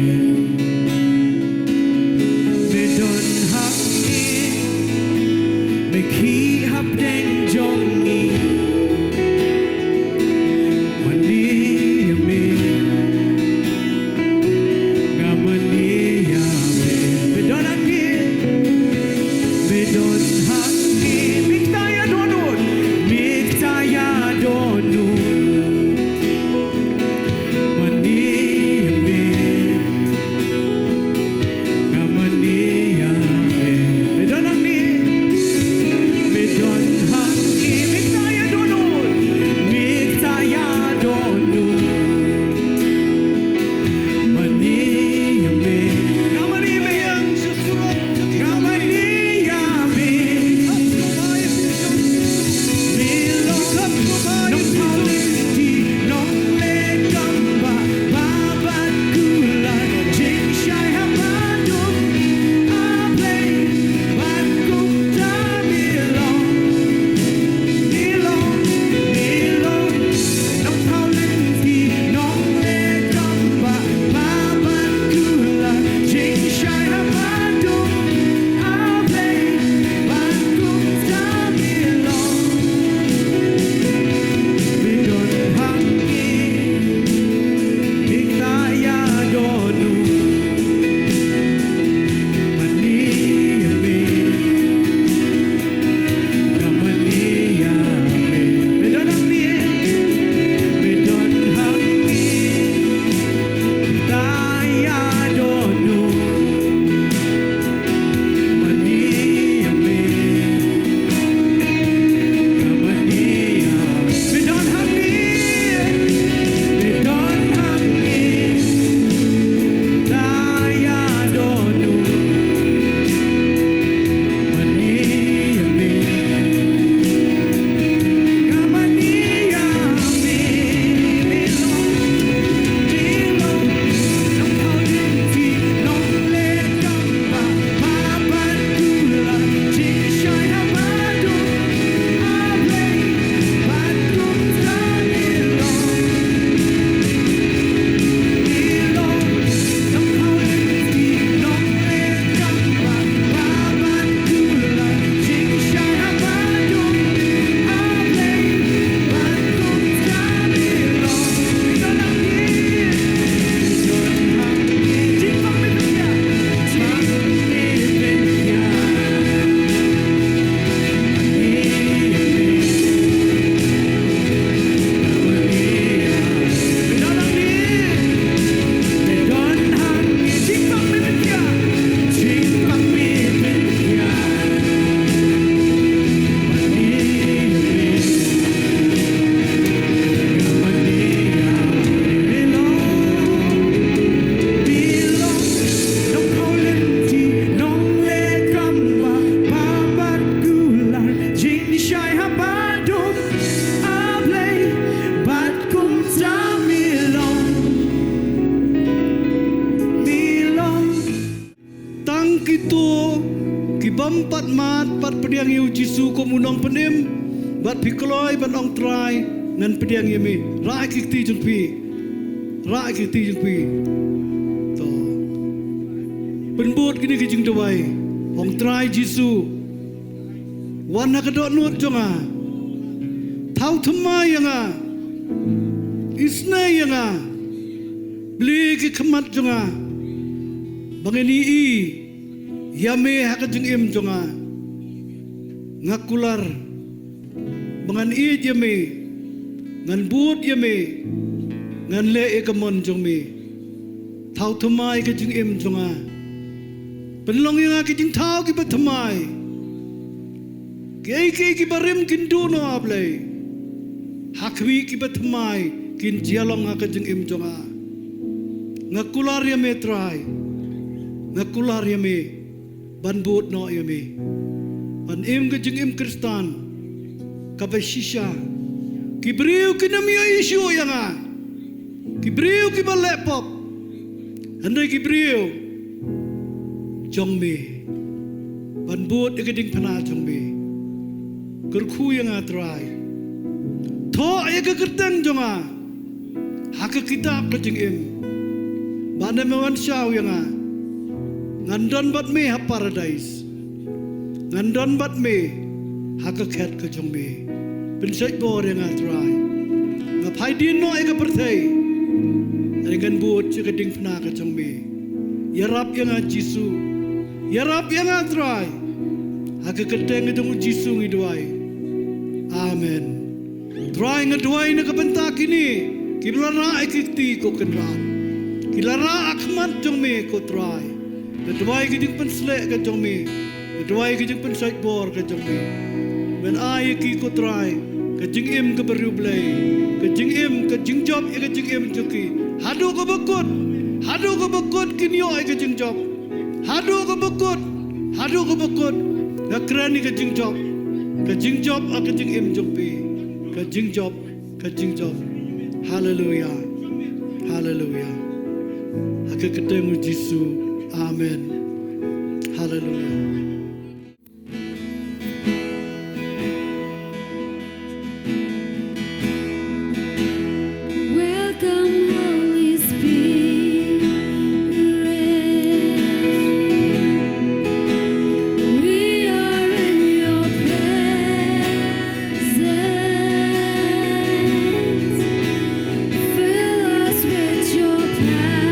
Me don hangne. Me khih hapdeng jong ngi. Mane ïa me. Nga mane ïa me. Me don hangne. Me don hangne. Jisu kum u nongpynim, bad phi kloi ban ong Trai, ngan pdiang ïa me. Rah ïa ki kti jong phi. Rah ïa ki kti jong phi. To. Pynbud kine ki jingduwai. Ong Trai Jisu. Wan ha ka dohnud jong nga. Thaw thymmai ïa nga. Isnei ïa nga. Plie ki khmat jong nga. Ba ngan ïohi ïa me ha ka jingim jong nga. Nga kular ba ngan ïeit ïa me, ngan bud ïa me, ngan leh ïa ka mon jong me. Thaw thymmai ka jingim jong nga. Pynlong ïa nga ki jingthaw kiba thymmai. Kiei kiei kiba rim kin duh noh, A Blei. Ha khmih kiba thymmai kin jia long ha ka jingim jong nga. Nga kular ïa me Trai. Nga kular ïa me ban bud noh ïa me. Ban im ka jingim Khristan kaba shisha. Ki briew kin ym ïohi shuh ïa nga. Ki briew kiba leh pop. Hynrei ki briew jong me. Ban bud ïa ka diengphna jong me. Kyrkhu ïa nga Trai. Thoh ïa ka kyrteng jong nga ha ka kitab ka jingim. Ba ne me wan shaw ïa nga. Ngan don bad me ha paradais. Ngan don bad me ha ka khet ka jong me. Pynshait bor ïa nga Trai. Nga phai dien noh ïa ka pyrthei. Hynrei ngan bud ïa ka diengphna ka jong me. Ïarap ïa nga Jisu. Ïarap ïa nga Trai. Ha ka kyrteng ka jong u Jisu ngi duwai. Amen. Trai nga duwai na ka bynta kine kiba la rah ïa ki kti ko Kynrad. Ki la rah ha khmat jong me ko Trai. Nga duwai ka jingpynsleh ka jong me. Nga duwai ka jingpynshait bor ka jong me. Men ai ïa ki ko Trai ka jingim kaba riewblei. Ka jingim, ka jingjop ïa ka jingim jong ki. Haduh kaba kut, haduh kaba kut kin ïoh ïa ka jingjop. Haduh kaba kut, haduh kaba kut. Nga kren ïa ka jingjop. Ka jingjop ha ka jingim jong phi. Ka jingjop, ka jingjop. Haleluya. Haleluya. Ha ka kyrteng u Jisu. Amen. Haleluya. Welcome, Holy Spirit. We are in your presence. Fill us with your power.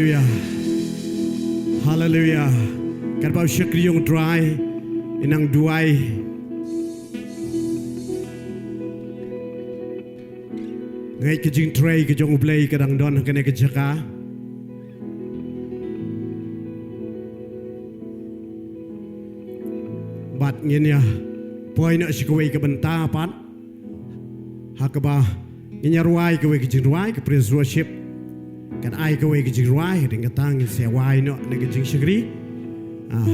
Haleluya. Haleluya. Katba u shakri jong u Trai u nang duwai, nga ngeit ka jingtrei ka jong U Blei ka dang don ha kane ka jaka. Bad ngin ïa poi noh sha kawei ka bynta pat, ha kaba ngin ïa rwai kawei ka jingrwai, ka praise worship kan ai kawei ka jingrwai. Hadien kata ngin sa wai noh na ka jingshakri. Ah,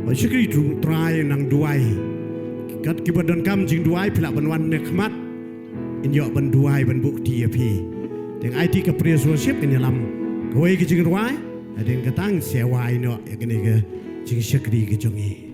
ba shakri, u Trai u nang duwai. Kat kiba donkam jingduwai, phi lah ban wan ne khmat, in ïoh ban duwai, ban buh kti ïa phi. Te ngan aiti ka praise worship, kan ïalam kawei ka jingrwai. Hadien kata ngin sa wai noh ïa kane ka jingshakri ka jong ngi.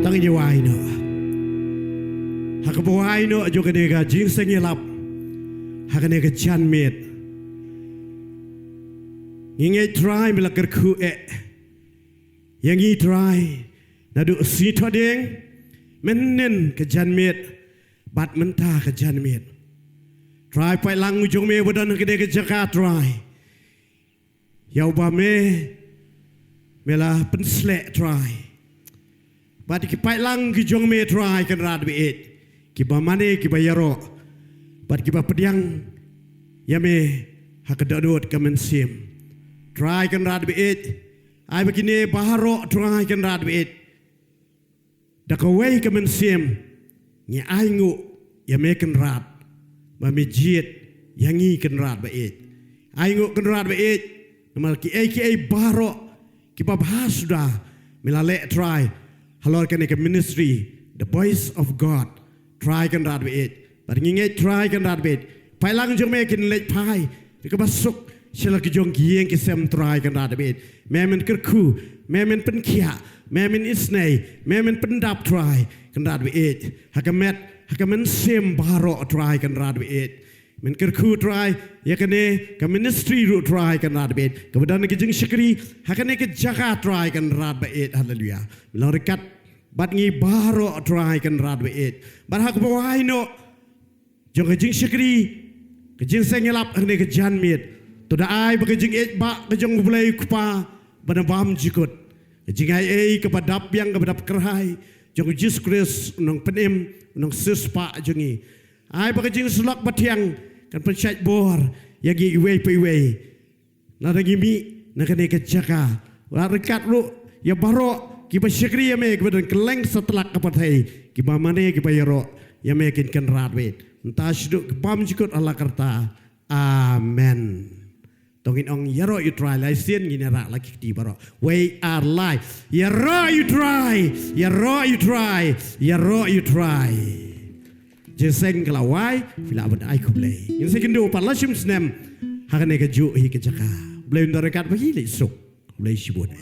Tang ïa wai noh. Ha kaba wai noh jong kane ka jingseng ïalap, ha kane ka janmiet, ngi ngeit Trai me la kyrkhu eh ïa ngi Trai, naduh sngi thohdieng, mynhynnin ka janmiet bad mynta ka janmiet. Trai, paidlang jong me ba don ha kane ka jaka Trai, ïa uba me, me la pynsleh Trai. Bad ki paidlang ki jong me Trai Kynrad baieit, kiba mane kiba ïaroh, bad kiba pdiang ïa me ha ka dohnud ka mynsiem. Trai Kynrad baieit, ai ba kine baroh Trai Kynrad baieit, da kawei ka mynsiem, ngi ainguh ïa me Kynrad, ba me jied ïa ngi Kynrad baieit. Ainguh Kynrad baieit, namar kiei kiei baroh kiba bha suda me la leh Trai, halor kane ka ministry, the voice of God. Trai Kynrad baieit. Bad ngi ngeit Trai Kynrad baieit, paidlang jong me kin leit phai da kaba suk sha la ki jong ki ïing ki sem Trai Kynrad baieit. Me men kyrkhu, me men pynkhiah, me men isynei, me men pyndap Trai Kynrad baieit. Ha ka met, ha ka mynsiem baroh Trai Kynrad baieit. Men kyrkhu Trai ïa kane ka ministry ruh Trai Kynrad baieit, kaba don ki jingshakri ha kane ka jaka Trai Kynrad baieit. Haleluya. Me long ryngkat bad ngi baroh Trai Kynrad baieit. Bad ha kaba wai noh jong ka jingshakri, ka jingseng ïalap ha kane ka janmiet, To da ai ba ka jingïeit ba ka jong U Blei U Kpa ba na bymjukut, ka jingai ei kaba dap biang kaba dap kyrhai jong U Jisu Khrist, u nongpynim, u nongsiewspah jong ngi. Ai ba ka jingsyllok bathiang kan pynshait bor ïa ngi iwei pa iwei. Lada ngi mih na kane ka jaka, la ryngkat ruh ïa baroh kiba shakri ïa me, kiba don kylleng satlak ka pyrthei, kiba mane kiba ïaroh ïa me kin kynrad wit mynta shaduh ka bymjukut, ha la karta. Amen. To ngin ong, ïaroh ïa U Trai, lai sien ngin ïarah la ki kti baroh. We are live. Ïaroh ïa U Trai, ïaroh ïa U Trai, ïaroh ïa U Trai. Jingïaseng ka la wai, phi lah ban ai khublei. Ngin sa ïakynduh pat la shim snem ha kane kajuh hi ka jaka. Blei un don ryngkat bad phi, leit suk. Khublei shibun.